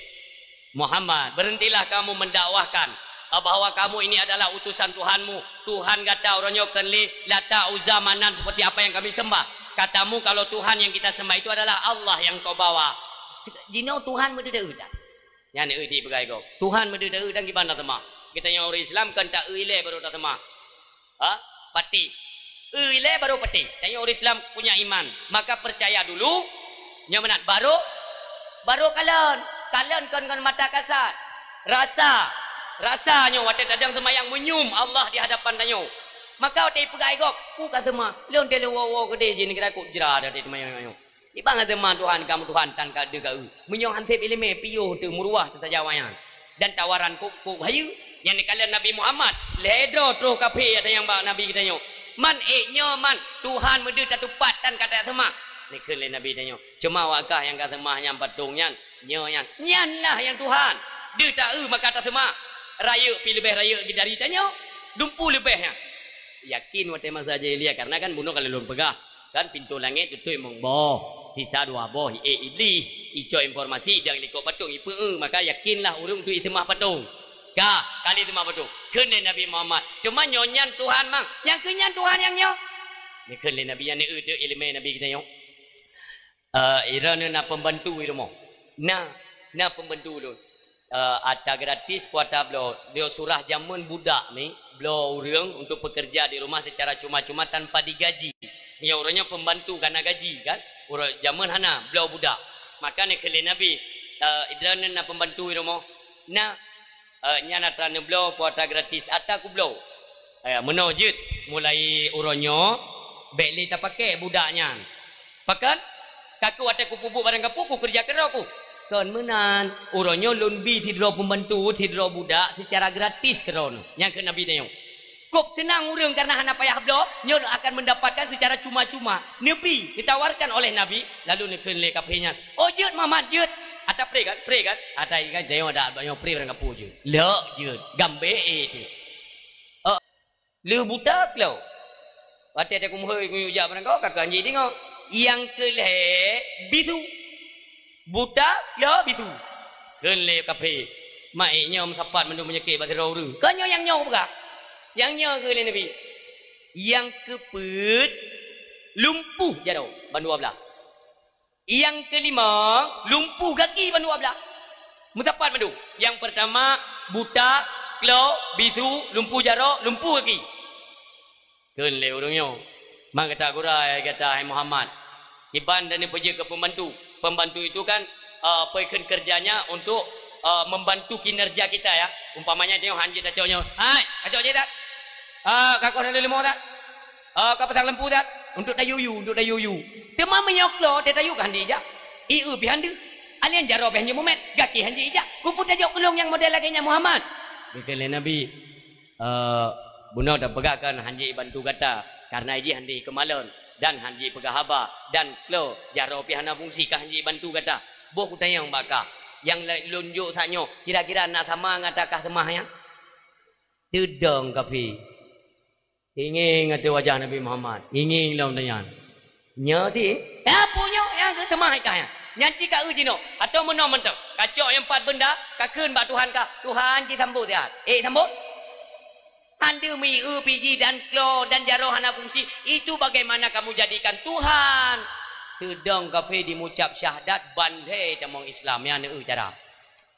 "Muhammad, berhentilah kamu mendakwahkan, eh, bahwa kamu ini adalah utusan Tuhanmu. Tuhan gata uroe nyoe kon lé Lata, Uzza, Manan seperti apa yang kami sembah. Katamu kalau Tuhan yang kita sembah itu adalah Allah yang kau bawa." Se-, jinoe Tuhan meudeudeue that. Nyan eu di peugah gob. Tuhan meudeudeue dan kiban tateumah. Geutanyoe ureuëng Islam kon taeu ilée baru tateumah. Ha? Pati. Eu ilée baru pati. Tanyoe ureuëng Islam punya iman. Maka percaya dulu. Nyoe meunan. Baru, baru kalon. Kalon kon ngon mata kasat. Rasa. Rasa nyoe watée tadong seumayang meunyium Allah di hadapan tanyoe. Maka watée ipeugah gob, "Ku ka seumah, lôn teuh lôn woe-woe keudeh jih neugara kok jra dah teuh seumayang nyoe." Di bang teuma Tuhan kamu Tuhan tan ka deuh ka eu. Meunyoe han seb ileumé piôh teuh meuruah teuh saja awaknyan. Dan tawaran kok-kok hayeue nyang neukalon Nabi Muhammad, lhée droe troh kaphé nyang bak Nabi geutanyoe. "Man ék nyoe man Tuhan meudeuh tatupat tan ka taseumah." Neukheun lé Nabi tanyoe, "Cuma awak kah nyang ka seumah nyang patung nyan, nyoe nyan, nyan lah nyang Tuhan. Deuh ta-eu maka taseumah. Rayeuk pih leubeh rayeuk dari tanyoe. Dumpeue leubeh nyan." Yakin watée masa jahiliyah, karena kan bunoe ka lôn peugah. Kan pintoe langét tutui mong boh, sisa dua boh, ié Iblih, icok informasi idang likot patung, ipeu-eu, maka yakinlah ureuëng tu iseumah patung. Ka, kali seumah patung. Kheun lé Nabi Muhammad, "Teuma nyoe nyan Tuhan mang, nyang keu nyan Tuhan nyang nyoe." Neukheun lé Nabi nyan, neu-eu teu ileumé Nabi geutanyoe. Eh, droeneuh na pembantu di rumoh. Na, na pembantu lôn. Eh, ata gratis, peue ata bloe. Lôn surah jameun budak ni, bloe ureuëng untuk pekerja di rumah secara cuma-cuma tanpa digaji. Meunyoe uroe nyoe pembantu ka na gaji, kan? Uroe jameun hana, bloe budak. Maka neukheun lé Nabi, eh, "Droeneuh na pembantu di rumoh?" "Na." "Eh, nyan ata neubloe, peue ata gratis, ata kubloe." Eh, meunoe jeuet, mulai uroe nyoe, bék lé tapaké budak nyan. Pakon? Ka keuh watée kupeubuet barang gapu, kukeurija keudroe ku. Kon meunan, uroe nyoe lôn bi sidroe pembantu, sidroe budak secara gratis keudroe. Nyang kheun Nabi tanyoe. Kok seunang ureuëng karena hana payah bloe, nyoe akan mendapatkan secara cuma-cuma. Neubi, ditawarkan oleh Nabi, lalu neukheun lé kaphé nyan, "Oh, jeuet, Muhammad, jeuet." Ata pré kan? Pré kan? Ata kan, tanyoe dak, tanyoe pré barang gapu jeuet. Lok jeuet. Gambé, eh, tu. Eh, le buta klo. Watèe teukumhôi kuyue jak meurangkok, ka keuh hanjeuet deungoe. Nyang keu lhèe bisu. Buta, klo, bisu. Kheun lé kafé, "Mak, ék nyoe meusapat mandum peunyakét bak sidroe ureueng." Kon nyoe nyang nyoe peugah. Nyang nyoe kheun lé Nabi. Nyang keupeuet, lumpuh jaroe bandua blaih. Nyang keulimong, lumpuh gaki bandua blaih. Meusapat mandum. Nyang peurtama, buta, klo, bisu, lumpuh jaroe, lumpuh gaki. Kheun lé ureueng nyoe, "Ma gata gura, hai gata, hai Muhammad. Kiban dan neupeujeuet keu pembantu." Pembantu itu kan, eh, peukheun kerjanya untuk, eh, membantu kinerja kita, ya. Umpamanya, dia hanjeuet tacok nyoe, "Hai, tacok jih, Tat. Ah, ka koh na leumo, Tat. Ah, ka pasang lampu, Tat." Untuk tayue-yue, untuk tayue-yue. Teuma meunyoe klo, teuh tayue ka hanjeuet jak. Ié pih han deuh. Alian jaroe pih hanjeuet mumet, gaki hanjeuet jak. Keupeue tajok keu lôn nyang model lagèe nyan, Muhammad? Kheun lé Nabi, Eh, bunoe tapeugah kan hanjeuet bantu gata, kareuna jih han deuh keumalon, dan hanjeuet peugah haba, dan klo jaroe pih hana fungsi ka hanjeuet bantu gata. Boh kutanyong bak kah, nyang lôn jok sa nyoe, kira-kira na sama ngon ata kah seumah nyan? Teudong kafé. Ingieng ateueh wajah Nabi Muhammad, ingieng lom tanyan. Nyoe sit, ya, peue nyoe nyang keu seumah ikah nyan. Nyan cit ka eu jinoe, atau meunoe mantong. Kacok nyang pat beunda, kakheun bak Tuhan kah, "Tuhan, ci sambot siat." Ék sambot? Han deuh meuié pih jih dan klo dan jaroe hana fungsi, itu bagaimana kamu jadikan Tuhan? Teudong kafé jimucab syahadat, ban lhèe tamong Islam, nyan eu cara.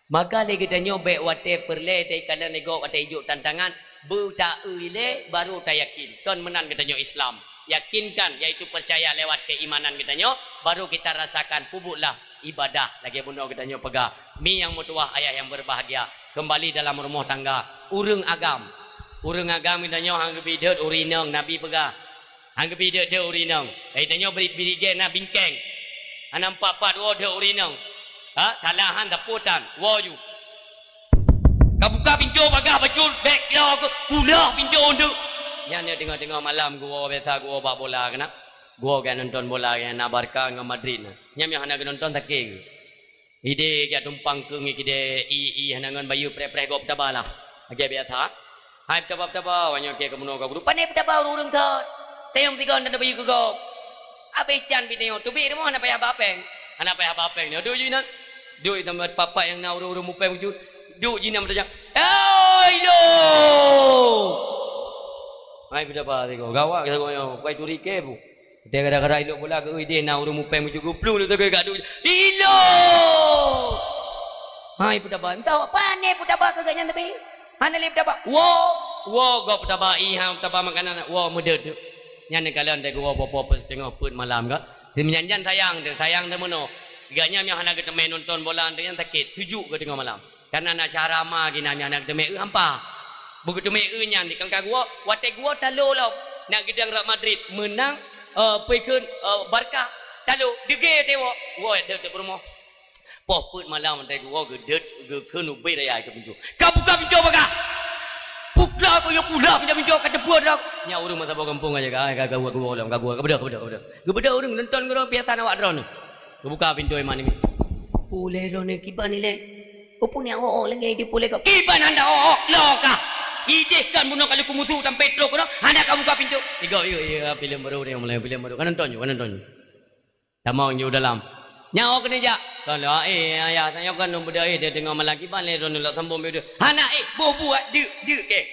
Maka lé geutanyoe bèk watèe peureulèe taikalon lé gob, watèe ijok tantangan, beutaeu ilèe, baru tayakin. Kon meunan geutanyoe Islam. Yakinkan, yaitu percaya lewat keimanan geutanyoe, baru kita rasakan, peubuetlah ibadah lagèe bunoe geutanyoe peugah. Mi nyang meutuwah, ayah yang berbahagia, kembali dalam rumah tangga. Ureueng agam. Ureueng agam geutanyoe han geubri deuet ureueng inong, Nabi peugah. Han geubri deuet-deuet ureueng inong. Hai tanyoe bri-, bri gèt na bingkeng. Hana empat-empat woe deuet ureueng inong. Ha, salah han sapeue tan. Woe ju. Ka buka pintoe paga bacut, bèk kira ku, kulah pintoe untuk. Nyan nyoe teungoh-teungoh malam geuwoe, biasa geuwoe bak bola keunan. Geuwoe gèt nonton bola, gèt na Barca ngon Madrid na. Nyan nyoe hana geunonton sakét geuh. Idéh jak tumpang keu ngi kidéh, i, i, hana ngon bayeue preh-preh gob peutaba lah. Lagèe biasa. Hai peutaba-peutaba, awak nyoe keu keumeunong ka guru. Pane peutaba ureueng-ureueng thot. Tayong sigoe hana bayeue keu gob. Abéh can pih tayong, teubiet rumoh hana payah ba péng. Hana payah ba péng nyoe. Duek jih nan. Duek teumpat papak nyang na ureueng-ureueng mupéng bacut. Duek jih nan meutajak. Hai lo! Hai peutaba sigoe. Gawat sigoe nyoe. Bukai turi kèe bu. Watèe gara-gara ilok bola geu idéh na ureueng mupéng bacut geuplueng lé sagai gak duek. Ilok! Hai peutaba, entah pane peutaba keu gobnyan tapi. Hana lé peutaba. Woe, woe gob peutaba, i ha peutaba makanan, woe meudeuet. Nyan neukalon teuh geuwoe poh-poh peuet siteungoh peuet malam ka. Seumeunyan jan sayang teuh, sayang teuh meunoe. Gobnyan nyang hana geuteumé nonton bola teuh nyan sakét, sujuk geuh teungoh malam. Kareuna na syedara ma geuh na nyang hana geuteumé eu hampa. Beugeuteumé eu nyan di kangka geuwoe, watèe geuwoe talo lom. Nak geudong Real Madrid meunang, eh, peue kheun, eh, Barca. Talo, deugé teuh woe. Woe deuet-deuet peurumoh. Poh peuet malam watèe geuwoe geudeuet, geukheun ubé raya keu pintoe. Ka buka pintoe paga! Pukla keu nyoe pula pintoe-pintoe ka teupeue droe. Nyan ureueng meusaboh gampông aja ka, ka, ka, geuwoe lom, ka geuwoe, ka beudôh, ka beudôh, ka beudôh. Geubeudôh ureueng nonton keudroe piasan awak droeneuh. Geubuka pintoe iman nyan. Peue lé droeneuh kiban ilèe? Peue nyang ôk-ôk lagèe di peue lé gob? Kiban hana ôk-ôk, lo kah? Idéh kan bunoe ka lheueh kumusu sampoe trok keunoe, hana ka buka pintoe. Igob, igob, igob, filem baru ni, mulai filem baru. Ka nonton ju, ka nonton ju. Tamong ju dalam. Nyan ôk keuneuk jak. Kon lé, eh, ayah, tanyoe kan lôn beudôh, eh, teungoh malam kiban lé droeneuh lôn sambông beudoh. Hana, eh, boh buet, deuk, deuk, eh.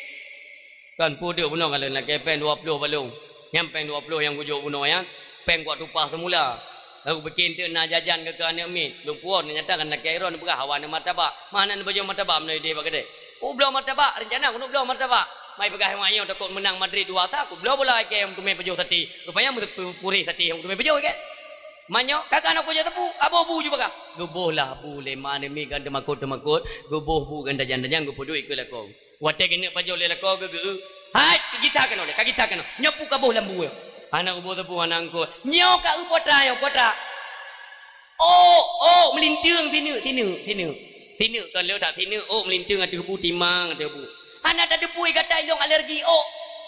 Kan peue deuek bunoe ka lheueh lakèe péng dua ploh balong. Nyan péng dua ploh nyang kujok bunoe nyan, péng kuat tupah seumula. Lagu bikin teuk na jajan keu aneuk miet. Lôn puwoe, nyata kan lakèe droeneuh peugah hawa neuh martabak. Mana neupajoh martabak meunyoe idéh bak keudè? Kubloe martabak, reuncana keuneuk bloe martabak. Mai peugah ngon nyoe takot meunang Madrid dua sa, kubloe bola ikèe nyang teumé pajoh sati. Rupanya meu-, puréh sati nyang teumé pajoh ikèe. Manyoe, ka keunoe kujoh teupeu, aboh bu ju peugah. Geuboh lah bu lé ma aneuk miet kan teumakot-teumakot, geuboh bu kan tajang-tajang geupeuduek keu lakoe. Watèe geuneuk pajoh lé lakoe geu-, geu-, "Hai, kagisa keunoe lé, kagisa keunoe. Nyoe peue kaboh lam bu nyoe?" Hana kuboh sapeue, hana eungkôt. "Nyoe ka eu putra, nyoe putra." "Ôk, ôk meulinteung sineuk, sineuk, sineuk." Sineuk kon lé that sineuk, ôk meulinteung ateueh bu, timang ateueh bu. "Hana tateupeue gata ilôn alergi ôk.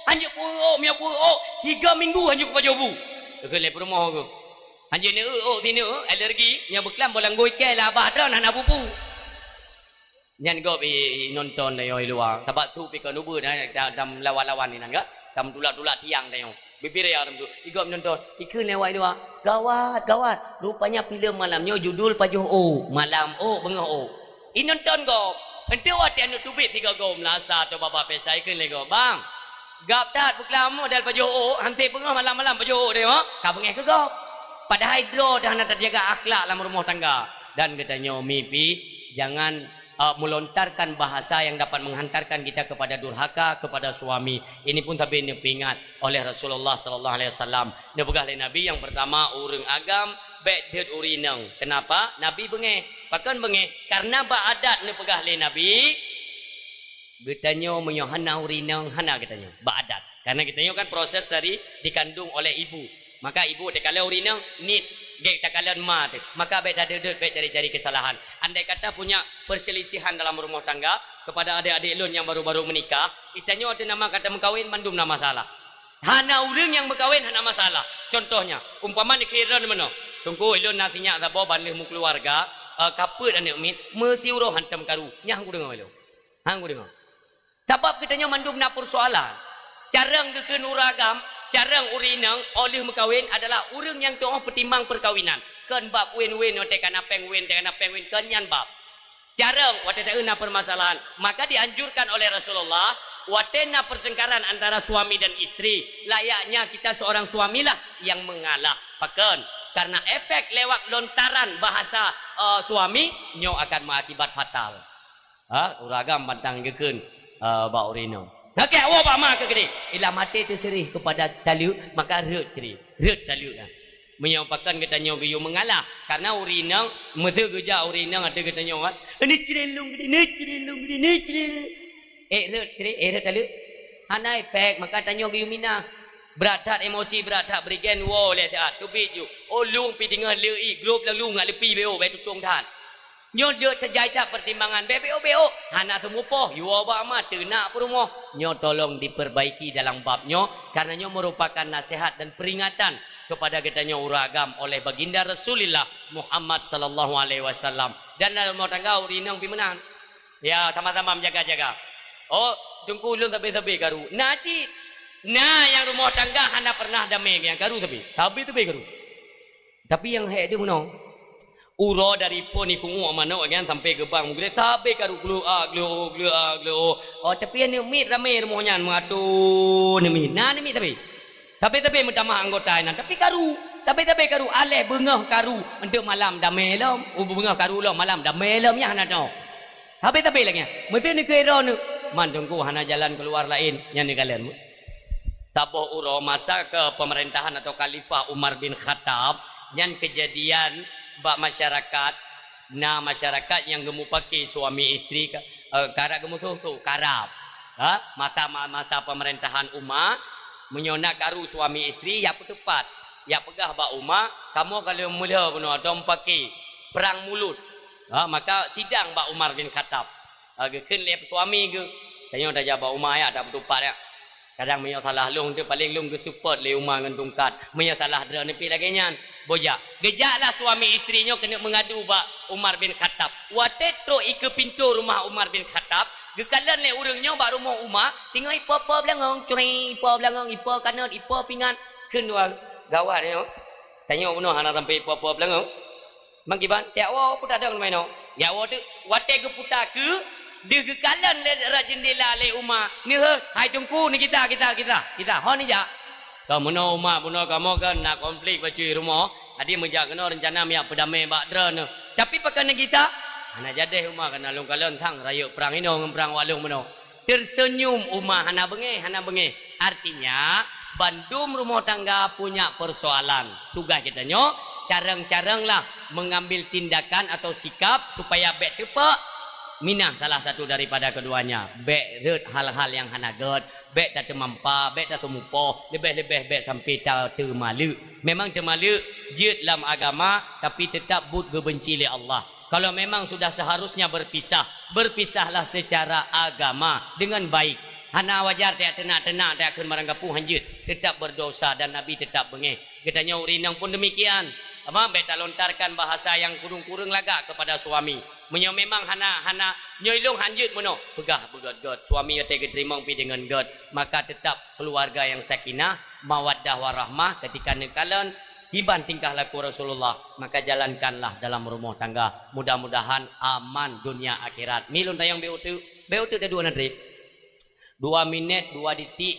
Hanjeuet kueu ôk, meunyoe kueu ôk, tiga minggu hanjeuet kupajoh bu." Geukheun lé peurumoh geuh. "Hanjeuet neueu ôk sineuk, alergi, nyoe beuklam boh lam goe ikèe lah bah droe hana bu-bu." Nyan gob i, i, nonton tanyoe i luwa. Sabab su pih kon ubeut, eh, ta-, tam lawan-lawan inan ka. Tam tulak-tulak tiang tanyoe. Bibir ya tu. Igop nonton. Ikheun lewat dua. Gawat, gawat. Rupanya filem malam nyoe judul Pajoh Ôk. Malam ôk, beungoh ôk. Inonton gob. Enteuk watèe aneuk teubiet sigoe gob meulasa atau babah pesta ikheun lé gob, "Bang, gab that peuklam model pajoh ôk, hanté beungoh malam-malam pajoh ôk deh, oh." Ka beungèh keu gob. Padahai droe dah hana tajaga akhlak lam rumoh tangga. Dan geutanyoe mipi, jangan, eh, melontarkan bahasa yang dapat menghantarkan kita kepada durhaka kepada suami. Ini pun tapi neupeuingat oleh Rasulullah sallallahu alaihi wasallam. Neupeugah lé Nabi, yang pertama, ureueng agam bèk deuet ureueng inong. Kenapa? Nabi beungèh. Pakon beungèh? Karena bak adat neupeugah lé Nabi, geutanyoe meunyoe hana ureueng inong, hana geutanyoe. Bak adat. Karena geutanyoe kan proses dari dikandung oleh ibu. Maka ibu takalon ureueng inong, niet gèt takalon ma teuh. Maka bèk tadeuet-deuet, bèk cari-cari kesalahan. Andai kata punya perselisihan dalam rumah tangga, kepada adik-adik lôn yang baru-baru menikah, geutanyoe teuh nama ka tameukawen, mandum na masalah. Hana ureueng nyang meukawen hana masalah. Contohnya, umpama neukheun droeneuh meunoe, "Teungku, ulôn na sinyak saboh ban lheueh meukeuluwarga, eh, ka peuet aneuk miet, meusiuroe hantom karu." Nyan han kudeungoe lôn. Han kudeungoe. Sabab geutanyoe mandum na persoalan. Carông geukheun ureueng agam, carông ureueng inong óh lheueh meukawen adalah ureueng nyang tu'oh peutimang peukawinan. Kon bab wen-wen, watèe ka na péng wen, watèe ka na péng wen, kon nyan bab. Carông, watèe taeu na permasalahan, maka dianjurkan oleh Rasulullah, watèe na pertengkaran antara suami dan istri, layaknya kita seorang suamilah yang mengalah. Pakon? Karena efek lewat lontaran bahasa, eh, suami, nyoe akan mengakibat fatal. Ha, ureueng agam bantang geukheun, eh, bak ureueng inong. Nyan keuh, woe bak ma keuh keudéh. Ilah maté teuseurah keupada taleuek, maka rhot cre, rhot taleuek nyan. Meunyoe pakon geutanyoe geuyue meungalah, karena ureueng inong, meuseu geujak ureueng inong ateueh geutanyoe, kan? "Neucre lôn keudéh, neucre lôn keudéh, neucre." Eh, rhot cre, eh, rhot taleuek. Hana efek, maka tanyoe geuyue minah. Brat that emosi, brat that berigen, woe lé siat, teubiet ju. Oh, lôn pih teungoh le ié, grob lôn ngat leupie beu, bèk tutong that. Nyoe jeuet teujai that pertimbangan, bèk beu-beu, hana seumupoh, yue bak ma teunak peurumoh. Nyoe tolong diperbaiki dalam bab nyoe, karena nyoe merupakan nasihat dan peringatan kepada geutanyoe ureueng agam oleh Baginda Rasulullah Muhammad sallallahu alaihi wasallam. Dan dalam rumah tangga ureueng inong pih meunan. Ya, sama-sama menjaga-jaga. Oh, teungku ulôn sabe-sabe karu. Na cit. Na nyang rumah tangga hana pernah damé nyang karu sabe. Sabe-sabe karu. Tapi nyang hék teuh meunoe. Uroe dari phon ikunguek manok nyan sampai geubang meugreb, sabe karu gleu a, gleu o, gleu a, gleu o. Oh, tapi aneuk miet ramé rumoh nyan meuato aneuk miet. Na aneuk miet sabe. Sabe-sabe meutamah anggota inan, tapi karu. Sabe-sabe karu, aléh beungoh karu. Untuk malam damé lom, u beungoh karu lom, malam damé lom nyan hana teuh. Sabe-sabe lagèe nyan. Meuteun keu droeneuh, man teungku hana jalan keuluar laén, nyan neukalon. Saboh uroe masa keupeumerintahan atau khalifah Umar bin Khattab, nyan keujadian bak masyarakat, na masyarakat nyang geumupaki suami istri ka, eh, karab geumutôh-thoh, karab. Ha? Masa, ma-, masa peumerintahan Umar, meunyoe na karu suami istri, ya peuteupat, ya peugah bak Umar, "Kamoe ka lheueh meulhö bunoe atau mupaki, perang mulut." Ha, maka sidang bak Umar bin Khattab. Ha, geukheun lé suami geuh, "Tanyoe tajak bak Umar ya, tapeuteupat ya. Kadang meunyoe salah lôn teuh, paleng lôn geusupport lé Umar ngon tungkat. Meunyoe salah droeneuh pih lagèe nyan, boh jak." Geujaklah suami istri nyoe keuneuk meungadu bak Umar bin Khattab. Watèe trok ikeue pintoe rumoh Umar bin Khattab, geukalon lé ureueng nyoe bak rumoh Umar, teungoh ipo-po beulangong, cre, ipo beulangong, ipo kanot, ipo pingan. Kheun dua, "Gawat nyoe. Tanyoe bunoe hana sampai ipo-po beulangong." Mangkiban, tiak woe puta dong meunoe. Tiak woe teuk, watèe geuputa keu, deuh geukalon lé rot jeundela lé Umar. Neuheueh, "Hai Teungku, neugisa, gisa, gisa, gisa. Ho neujak?" Ka meunoe Umar, bunoe kamoe kan na konflik bacut rumoh. Jadi meujak keunoe reuncana meujak peudamé bak droeneuh. Tapi pakon neugisa? Hana jadeh Umar, kana lôn kalon sang rayeuk prang inoe ngon prang wak lôn meunoe. Terseunyum Umar, hana beungéh, hana beungéh. Artinya, bandum rumoh tangga punya persoalan. Tugaih geutanyoe, carông-carônglah mengambil tindakan atau sikap supaya bèk teupeu minah salah satu daripada keduanya. Bèk rhot hal-hal nyang hana gèt, bèk tateumampa, bèk tateumupoh, leubeh-leubeh bèk sampai tateumaleuek. Memang teumaleuek jeuet lam agama, tapi teutap buet geubeunci lé Allah. Kalau memang sudah seharusnya berpisah, berpisahlah secara agama dengan baik. Hana wajar tajak teunak-teunak, tajak kheun barang gapu, hanjeuet, teutap berdosa dan Nabi teutap beungéh. Geutanyoe ureueng inong pun demikian. Ama, bèk talontarkan bahasa nyang kureueng-kureueng lagak kepada suami. Meunyoe memang hana, hana, nyoe ilôn hanjeuet meunoe, peugah beugèt-gèt. Suami watèe geuteurimong pih deungon gèt, maka teutap keuluwarga nyang sakinah, mawaddah warahmah, ketika neukalon kiban tingkah laku Rasulullah, maka jalankanlah dalam rumoh tangga. Mudah-mudahan aman dunia akhirat. Mi lôn tanyong bék uteuk, bék uteuk teuduek na trép. Dua minét, dua detik,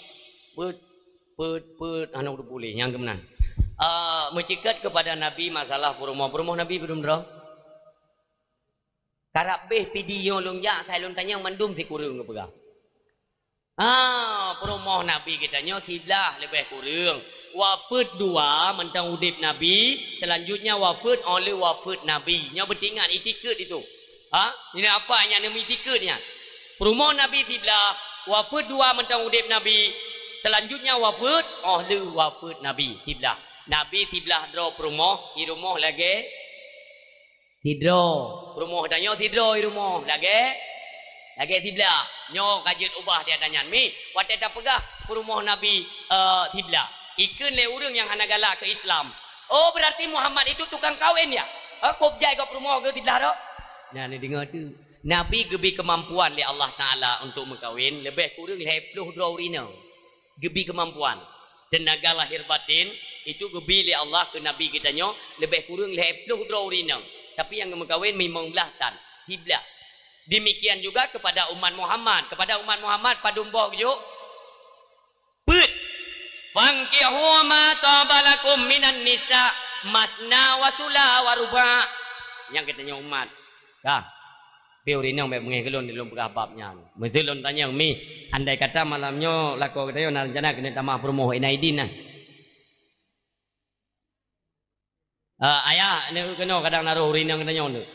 peuet, peuet, peuet, hana udah pulih, nyang keumenan. Ah, meucikét kepada Nabi masalah peurumoh. Peurumoh Nabi padum droe? Karab béh pidi nyoe lôn jak, sai lôn tanyong mandum sikureueng geupeugah. Ah, peurumoh Nabi geutanyoe siblaih leubeh kureueng. Wafeuet dua mantong udeb Nabi, selanjutnya wafeuet óh lheueh wafeuet Nabi. Nyoe beutingat itikeuet itu. Ha? Nyan apa nyan, neumitikeuet nyan? Peurumoh Nabi siblaih, wafeuet dua mantong udeb Nabi, selanjutnya wafeuet óh lheueh wafeuet Nabi siblaih. Nabi siblaih droe peurumoh, i rumoh lagée sidroe. Peurumoh tanyoe sidroe i rumoh, lagée, lagée siblaih. Nyoe ka jeuet ubah di ata nyan. Mi, watée tapeugah peurumoh Nabi, eh, siblaih, ikheun lé ureuëng nyang hana galak keu Islam, "Oh, berarti Muhammad itu tukang kawin, ya? Eh, kôb jai keu peurumoh geuh siblaih droe?" Nah, neudeungoe tu. Nabi geubri keumampuan lé Allah Taala untuk meukawin leubeh kureueng lhée ploh droe ureuëng inong. Geubri keumampuan. Teunaga lahir batin itu geubri lé Allah keu Nabi geutanyoe leubeh kureueng lhée ploh droe ureuëng inong. Tapi nyang geumeukawen limong blaih tan, siblaih. Demikian juga kepada umat Muhammad. Kepada umat Muhammad padum boh geujok? Peuet. "Fankihu ma taba lakum minan nisa, masna wa sula wa ruba." Nyang geutanyoe umat. Ka. Pi ureuëng inong bék beungéh keu lôn, lôn peugah bab nyan. Meuseu lôn tanyong, mi, andai kata malam nyoe lakoe geutanyoe na reuncana keuneuk tamah peurumoh, ina idin na? Eh, ayah, neuk keunoe kadang na roh ureuëng inong geutanyoe neuk.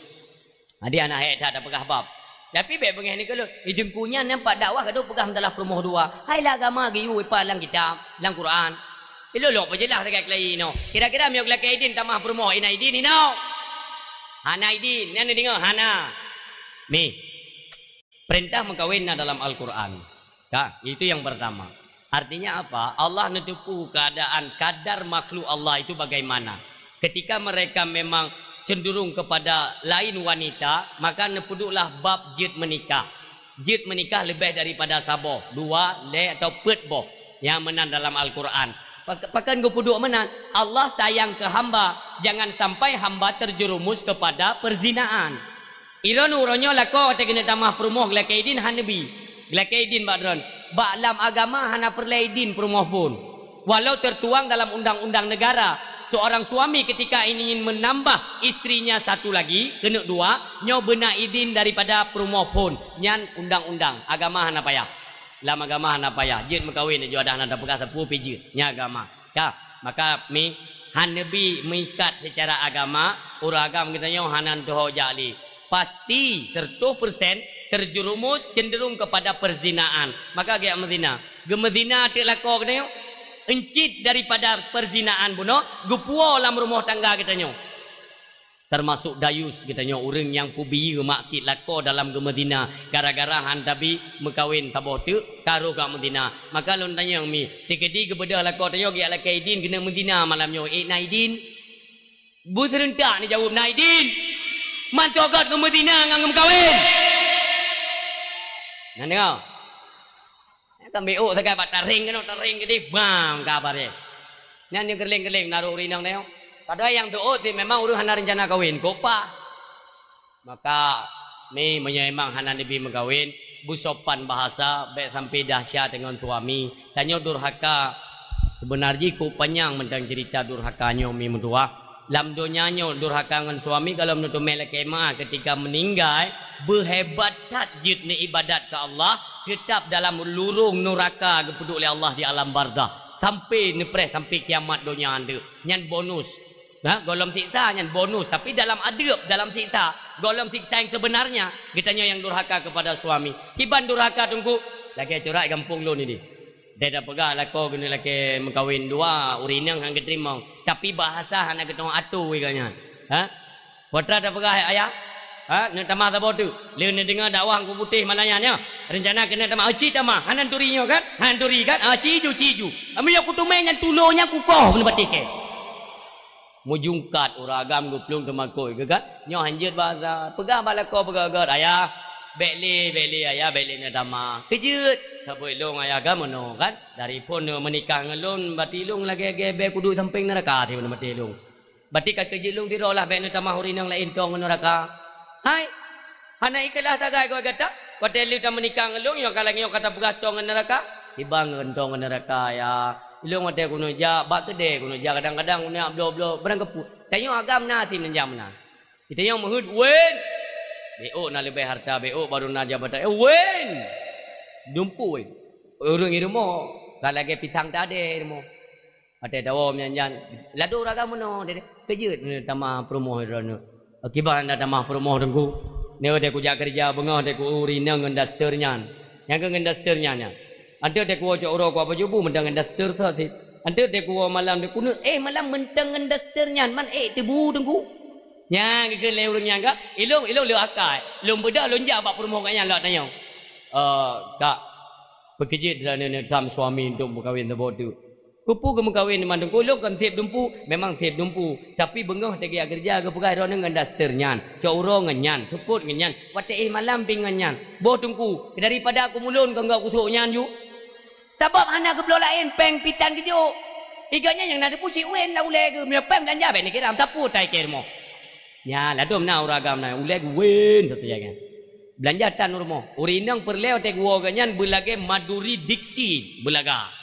Jadi hana hék that tapeugah bab. Tapi bék beungéh ni keu lôn. Di teungku nyan nyang pat dakwah ka dok peugah meusalah peurumoh dua. Hai lam agama geuyue ipat lam kitab, lam Quran. Ilôn lôn peujeulaih sagai keulayi inoe. Kira-kira miyueb lakée idin tamah peurumoh, ina idin inoe? Hana idin, nyan neudeungoe, hana. Mi. Perintah meukawen na dalam Al-Quran. Ka, itu yang pertama. Artinya apa? Allah neuteupeue keadaan kadar makhluk Allah itu bagaimana. Ketika mereka memang cenderung kepada lain wanita, maka neupeuduklah bab jeuet meunikah. Jeuet meunikah leubeh daripada saboh, dua, lhée atau peuet boh nyang meunan dalam Al-Quran. Pak-, pakon geupeuduk meunan? Allah sayang keu hamba, jangan sampai hamba terjerumus kepada perzinaan. Droeneuh uroe nyoe lakoe watée keuneuk tamah peurumoh geulakée idin hana neubi. Geulakée idin bak droen. Bak lam agama hana peureulée idin peurumoh phon. Walau tertuang dalam undang-undang negara, seorang suami ketika ingin menambah istrinya satu lagi, keuneuk dua, nyoe beuna idin daripada peurumoh phon. Nyan undang-undang, agama hana payah. Lam agama hana payah. Jeuet meukawen, juadah hana tapeugah sapeue pi jeuet. Nyan agama. Ka, maka mi, hana neubi meuikat secara agama, ureuëng agam geutanyoe hana neutuho jak lé. Pasti seratus persen terjerumus cenderung kepada perzinaan. Maka geujak meuzina. Geumeuzina teuk lakoe geutanyoe, euncit daripada perzinaan bunoe, geupuwoe lam rumoh tangga geutanyoe. Termasuk dayus geutanyoe, ureuëng nyang peubiyeu maksiet lakoe dalam geumeuzina, gara-gara han tabi meukawen saboh teuk, ka roh ka meuzina. Maka lôn tanyong mi, teukeudi geubeudôh lakoe tanyoe geujak lakée idin keuneuk meuzina malam nyoe, ék na idin? Beuseureutak neujaweueb, "Na idin." Mantong göt geumeuzina ngon geumeukawen. Na deungoe? Nyan kan bék ôk sagai bak taréng keunoe, taréng keudeh, bam, ka bareh. Nyan nyang geuléng-geuléng na roh ureuëng inong nyoe. Padahai nyang teuôt cit memang ureuëng hana reuncana kawen, kok pah. Maka, mi, meunyoe memang hana neubi meukawen, beusopan bahasa, bék sampai dahsyat deungon suami. Tanyoe durhaka. Seubeuna jih kok panyang mantong ceurita durhaka nyoe, mi meutuwah. Lam donya nyoe durhaka ngon suami, gohlom neuteumé lakée meu'ah, ketika meuninggai, beuhebat that jeuet neuibadat keu Allah, teutab dalam lurông nuraka geupeuduek lé Allah di alam barzakh, sampai neupreh sampai kiamat donya andeuk. Nyan bonus. Ha, gohlom siksa nyan bonus, tapi dalam adeueb, dalam siksa, gohlom siksa nyang seubeunarnya, geutanyoe nyang durhaka keupada suami. Kiban durhaka teungku, lagée curak gampông lôn nyoe. Dai tapeugah lakoe geuneuk lakée meukawen dua, ureuëng inong han geuteurimong, tapi bahasa hana geutanyoe atô wéh geuh nyan. Ha? Peue teuma tapeugah, ayah? Ha? Neuk tamah saboh teuk. Lé neudeungoe dakwah Teungku Putéh malam nyan, ya. Reuncana keuneuk tamah, oh, ci tamah. Hana turi nyoe kan? Hana turi kan? Ah, ci ju, ci ju. Ami nyang kuteumé nyan tulo nyan kukoh beuneubati kée. Meujungkat ureuëng agam geuplueng teumakot geuh kan? Nyoe hanjeuet bahasa. Peugah bak lakoe peugah-peugah, "Ayah, Bék lé, bék lé ayah, bék lé neutamah. Keujeuet. Saboh ilong ayah ka meunoe kan. Dari phon meunikah ngon lôn, berarti ilong lagée-lagée bée kuduek sampéng neuraka, tieb meuté ilong. Berarti ka keujeuet lôn sidroe lah, bék neutamah ureuëng inong laén toe ngon neuraka. Hai. Hana ikhlaih sagai goe gata. Watée lheueh tameunikah ngon lôn, nyoe ka lagée nyoe ka tapeugah toe ngon neuraka. Kiban ngon toe ngon neuraka, ya. Ilong watée keuneuk jak, bak keudée keuneuk jak, kadang-kadang keuneuk jak bloe-bloe, barang keupeue. Tanyoe agam na até meunjam na. Geutanyoe meuheuet wen. Bék na leubeh harta, bék baru na jabatan. Eh, wen! Dumpeue wen. Ureuëng i rumoh ka lagée pisang tadé i rumoh. Watée tawoe meujan-jan, ladôm ragam meunoe, deh, deh. Keujeuet neutamah peurumoh droeneuh. Kiban neutamah peurumoh teungku. Nyoe watée kujak keureuja beungoh, watée ku ureuëng inong ngon daster nyan. Nyang keu ngon daster nyan, nyan. Anteuk watée kuwoe cok uroe kuwoe baju bu mantong ngon daster sot sit. Anteuk watée kuwoe malam, watée kuneuk éh malam mantong ngon daster nyan, man ék teubu teungku. Nyan geukheun lé ureuëng nyan ka, ilong, ilong lé akai. Lôn beudôh lôn jak bak peurumoh gobnyan lôn tanyong. Eh, kak, peukeujeuet droeneuh neutam suami untuk meukawen saboh teuk. Keupeue geumeukawen ngon teungku, lôn kon seb dumpeue, memang seb dumpeue, tapi beungoh watée geujak keureuja geupeugah droeneuh ngon daster nyan, cok uroe ngon nyan, seupôt ngon nyan, watée éh malam pih ngon nyan. Boh teungku, daripada kumulon keu gok kusok nyan ju. Sabab hana geubloe laén péng pih tan geujok. Iga nyan nyang na teupusi wen lam ulée geuh, meunyoe péng beulanja bék neukiram, sapeue tai keu rumoh. Nya, ladôm na ureuëng agam na ulée geuh wen satu jaga. Beulanja tan u rumoh. Ureuëng inong peureulée watée geuwoe gobnyan beulagée maduri diksi beulaga.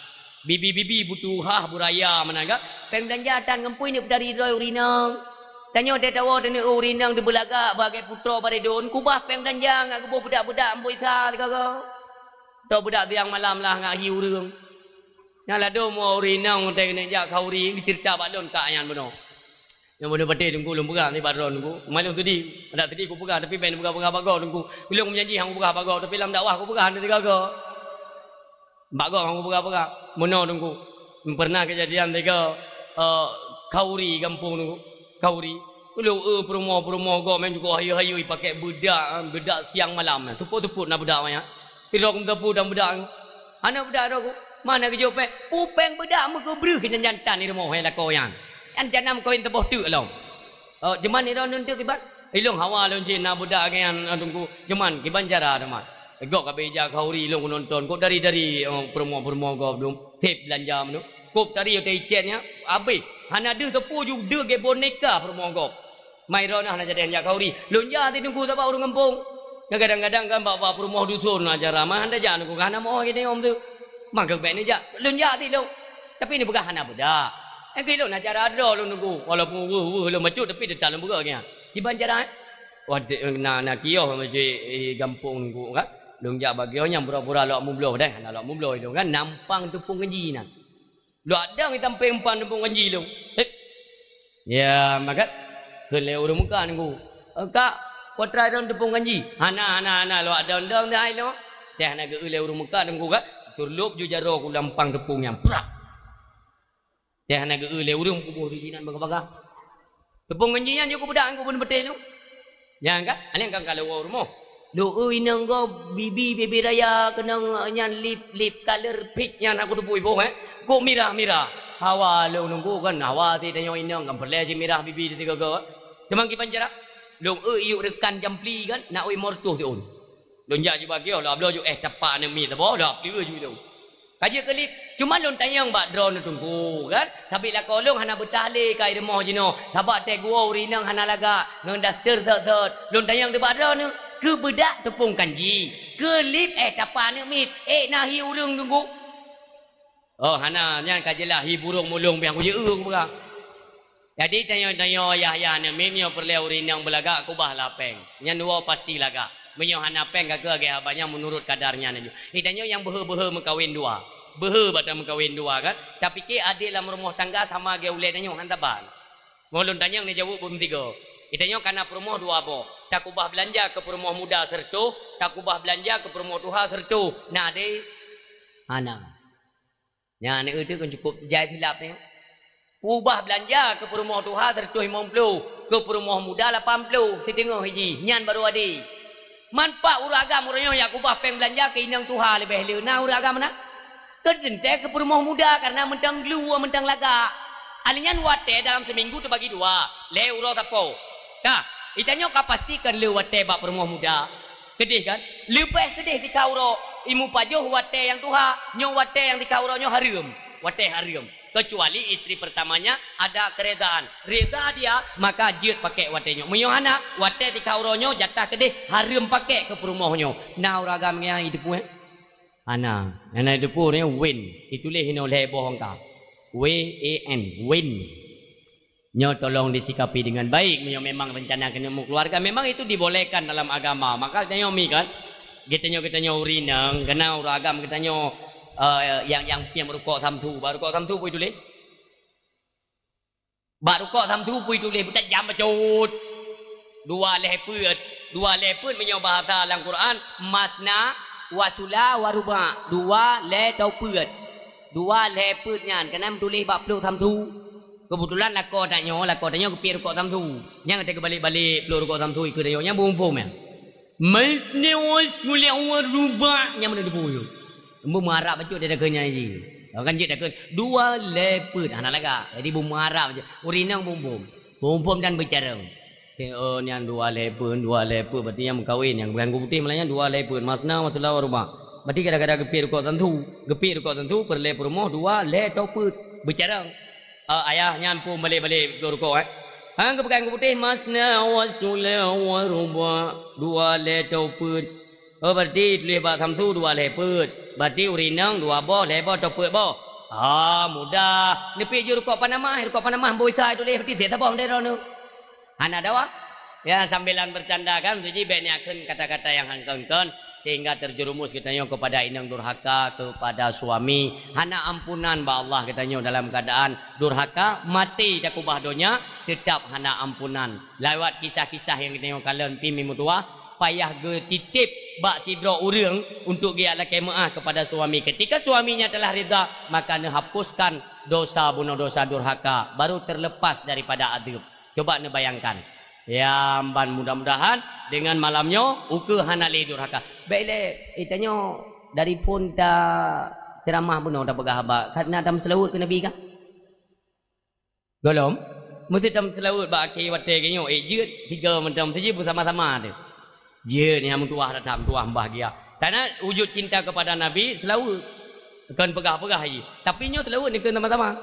Bibi-bibi beutuhah beuraya meunan ka. Péng beulanja tan ngon peue neuk peutari droe ureuëng inong. Tanyoe teuh tawoe teuneuk ureuëng inong teuh beulaga bagée putroe baridon, kubah péng beulanja ngat geuboh beudak-beudak ambo Isa sigoe-goe. Tok beudak biang malam lah ngat hi ureuëng. Nyang ladôm ureuëng inong teuh keuneuk jak khauri geuceurita bak lôn kak nyan bunoe. Nyang bunoe patéh teungku lôn peugah nibak droe teungku. Malum sudi, adak sudi kupeugah tapi bék neupeugah-peugah bak gob teungku. Ulôn meujanji han kupeugah bak gob tapi lam dakwah kupeugah hana sigoe-goe. Bak gob han kupeugah-peugah. Meunoe teungku. Pernah keujadian sigoe, eh, khauri gampông teungku. Khauri. Ulôn eu peurumoh-peurumoh gob meunan cukup hayeue-hayeue pakai beudak, beudak siang malam. Tupot-tupot na beudak manyang. Sidroe keumeuteupeue dan beudak nyoe. Hana beudak droe ku. Mana geujok péng? Peue péng beudak meukeubreue keu nyan jantan di rumoh hai lakoe nyan. Nyan jana meukawen teuboh teuk lom. Oh, jeuman droeneuh teuk kiban? Ilong hawa lôn cit na beudak lagée nyan, teungku. Jeuman kiban cara teuma. Gok ka beja khauri ilong nonton. Kok dari-dari, oh, peurumoh-peurumoh gob dum. Seb beulanja meunoe. Kop tari watée icet nyan. Abéh. Hana deuh teupeu ju deuh gée boneka peurumoh gob. Mai droeneuh hana jadi jak khauri. Lôn jak teungku sabab ureuëng gampông. Kadang-kadang kan bak-bak peurumoh duson na acara, ma hana jak teungku, hana moh geutanyoe tu. Maka bék neujak. Lôn jak ti lôn. Tapi neupeugah hana beudak. Nyang keu lôn acara droe lôn teungku. Walaupun weueh-weueh lôn bacut tapi teutab lôn peugah nyan. Kiban cara, eh? Watée na, na kios masjid, eh, gampông teungku kan. Lôn jak bak kios nyan pura-pura lok mubloe deh, hana lok mubloe lôn kan. Nampang teupông ganji nyan. Lok dong itam péng umpan teupông ganji lôn. Hei. Ya, maka kheun lé ureuëng muka teungku. "Eh, kak, putra lôn teupông ganji." "Hana, hana, hana, lok dong-dong dah ilong." Teuh hana geu lé ureuëng muka teungku kak. Curlup ju jaroe ku lampang teupông nyan. Prak. Teuh hana geu lé ureuëng kuboh di inan bagah-bagah. Teupông ganji nyan jeuet keu beudak ngon keu beuneubeutée lôn. Nyan ka, aneuëk kan ka lewat rumoh. Lôn eu inong gob bibi bebe raya keunong nyan lip, lip color peach nyan aku teupeu iboh, eh. Kok mirah-mirah. Hawa lôn nunggu kan, hawa si tanyoe inong kan peureulée si mirah bibi di sigoe-goe. Teuma kiban cara. Lôn eu iyuek reukan jampli kan, na oi mortoh siôn. Lôn jak ju bak kios, lôn bloe ju éh tapak aneuëk miet saboh, lôn pleue ju lôn. Ka jeuet keu lip, cuma lôn tanyong bak droeneuh teungku kan, sabé lakoe lôn hana beutahle kai rumoh jinoe, sabab teuh geuwoe ureuëng inong hana lagak ngon daster sot-sot. Lôn tanyong teubak droeneuh, keu beudak teupông kanji, keu lip éh tapak aneuëk miet, ék na hi ureuëng teungku. Oh, hana, nyan ka jeulaih hi burông mulông piang kujeueu kupeugah. Jadi, tanyoe-tanyoe ayah-ayah aneuëk miet nyoe peureulée ureuëng inong beulagak kubah lah péng. Nyan dua pasti lagak. Meunyoe hana péng ka keuh lagée haba nyan meunurot kadar nyan laju. Di tanyoe nyang beuhe-beuhe meukawen dua. Beuhe bak ta meukawen dua kan. Tapike adé lam rumoh tangga sama lagée ulée tanyoe han saban. Ngon lôn tanyong neujaweueb beumeusigoe. Di tanyoe kana peurumoh dua boh. Takubah beulanja keu peurumoh muda seureutoh, takubah beulanja keu peurumoh tuha seureutoh. Na adé? Hana. Nyan aneuëk teuh kan cukup jai silap nyoe. Kubah beulanja keu peurumoh tuha seureutoh limong ploh, keu peurumoh muda lapan ploh, siteungoh iji, nyan barô adé. Manfaat ureuëng agam uroe nyoe jak kubah péng beulanja keu inong tuha leubeh le na ureuëng agam na. Keu teuntée keu peurumoh muda kareuna mantong glu, mantong lagak. Alèh nyan watée dalam seuminggu teubagi dua, lhée uroe sapo. Ka, di tanyoe ka pastikan le watée bak peurumoh muda. Keudeh kan? Leubeh keudeh tikha uroe. Imeupajôh watée nyang tuha, nyoe watée nyang tikha uroe nyoe hareuem. Watée hareuem. Kecuali istri pertamanya ada keredaan. Reda dia, maka jeuet pakék watée nyoe. Meunyoe hana, watée tikha uroe nyoe jatah keudeh hareuem pakék keu peurumoh nyoe. Na ureueng agam nyang jiteupeue? Hana. Nyang na jiteupeue nyoe wen. Ituléh inoe lhée boh angka. W A N, wen. Nyoe tolong disikapi dengan baik. Meunyoe memang rencana keuneuk meukeuluarga, memang itu dibolehkan dalam agama. Maka geutanyoe mi kan, geutanyoe, geutanyoe ureueng inong, keunan ureueng agam geutanyoe, eh, nyang, nyang piep rukok samsu. Bak rukok samsu peue ituléh? Bak rukok samsu peue ituléh? Beutajam bacut. Dua lhée peuet. Dua lhée peuet meunyoe bahasa lam Quran, masna, wa sula, wa ruba'. Dua, lhée, tau peuet. Dua lhée peuet nyan, keunan meutuléh bak plôk samsu. Keubeutulan lakoe tanyoe, lakoe tanyoe geupiep rukok samsu. Nyang gata geubalek-balek plôk rukok samsu ikeue tanyoe, nyang beuphom-phom nyan. Masna wa sula wa ruba', nyang meunan teupeue nyoe. Beumeurab bacut di takheun nyan jih. Kan jeuet takheun dua lhée peuet, hana lagak. Jadi beumeurab bacut. Ureueng inong beuphom-phom. Beuphom-phom dan beucarông. Kheun, oh, nyan dua lhée peuet, dua lhée peuet, berarti nyang meukawen, nyang peugah Teungku Putéh malah nyan dua lhée peuet, masna wa sula wa ruba'. Berarti kadang-kadang geupiep rukok samsu, geupiep rukok samsu, peureulée peurumoh dua lhée tau peuet, beucarông. Ah, ayah nyan phom balek-balek rukok, eh. Han geupeugah Teungku Putéh, masna wa sula wa ruba', dua lhée tau peuet. Oh, berarti tuléh bak samsu dua lhée peuet. Berarti ureueng inong dua boh, lhée boh, tau peuet boh. Ah, mudah. Neupiep jeuet rukok Panama, rukok Panama boh isa tuléh, berarti seb saboh meunan droeneuh. Hana dawa. Ya, sambilan bercanda kan, tu jih bék neukheun kata-kata nyang han kon-kon, sehingga terjerumus geutanyoe kepada inong durhaka kepada suami. Hana ampunan bak Allah geutanyoe dalam keadaan durhaka, maté takubah donya, tetap hana ampunan. Lewat kisah-kisah nyang geutanyoe kalon pih mi meutuwah, payah geutitip bak sidroe ureueng untuk geujak lakée meu'ah kepada suami. Ketika suaminya telah rida, maka neuhapuskan dosa bunoe, dosa durhaka, baru terlepas daripada adeueb. Coba neubayangkan. Ya, ban mudah-mudahan dengan malam nyoe ukeue hana lé durhaka. Bék lé, eh, tanyoe dari phon ta ceramah bunoe tapeugah haba, ka na tameuseulaweuet keu Nabi kah? Gohlom, meusti tameuseulaweuet bak akhé watée geuh nyoe, eh, jeuet, tiga mantong, tu jih beusama-sama teuh. Jeuet nyang meutuwah that-that, meutuwah mubahgia. Karena wujud cinta kepada Nabi, seulaweuet. Kon peugah-peugah jih. Tapi nyoe seulaweuet neukheun sama-sama.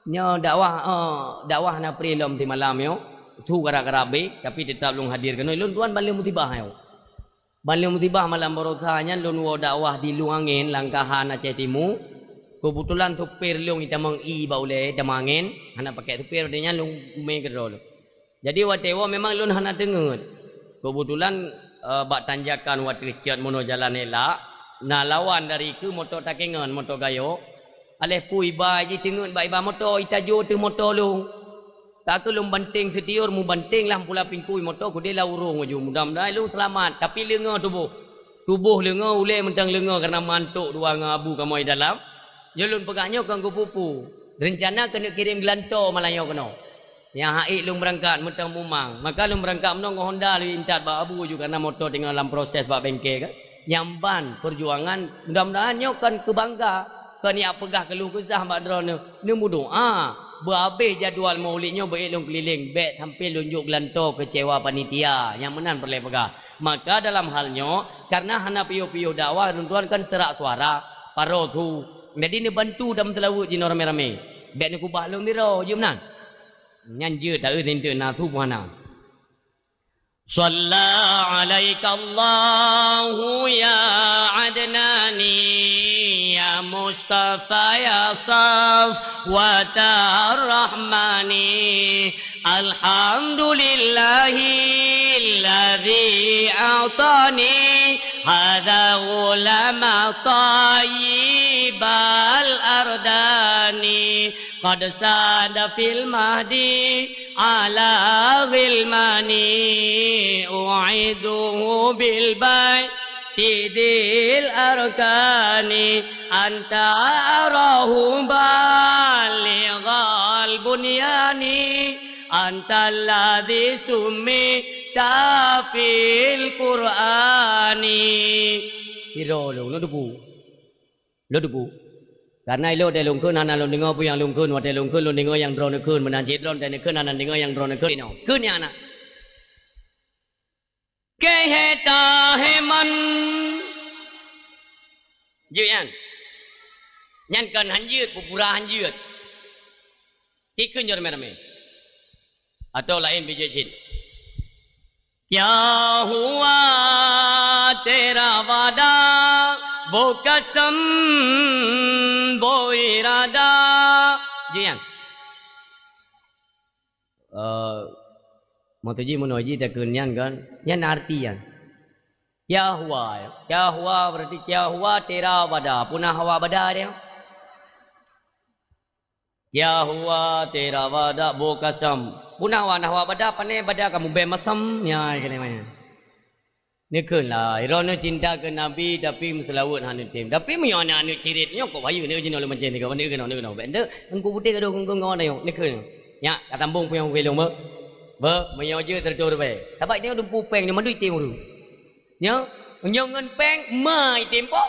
Nyoe dakwah, eh, dakwah na pri lom simalam nyoe. Su gara-gara abéh, tapi teutap lôn hadir keunoe. Lôn tuan ban lheueh musibah nyoe. Ban lheueh musibah malam baroesa nyan lôn woe dakwah di Lueng Angén, Langkahan, Aceh Timu. Keubeutulan supir lôn jitamong ie bak ulée, jitamong angén, hana pakék supir, watée nyan lôn mé keudroe lôn. Jadi watée woe memang lôn hana teungeut. Keubeutulan, eh, bak tanjakan watée cot meunoe jalan elak, na lawan dari keue moto takengon, moto gayok. Aléh peue iba jiteungeut bak iba moto, itajô teuh moto lôn. Ka keuh lôn banténg seutiur, meubanténg lam pula pingkui moto, keudeh lam urông laju. Mudah-mudahan lôn seulamat, tapi leungoe tuboh. Tuboh leungoe, ulée mantong leungoe, kareuna mantok dua ngon abu kamoe dalam. Nyoe lôn peugah nyoe kon keupeue-peue. Reuncana keuneuk kirém geulantoe malam nyoe keunoe. Nyang han ék lôn beurangkat mantong mumang. Maka lôn beurangkat meunoe ngon honda lôn intat bak abu laju, kareuna moto teungoh lam proses bak bengke kan. Nyang ban peujuangan, mudah-mudahan nyoe kon keu bangga. Kon jak peugah keuluh keusah bak droeneuh, neumeudoá. Beuhabéh jadwal maulid nyoe beuék lôn keulileng, bék sampoe lôn jok geulantoe keucewa panitia. Nyang meunan peureulée peugah. Maka dalam hal nyoe, kareuna hana piôh-piôh dakwah, lôn tuan kan seurak suara, parot hu. Jadi neubantu dan meuseulaweuet jinoe ramé-ramé. Bék neukubah lôn biro, jeuet meunan. Nyan jeuet taeu tinte na su puhana. صلى عليك الله يا عدناني، يا مصطفى، يا صفوة الرحمن. الحمد لله الذي أعطاني هذا غلام طيب الأردان. قد ساد في المهد على غلمان، أعيده بالبيت ذي الأركان. أنت أراه بالغ البنيان، أنت الذي سميت في القرآن. Piro lôn, lôn teupeu. Lôn teupeu. Kareuna ilok watée lôn kheun hana lôn deungoe peue nyang lôn kheun, watée lôn kheun lôn deungoe nyang droeneuh kheun, meunan cit droeneuh kheun hana deungoe nyang droeneuh kheun. Kheun nyang na. Keheta heman. Jeuet nyan. Nyan kon hanjeuet, pura-pura hanjeuet. Cit kheun nyoe ramé-ramé. Atawa laén bijéh cit. Kya hua tera wada, wo kasam, wo irada. Jeuet nyan. Eh, meutuji meunoe jih takheun nyan kan, nyan arti nyan. Kya hua, kya hua berarti kya hua tera wada, puna hawa bada dia. Kya hua tera wada, wo kasam. Puna hawa, na hawa bada, pane bada kamoe bèe masam, ya keuneuk manyang. Neukheun lah, droeneuh cinta keu Nabi, tapi meuseulaweuet hana neutem. Tapi meunyoe aneuk-aneuk cirit nyoe, kok bayeue neuk jinoe lé mancén tiga, neuk keunoe, neuk keunoe. Bèk enteuk, engku putéh ka dong keu ngon nyoe, neukheun. Nyak, ka tambong puyong keu ilong, beuh. Beuh, meunyoe jeuet teureutôh ribèe. Sabab nyoe dumpu péng nyoe mandum item ureueng. Nyoe, nyoe ngon péng, ma item po.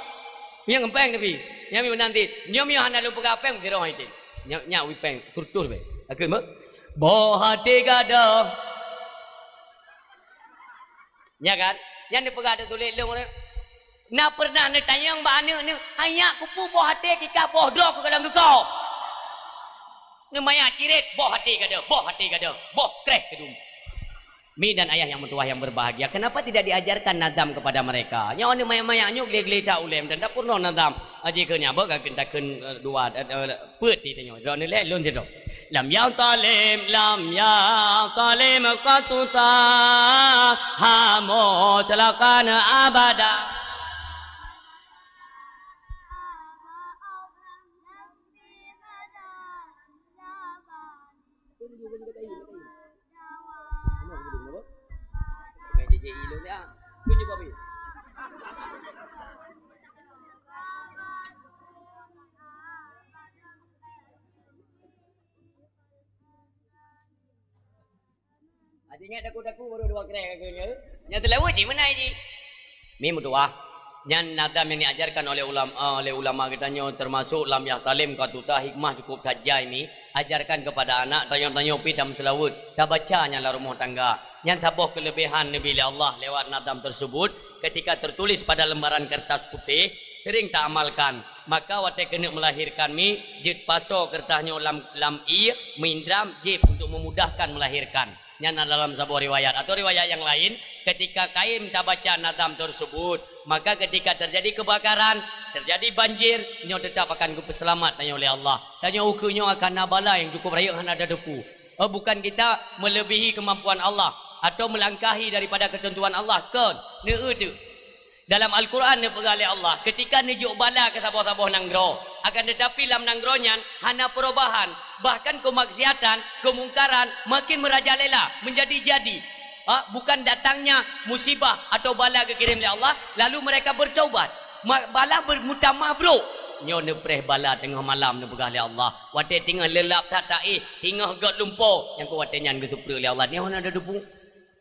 Nyoe ngon péng tapi. Nyoe mi meunan ti. Nyoe mi hana lôn peugah péng, sidroe item. Nyoe, nyak wui péng, teureutôh ribèe. Takheun, beuh. Boh até gadoh. Nya kan? Nyan neupeugah teutuléh lôn, na pernah neutanyong bak aneuk neuh, "Hai nyak, keupeue boh até kika boh droe keu kalon keuko?" Neumaya ciret, boh até gadoh, boh até gadoh, boh kréh keudum. Mi dan ayah yang meutuwah yang berbahagia, kenapa tidak diajarkan nazam kepada mereka? Nyoe aneuk maya-maya nyoe gleh-gleh that ulèe dan tak pernah nazam. Aji keu nyan, beuh, ka kheun takheun, eh, dua, eh, eh, Peuet ti tanyoe, droeneuh lé lôn sidroe. Lam yah talim, lam yah talim qatuta, hamo silakan abada. Aji ingat daku-daku baru dua kereng aku nya. Nyang teulaweuet cit meunan jih. Mi meutuwah. Nyan nazam yang diajarkan oleh ulama, oleh ulama geutanyoe, termasuk lam yah talim qatuta, hikmah cukup that jai mi. Ajarkan kepada anak, tanyoe-tanyoe pih tameuseulaweuet, tabaca nyan lam rumoh tangga. Nyan saboh keulebihan neubi lé Allah lewat nazam tersebut, ketika tertulis pada lembaran kertas putih, sering taamalkan. Maka watèe keuneuk meulahirkan mi, jeuet pasoe keureutah nyoe lam, lam ié, meuindram, jieb untuk memudahkan melahirkan. Nyan na dalam saboh riwayat. Atau riwayat yang lain, ketika kayém tabaca nazam tersebut, maka ketika terjadi kebakaran, terjadi banjir, nyoe tetap akan geupeuseulamat tanyoe lé Allah. Tanyoe ukeue nyoe akan na bala nyang cukup rayeuk hana tateupeue. Eh, bukan kita melebihi kemampuan Allah atau melangkahi daripada ketentuan Allah, kon, neueu teuk. Dalam Al-Quran neupeugah lé Allah, ketika neujok bala keu saboh-saboh nanggroe, akan tetapi lam nanggroe nyan hana perubahan, bahkan kemaksiatan, kemungkaran makin merajalela, menjadi-jadi. Ha, bukan datangnya musibah atau bala geukirém lé Allah, lalu mereka bertaubat. Ma-, bala ber-, meutamah brok. Nyoe neupreh bala teungoh malam neupeugah lé Allah. Watèe teungoh leulap that taéh, teungoh gèt lumpo, nyang keu watèe nyan geuseupreuek lé Allah. Nyoe hana tateupeue.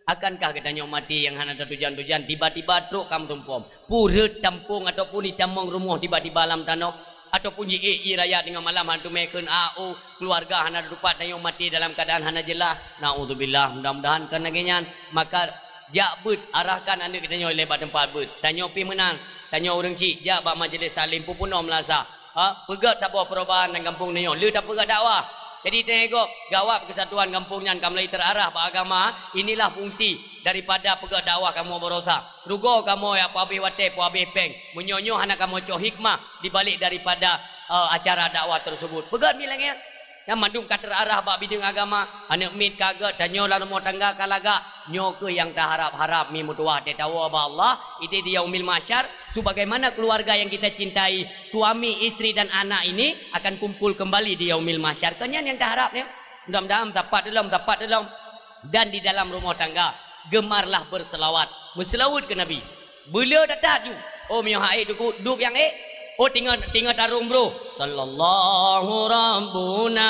Akankah geutanyoe maté nyang hana tatujan-tujan, tiba-tiba trok ka meutumpom? Pureuet tampông ataupun jitamong rumoh tiba-tiba lam tanoh? Ataupun jiék ié raya teungoh malam hana teumé kheun, a, oh, keuluwarga hana tatupat tanyoe maté dalam keuadaan hana jeulaih? Naudzubillah, mudah-mudahan kon lagèe nyan. Maka jak beuet, arahkan aneuk geutanyoe lé bak teumpat beuet. Tanyoe pih meunan, tanyoe ureueng chik jak bak majeulis taklim peupunoe meulasah. Ha, peugèt saboh perubahan lam gampông tanyoe. Le tapeugèt dakwah. Jadi, teungoh gob, gawat keusatuan gampông nyan ka mulai terarah bak agama. Inilah fungsi daripada peugèt dakwah kamoe baroesa. Rugoe kamoe nyang peuhabéh watèe, peuhabéh péng. Meunyoe nyoe hana kamoe cok hikmah di balik daripada, eh, acara dakwah tersebut. Peugèt mi lagèe nyan. Nyan mandum ka terarah bak bideueng agama. Aneuk miet ka gèt, tanyoe lam rumoh tangga ka lagak. Nyoe kheueh nyang taharab-harab mi meutuwah teuh tawoe bak Allah, idéh di Yaumil Mahsyar, sebagaimana keluarga yang kita cintai, suami, istri, dan anak ini akan kumpul kembali di Yaumil Mahsyar. Kon nyan nyang taharab nyoe. Mudah-mudahan meusapat lom, meusapat lom. Dan di dalam rumah tangga, gemarlah berselawat. Meuseulaweuet keu Nabi. Beuleu that-that ju. Oh, meunyoe hana ék teungku, dub nyang ék. Oh, teungoh, teungoh tarông broh. Sallallahu Rabbuna.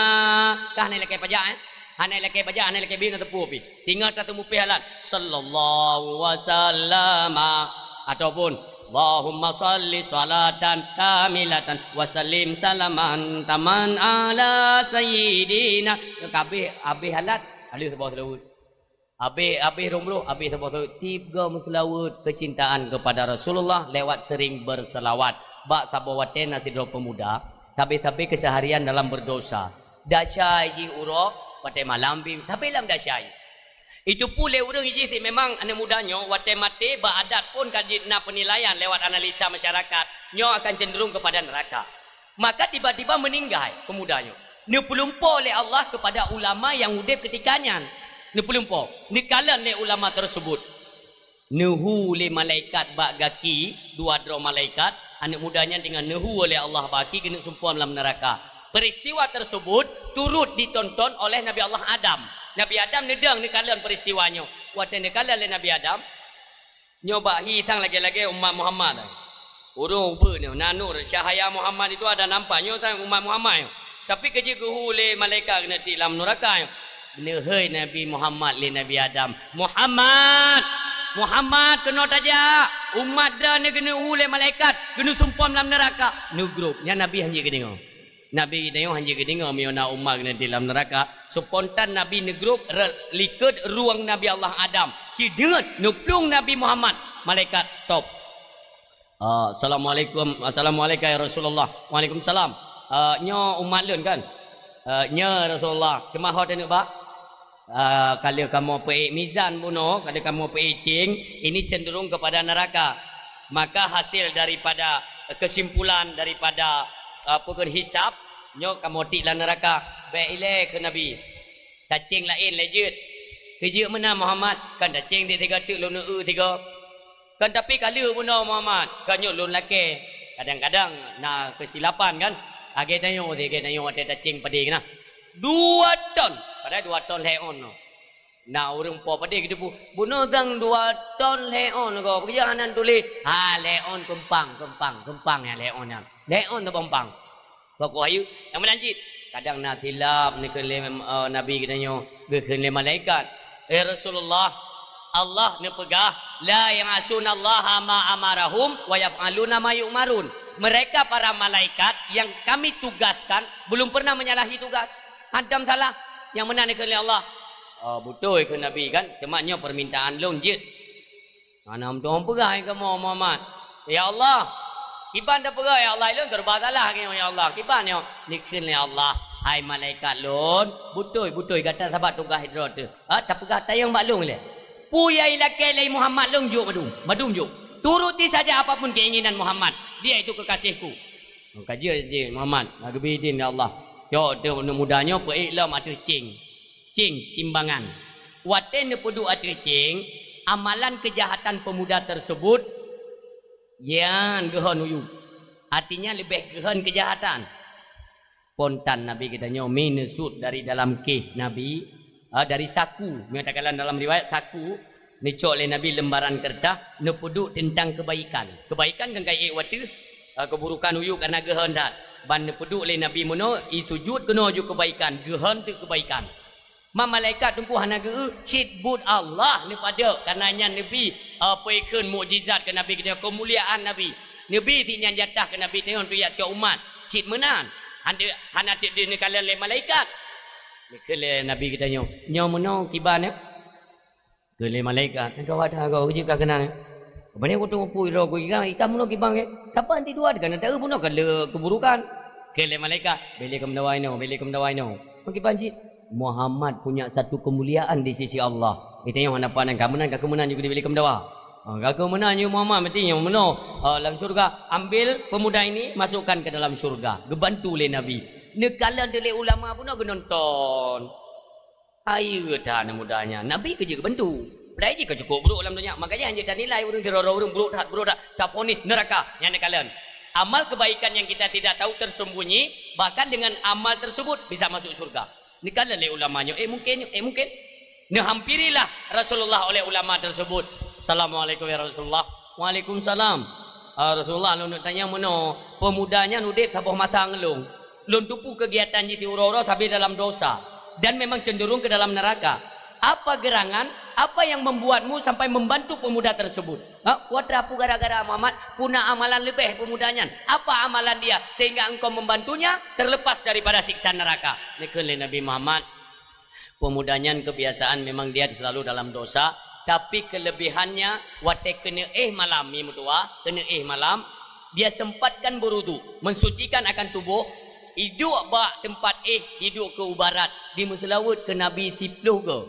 Ka hana lakèe pajak, eh? Hana lakèe pajak, hana lakèe biet, na teupeu pih. Teungoh tateumupèh alat. Sallallahu wa sallama. Ataupun, Allahumma salli salatan kamilatan wa sallim salaman taman ala sayyidina. Ka habéh, habéh alat, ada saboh seulaweuet. Habéh, habéh rhueng broh, habéh saboh teuk, tieb goe meuseulaweuet keucintaan keupada Rasulullah lewat sering beuseulawat. Bak saboh watée na sidroe peumuda, sabe-sabe keuseuharian dalam beudesya. Desya jih uroe, watée malam pih sabe lam desya. Jiteupeue lé ureuëng jih si memang aneuëk muda nyoe watée maté bak adat phon ka jeuet na peunilaian lewat analisa masyarakat, nyoe akan cenderung keupada neuraka. Maka tiba-tiba meuninggai peumuda nyoe. Neupeulumpoe lé Allah keupada ulama nyang udeb keutika nyan. Neupeulumpoe, neukalon lé ulama teuseubut. Neuhu lé malaikat bak gaki, dua droe malaikat, aneuëk muda nyan teungoh neuhu lé Allah bak gaki keuneuk sumpom lam neuraka. Peuristiwa teuseubut turot ditonton oleh Nabi Allah Adam. Nabi Adam neudong neukalon peuristiwa nyoe. Watée neukalon lé Nabi Adam, nyoe bak hi sang lagée-lagée umat Muhammad. Ureuëng ubeut nyoe, na nur cahaya Muhammad itu ada nampak nyoe sang umat Muhammad nyoe. Tapi keujeuet geuhu lé malaikat keuneuk tiek lam neuraka nyoe. Neuhôi Nabi Muhammad lé Nabi Adam, "Muhammad! Muhammad, keunoe tajak! Umat droeneuh keuneuk hu lé malaikat, keuneuk sumpom lam neuraka!" Neugrôp, nyan Nabi hana jeuet geudeungoe. Nabi geutanyoe hana jeuet geudeungoe meunyoe na umat geuneuk di lam neuraka. Spontan Nabi neugrôp re-, likot rueng Nabi Allah Adam. Ci deungon neuplueng Nabi Muhammad. Malaikat, "Stop." "Ah, assalamualaikum, assalamualaikum ya Rasulullah." "Waalaikumsalam." "Ah, nyoe umat lôn kan?" "Ah, nyoe Rasulullah." "Cuma ho taneuk bak?" "Ah, ka lheueh kamoe peuék mizan bunoe, ka lheueh kamoe peuék céng, ini cenderung kepada neraka. Maka hasil daripada, eh, kesimpulan daripada, eh, apa kheun, hisab, nyoe kamoe tiek lam neraka." "Bék ilée," kheun Nabi. "Tacéng laén lé jeuet." "Keujeuet meunan Muhammad, kan tacéng di tiga teuk lôn eu tiga." "Kan tapi ka lheueh bunoe Muhammad, kan nyoe lôn lakée." Kadang-kadang na keusilapan kan. Lagée tanyoe, lagée tanyoe watée tacéng padé keunan. Dua ton. Padahai dua ton lhée ôn nyoe. Na ureuëng po padé geuteupeue, bunoe dang dua ton lhée ôn goe. Peue hana tuléh? Ha, lhée ôn keumpang, keumpang, keumpang nyang lhée ôn nyan. Lhée ôn teubang pang. Pokok hayeue, nyang meunan cit. Kadang na silap neukheun lé, eh, Nabi geutanyoe, geukheun lé malaikat, "Eh Rasulullah, Allah neupeugah, 'La ya'sunallaha ma amarahum wa yaf'aluna ma yu'marun.'" Mereka para malaikat yang kami tugaskan belum pernah menyalahi tugas. Hantom salah. Nyang meunan neukheun lé Allah. Oh, beutôi kheun Nabi kan, teuma nyoe permintaan lôn jeuet. Hana meutuah peugah kamoe Muhammad. Ya Allah, kiban tapeugah, ya Allah, ilôn serba salah keu nyoe, ya Allah. Kiban nyoe, neukheun lé Allah, "Hai malaikat lôn, beutôi, beutôi gata sabat tugaih droe teuh. Ha, tapeugah tayong bak lôn ilée. Peue nyang ilakée lé Muhammad lôn jok mandum, mandum jok. Turuti saja apapun keinginan Muhammad, dia itu kekasihku." Ka jeuet cit Muhammad, ka geubri idin lé Allah. Cok teuh aneuëk muda nyoe peuék lom ateueh céng. Céng timbangan. Watée neupeuduek ateueh céng, amalan keujahatan peumuda teuseubut, nyan geuhon u yup. Artinya leubeh geuhon keujahatan. Spontan Nabi geutanyoe mi neusut dari dalam kéh Nabi, ah, dari saku. Meunyoe takalon dalam riwayat saku, neucok lé Nabi leumbaran keureutah, neupeuduek teuntang keubaikan. Keubaikan kan ka ék watée, ah, keuburukan u yup ka na geuhon that. Ban neupeuduek lé Nabi meunoe, i sujut keunoe ju keubaikan, geuhon teuk keubaikan. Ma malaikat teungku hana geu-eu, cit buet Allah neupadub, kareuna nyan neubi, eh, peue kheun mukjizat keu Nabi geutanyoe, keumuliaan Nabi. Neubi si nyan jatah keu Nabi tanyoe untuk jak cok umat. Cit meunan. Hana, hana cit di neukalon lé malaikat. Neukheun lé Nabi geutanyoe, "Nyoe meunoe kiban nyoe?" Kheun lé malaikat, "Nyoe ka wadah goe, jeuet ka keunan nyoe." Bani kutu pui droe ku ikan, ikan meunoe kiban ke? Saban ti dua, ka na taeu bunoe ka le keuburukan. Kheun lé malaikat, "Bék lé keu meudawa inoe, bék lé keu meudawa inoe." Meukiban cit, Muhammad punya satu kemuliaan di sisi Allah. Geutanyoe hana panan, ka meunan, ka keumeunan juga dibeli keu meudawa. Ha, ka keumeunan nyoe Muhammad meuti nyoe meunoe, ha, lam syurga. Ambil pemuda ini, masukkan ke dalam syurga. Geubantu lé Nabi. Neukalon teuk lé ulama bunoe geunonton. Ayeue that aneuk muda nyan, Nabi keu jeuet geubantu. Padahai jih ka cukôp brôk lam donya, maka jih hanjeuet tanilai ureuëng sidroe-droe ureuëng brôk that, brôk that, tafonis neuraka nyang neukalon. Amal kebaikan yang kita tidak tahu tersembunyi, bahkan dengan amal tersebut bisa masuk syurga. Neukalon lé ulama nyoe, eh mungkin, eh mungkin. Neuhampirilah Rasulullah oleh ulama tersebut. "Assalamualaikum ya Rasulullah." "Waalaikumsalam." "Ah, Rasulullah, lôn neuk tanyong meunoe, pemuda nyan udeb saboh masa ngon lôn. Lôn teupeue keugiatan jih siuroe-uroe sabe dalam dosa dan memang cenderung ke dalam neraka. Apa gerangan, apa yang membuatmu sampai membantu pemuda tersebut?" Ha? Peue atra peue gara-gara Muhammad, peue na amalan leubeh pemuda nyan? Apa amalan dia sehingga engkau membantunya terlepas daripada siksa neraka? Neukheun lé Nabi Muhammad, Pemuda nyan kebiasaan memang dia selalu dalam dosa, tapi kelebihannya watée keuneuk éh malam, mi meutuah, keuneuk éh malam, dia sempatkan berwudu, mensucikan akan tubuh, iduek bak teumpat éh, iduek keu u barat, dimeuseulaweuet keu Nabi siploh goe.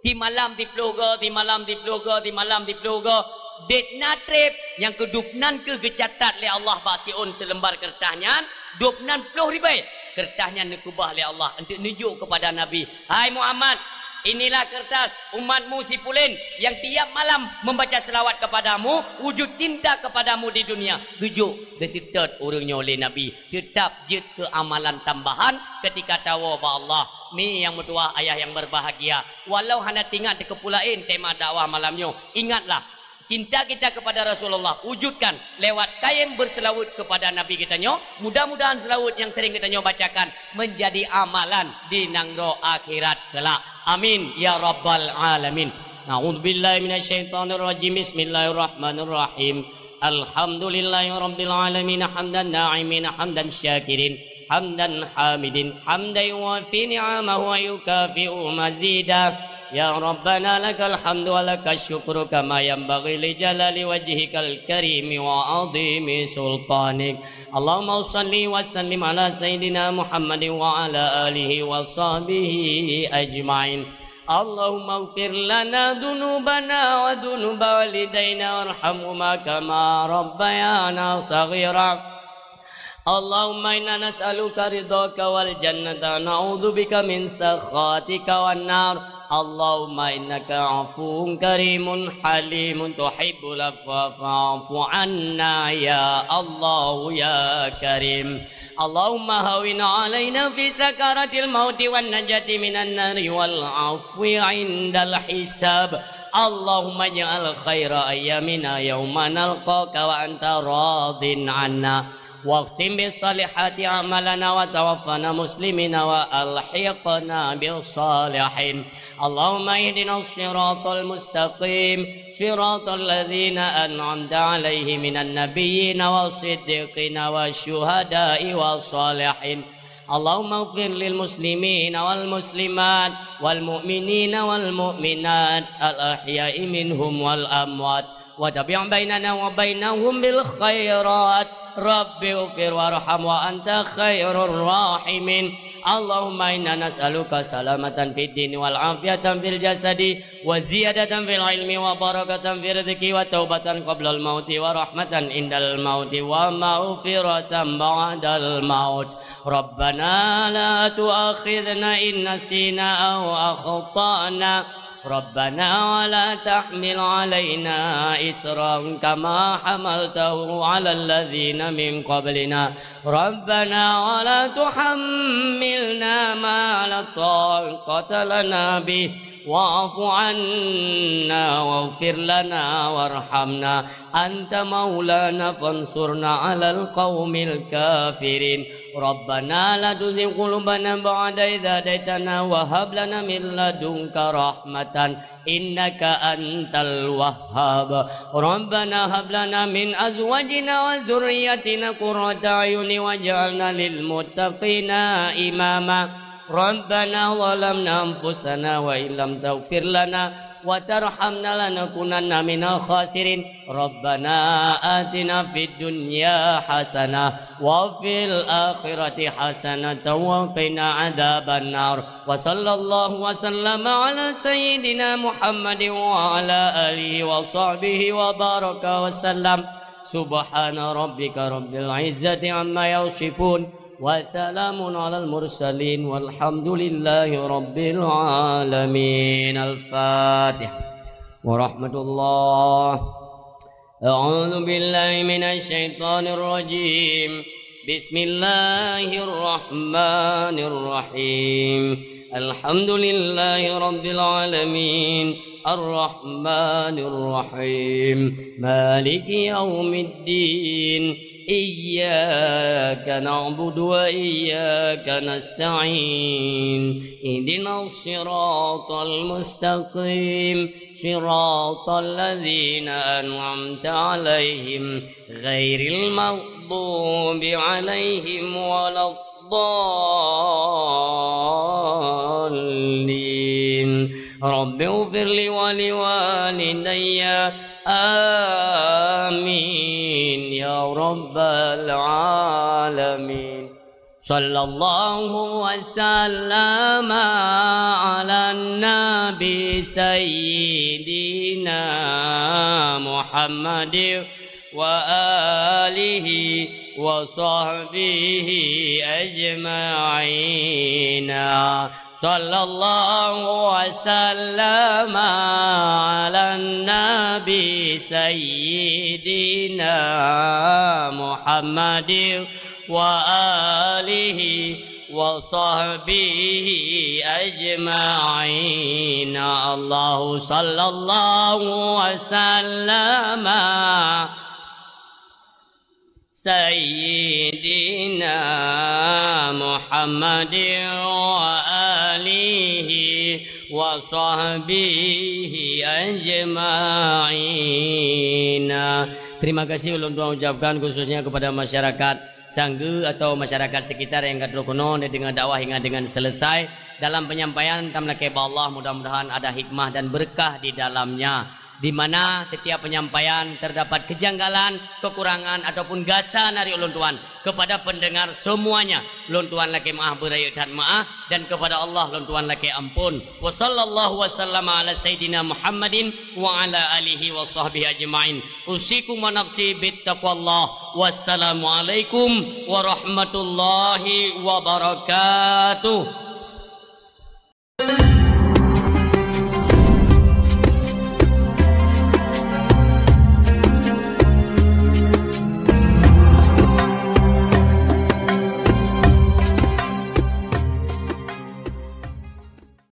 Simalam siploh goe, simalam siploh goe, simalam siploh goe. Dek na treb nyang keudub nan keuh geucatat lé Allah bak siôn seulembar keureutah nyan, dub nan ploh ribée. Keureutah nyan neukeubah lé Allah untuk neujok keupada Nabi, "Hai Muhammad, inilah kertas umatmu si pulen yang tiap malam membaca selawat kepadamu, wujud cinta kepadamu di dunia." Geujok, geuseutôt ureuëng nyoe lé Nabi. Teutab jeuet keu amalan tambahan ketika tawoe bak Allah. Mi nyang meutuah, ayah nyang berbahagia, walau hana teuingat teukeupulaén tema dakwah malam nyoe, ingatlah, cinta kita kepada Rasulullah wujudkan lewat kayém berselaweuet kepada Nabi geutanyoe. Mudah-mudahan selaweuet nyang sering geutanyoe bacakan menjadi amalan di nanggroe akhirat kelak. Amin ya rabbal alamin. A'udzubillahi minasyaitonirrajim. Bismillahirrahmanirrahim. Alhamdulillahirabbil alamin, hamdan na'imin, hamdan syakirin, hamdan hamidin, hamdan yuwafi ni'amahu wa yukafi'u mazida. Ya Rabbana, lakal hamdu wa lakash syukru kama yanbaghi li jalali wajhikal karimi wa azimi sultanik. Allahumma shalli wa sallim ala sayyidina Muhammadin wa ala alihi wa sahbihi ajmain. Allahumma ighfir lana dzunubana wa dzunuba walidaina warhamhuma kama rabbayana shaghira. Allahumma inna nas'aluka ridhaka wal jannata wa na'udzubika min sakhatika wan nar. Allahumma innaka afuwun karimun halimun tuhibbul afwa fa'fu anna ya Allahu ya Karim. Allahumma hawwin alaina fi sakaratil mauti wan najati minan nari wal afwi indal hisab. Allahumma ij'al khaira ayyamina yauma nalqaka wa anta radin anna. Wakhtim bis salihati a'malana wa tawaffana muslimina wa alhiqna bis salihin. Allahumma ihdinas siratal mustaqim, siratal ladzina an'amta 'alaihim minan nabiyyina was siddiqina wasy syuhada'i was salihin. Allahumma ighfir lil muslimina wal muslimat wal mu'minina wal mu'minat al ahya'i minhum wal amwat. Wa tabi' bainana wa bainahum bil khairat. Rabbi ighfir warham wa anta khairur rahimin. Allahumma inna nas'aluka salamatan fid dini wal afiyatan fil jasadi wa ziyadatan fil ilmi wa barakatan fir rizqi wa taubatan qablal mauti wa rahmatan indal mauti wa maghfiratan ba'dal maut. Rabbana la tu'akhidna in nasina aw akhtana. Rabbana wa la tahmil 'alaina isran kama hamaltahu 'alal ladzina min qablina. Rabbana wa la tuhammilna ma la taqata lana bih, wa'fu 'anna waghfir lana warhamna. Anta maulana fansurna 'alal qaumil kafirin. Rabbana la tuzigh qulubana ba'da idh hadaitana wa hab lana min ladunka rahmatan innaka antal wahhab. Rabbana hab lana min azwajina wa dzurriyyatina qurrata a'yuni waj'alna lil muttaqina imama. Rabbana zalamna anfusana wa illam taghfir lana wa tarhamna lanakunanna minal khasirin. Rabbana atina fid dunya hasanah wa fil akhirati hasanatan wa qina adzabannar. Wa sallallahu wa sallama ala sayyidina Muhammadin wa ala alihi wa sahbihi wa baraka wa sallam. Subhana rabbika rabbil izzati amma yasifun. Wa salamun alal mursalin walhamdulillahi rabbil alamin. Al-Fatihah. Warahmatullah. A'udzu billahi minasy syaithanir rajim. Bismillahirrahmanirrahim. Alhamdulillahi rabbil alamin. Arrahmanirrahim. Maliki yaumiddin. Iyyaka na'budu wa iyyaka nasta'in. Ihdinas siratal mustaqim. Siratal ladzina an'amta 'alaihim, ghairil maghdubi 'alaihim walad الضالين. رب اغفر لي ولوالدي. آمين يا رب العالمين. صلى الله وسلم على النبي سيدنا محمد وآله وصحبه أجمعين. صلى الله وسلم على النبي سيدنا محمد وآله وصحبه أجمعين. الله صلى الله وسلم سيدنا محمد وآله وصحبه أجمعين. Terima kasih ulôn tuan ucapkan khususnya kepada masyarakat Sanggeue atau masyarakat sekitar nyang ka trok keunoe deungon dakwah hingga deungon selesai. Dalam penyampaian, tameulakée bak Allah, mudah-mudahan ada hikmah dan berkah di dalamnya. Di mana setiap penyampaian terdapat kejanggalan, kekurangan, ataupun gasa dari ulôn tuan, kepada pendengar semuanya, ulôn tuan lakée meu'ah beurayeuk that meu'ah, dan kepada Allah ulôn tuan lakée ampôn. Wa sallallahu wa sallama ala sayyidina Muhammadin wa ala alihi wa sahbihi ajma'in. Usikum wa nafsi bittaqwallah. Wassalamualaikum warahmatullahi wabarakatuh.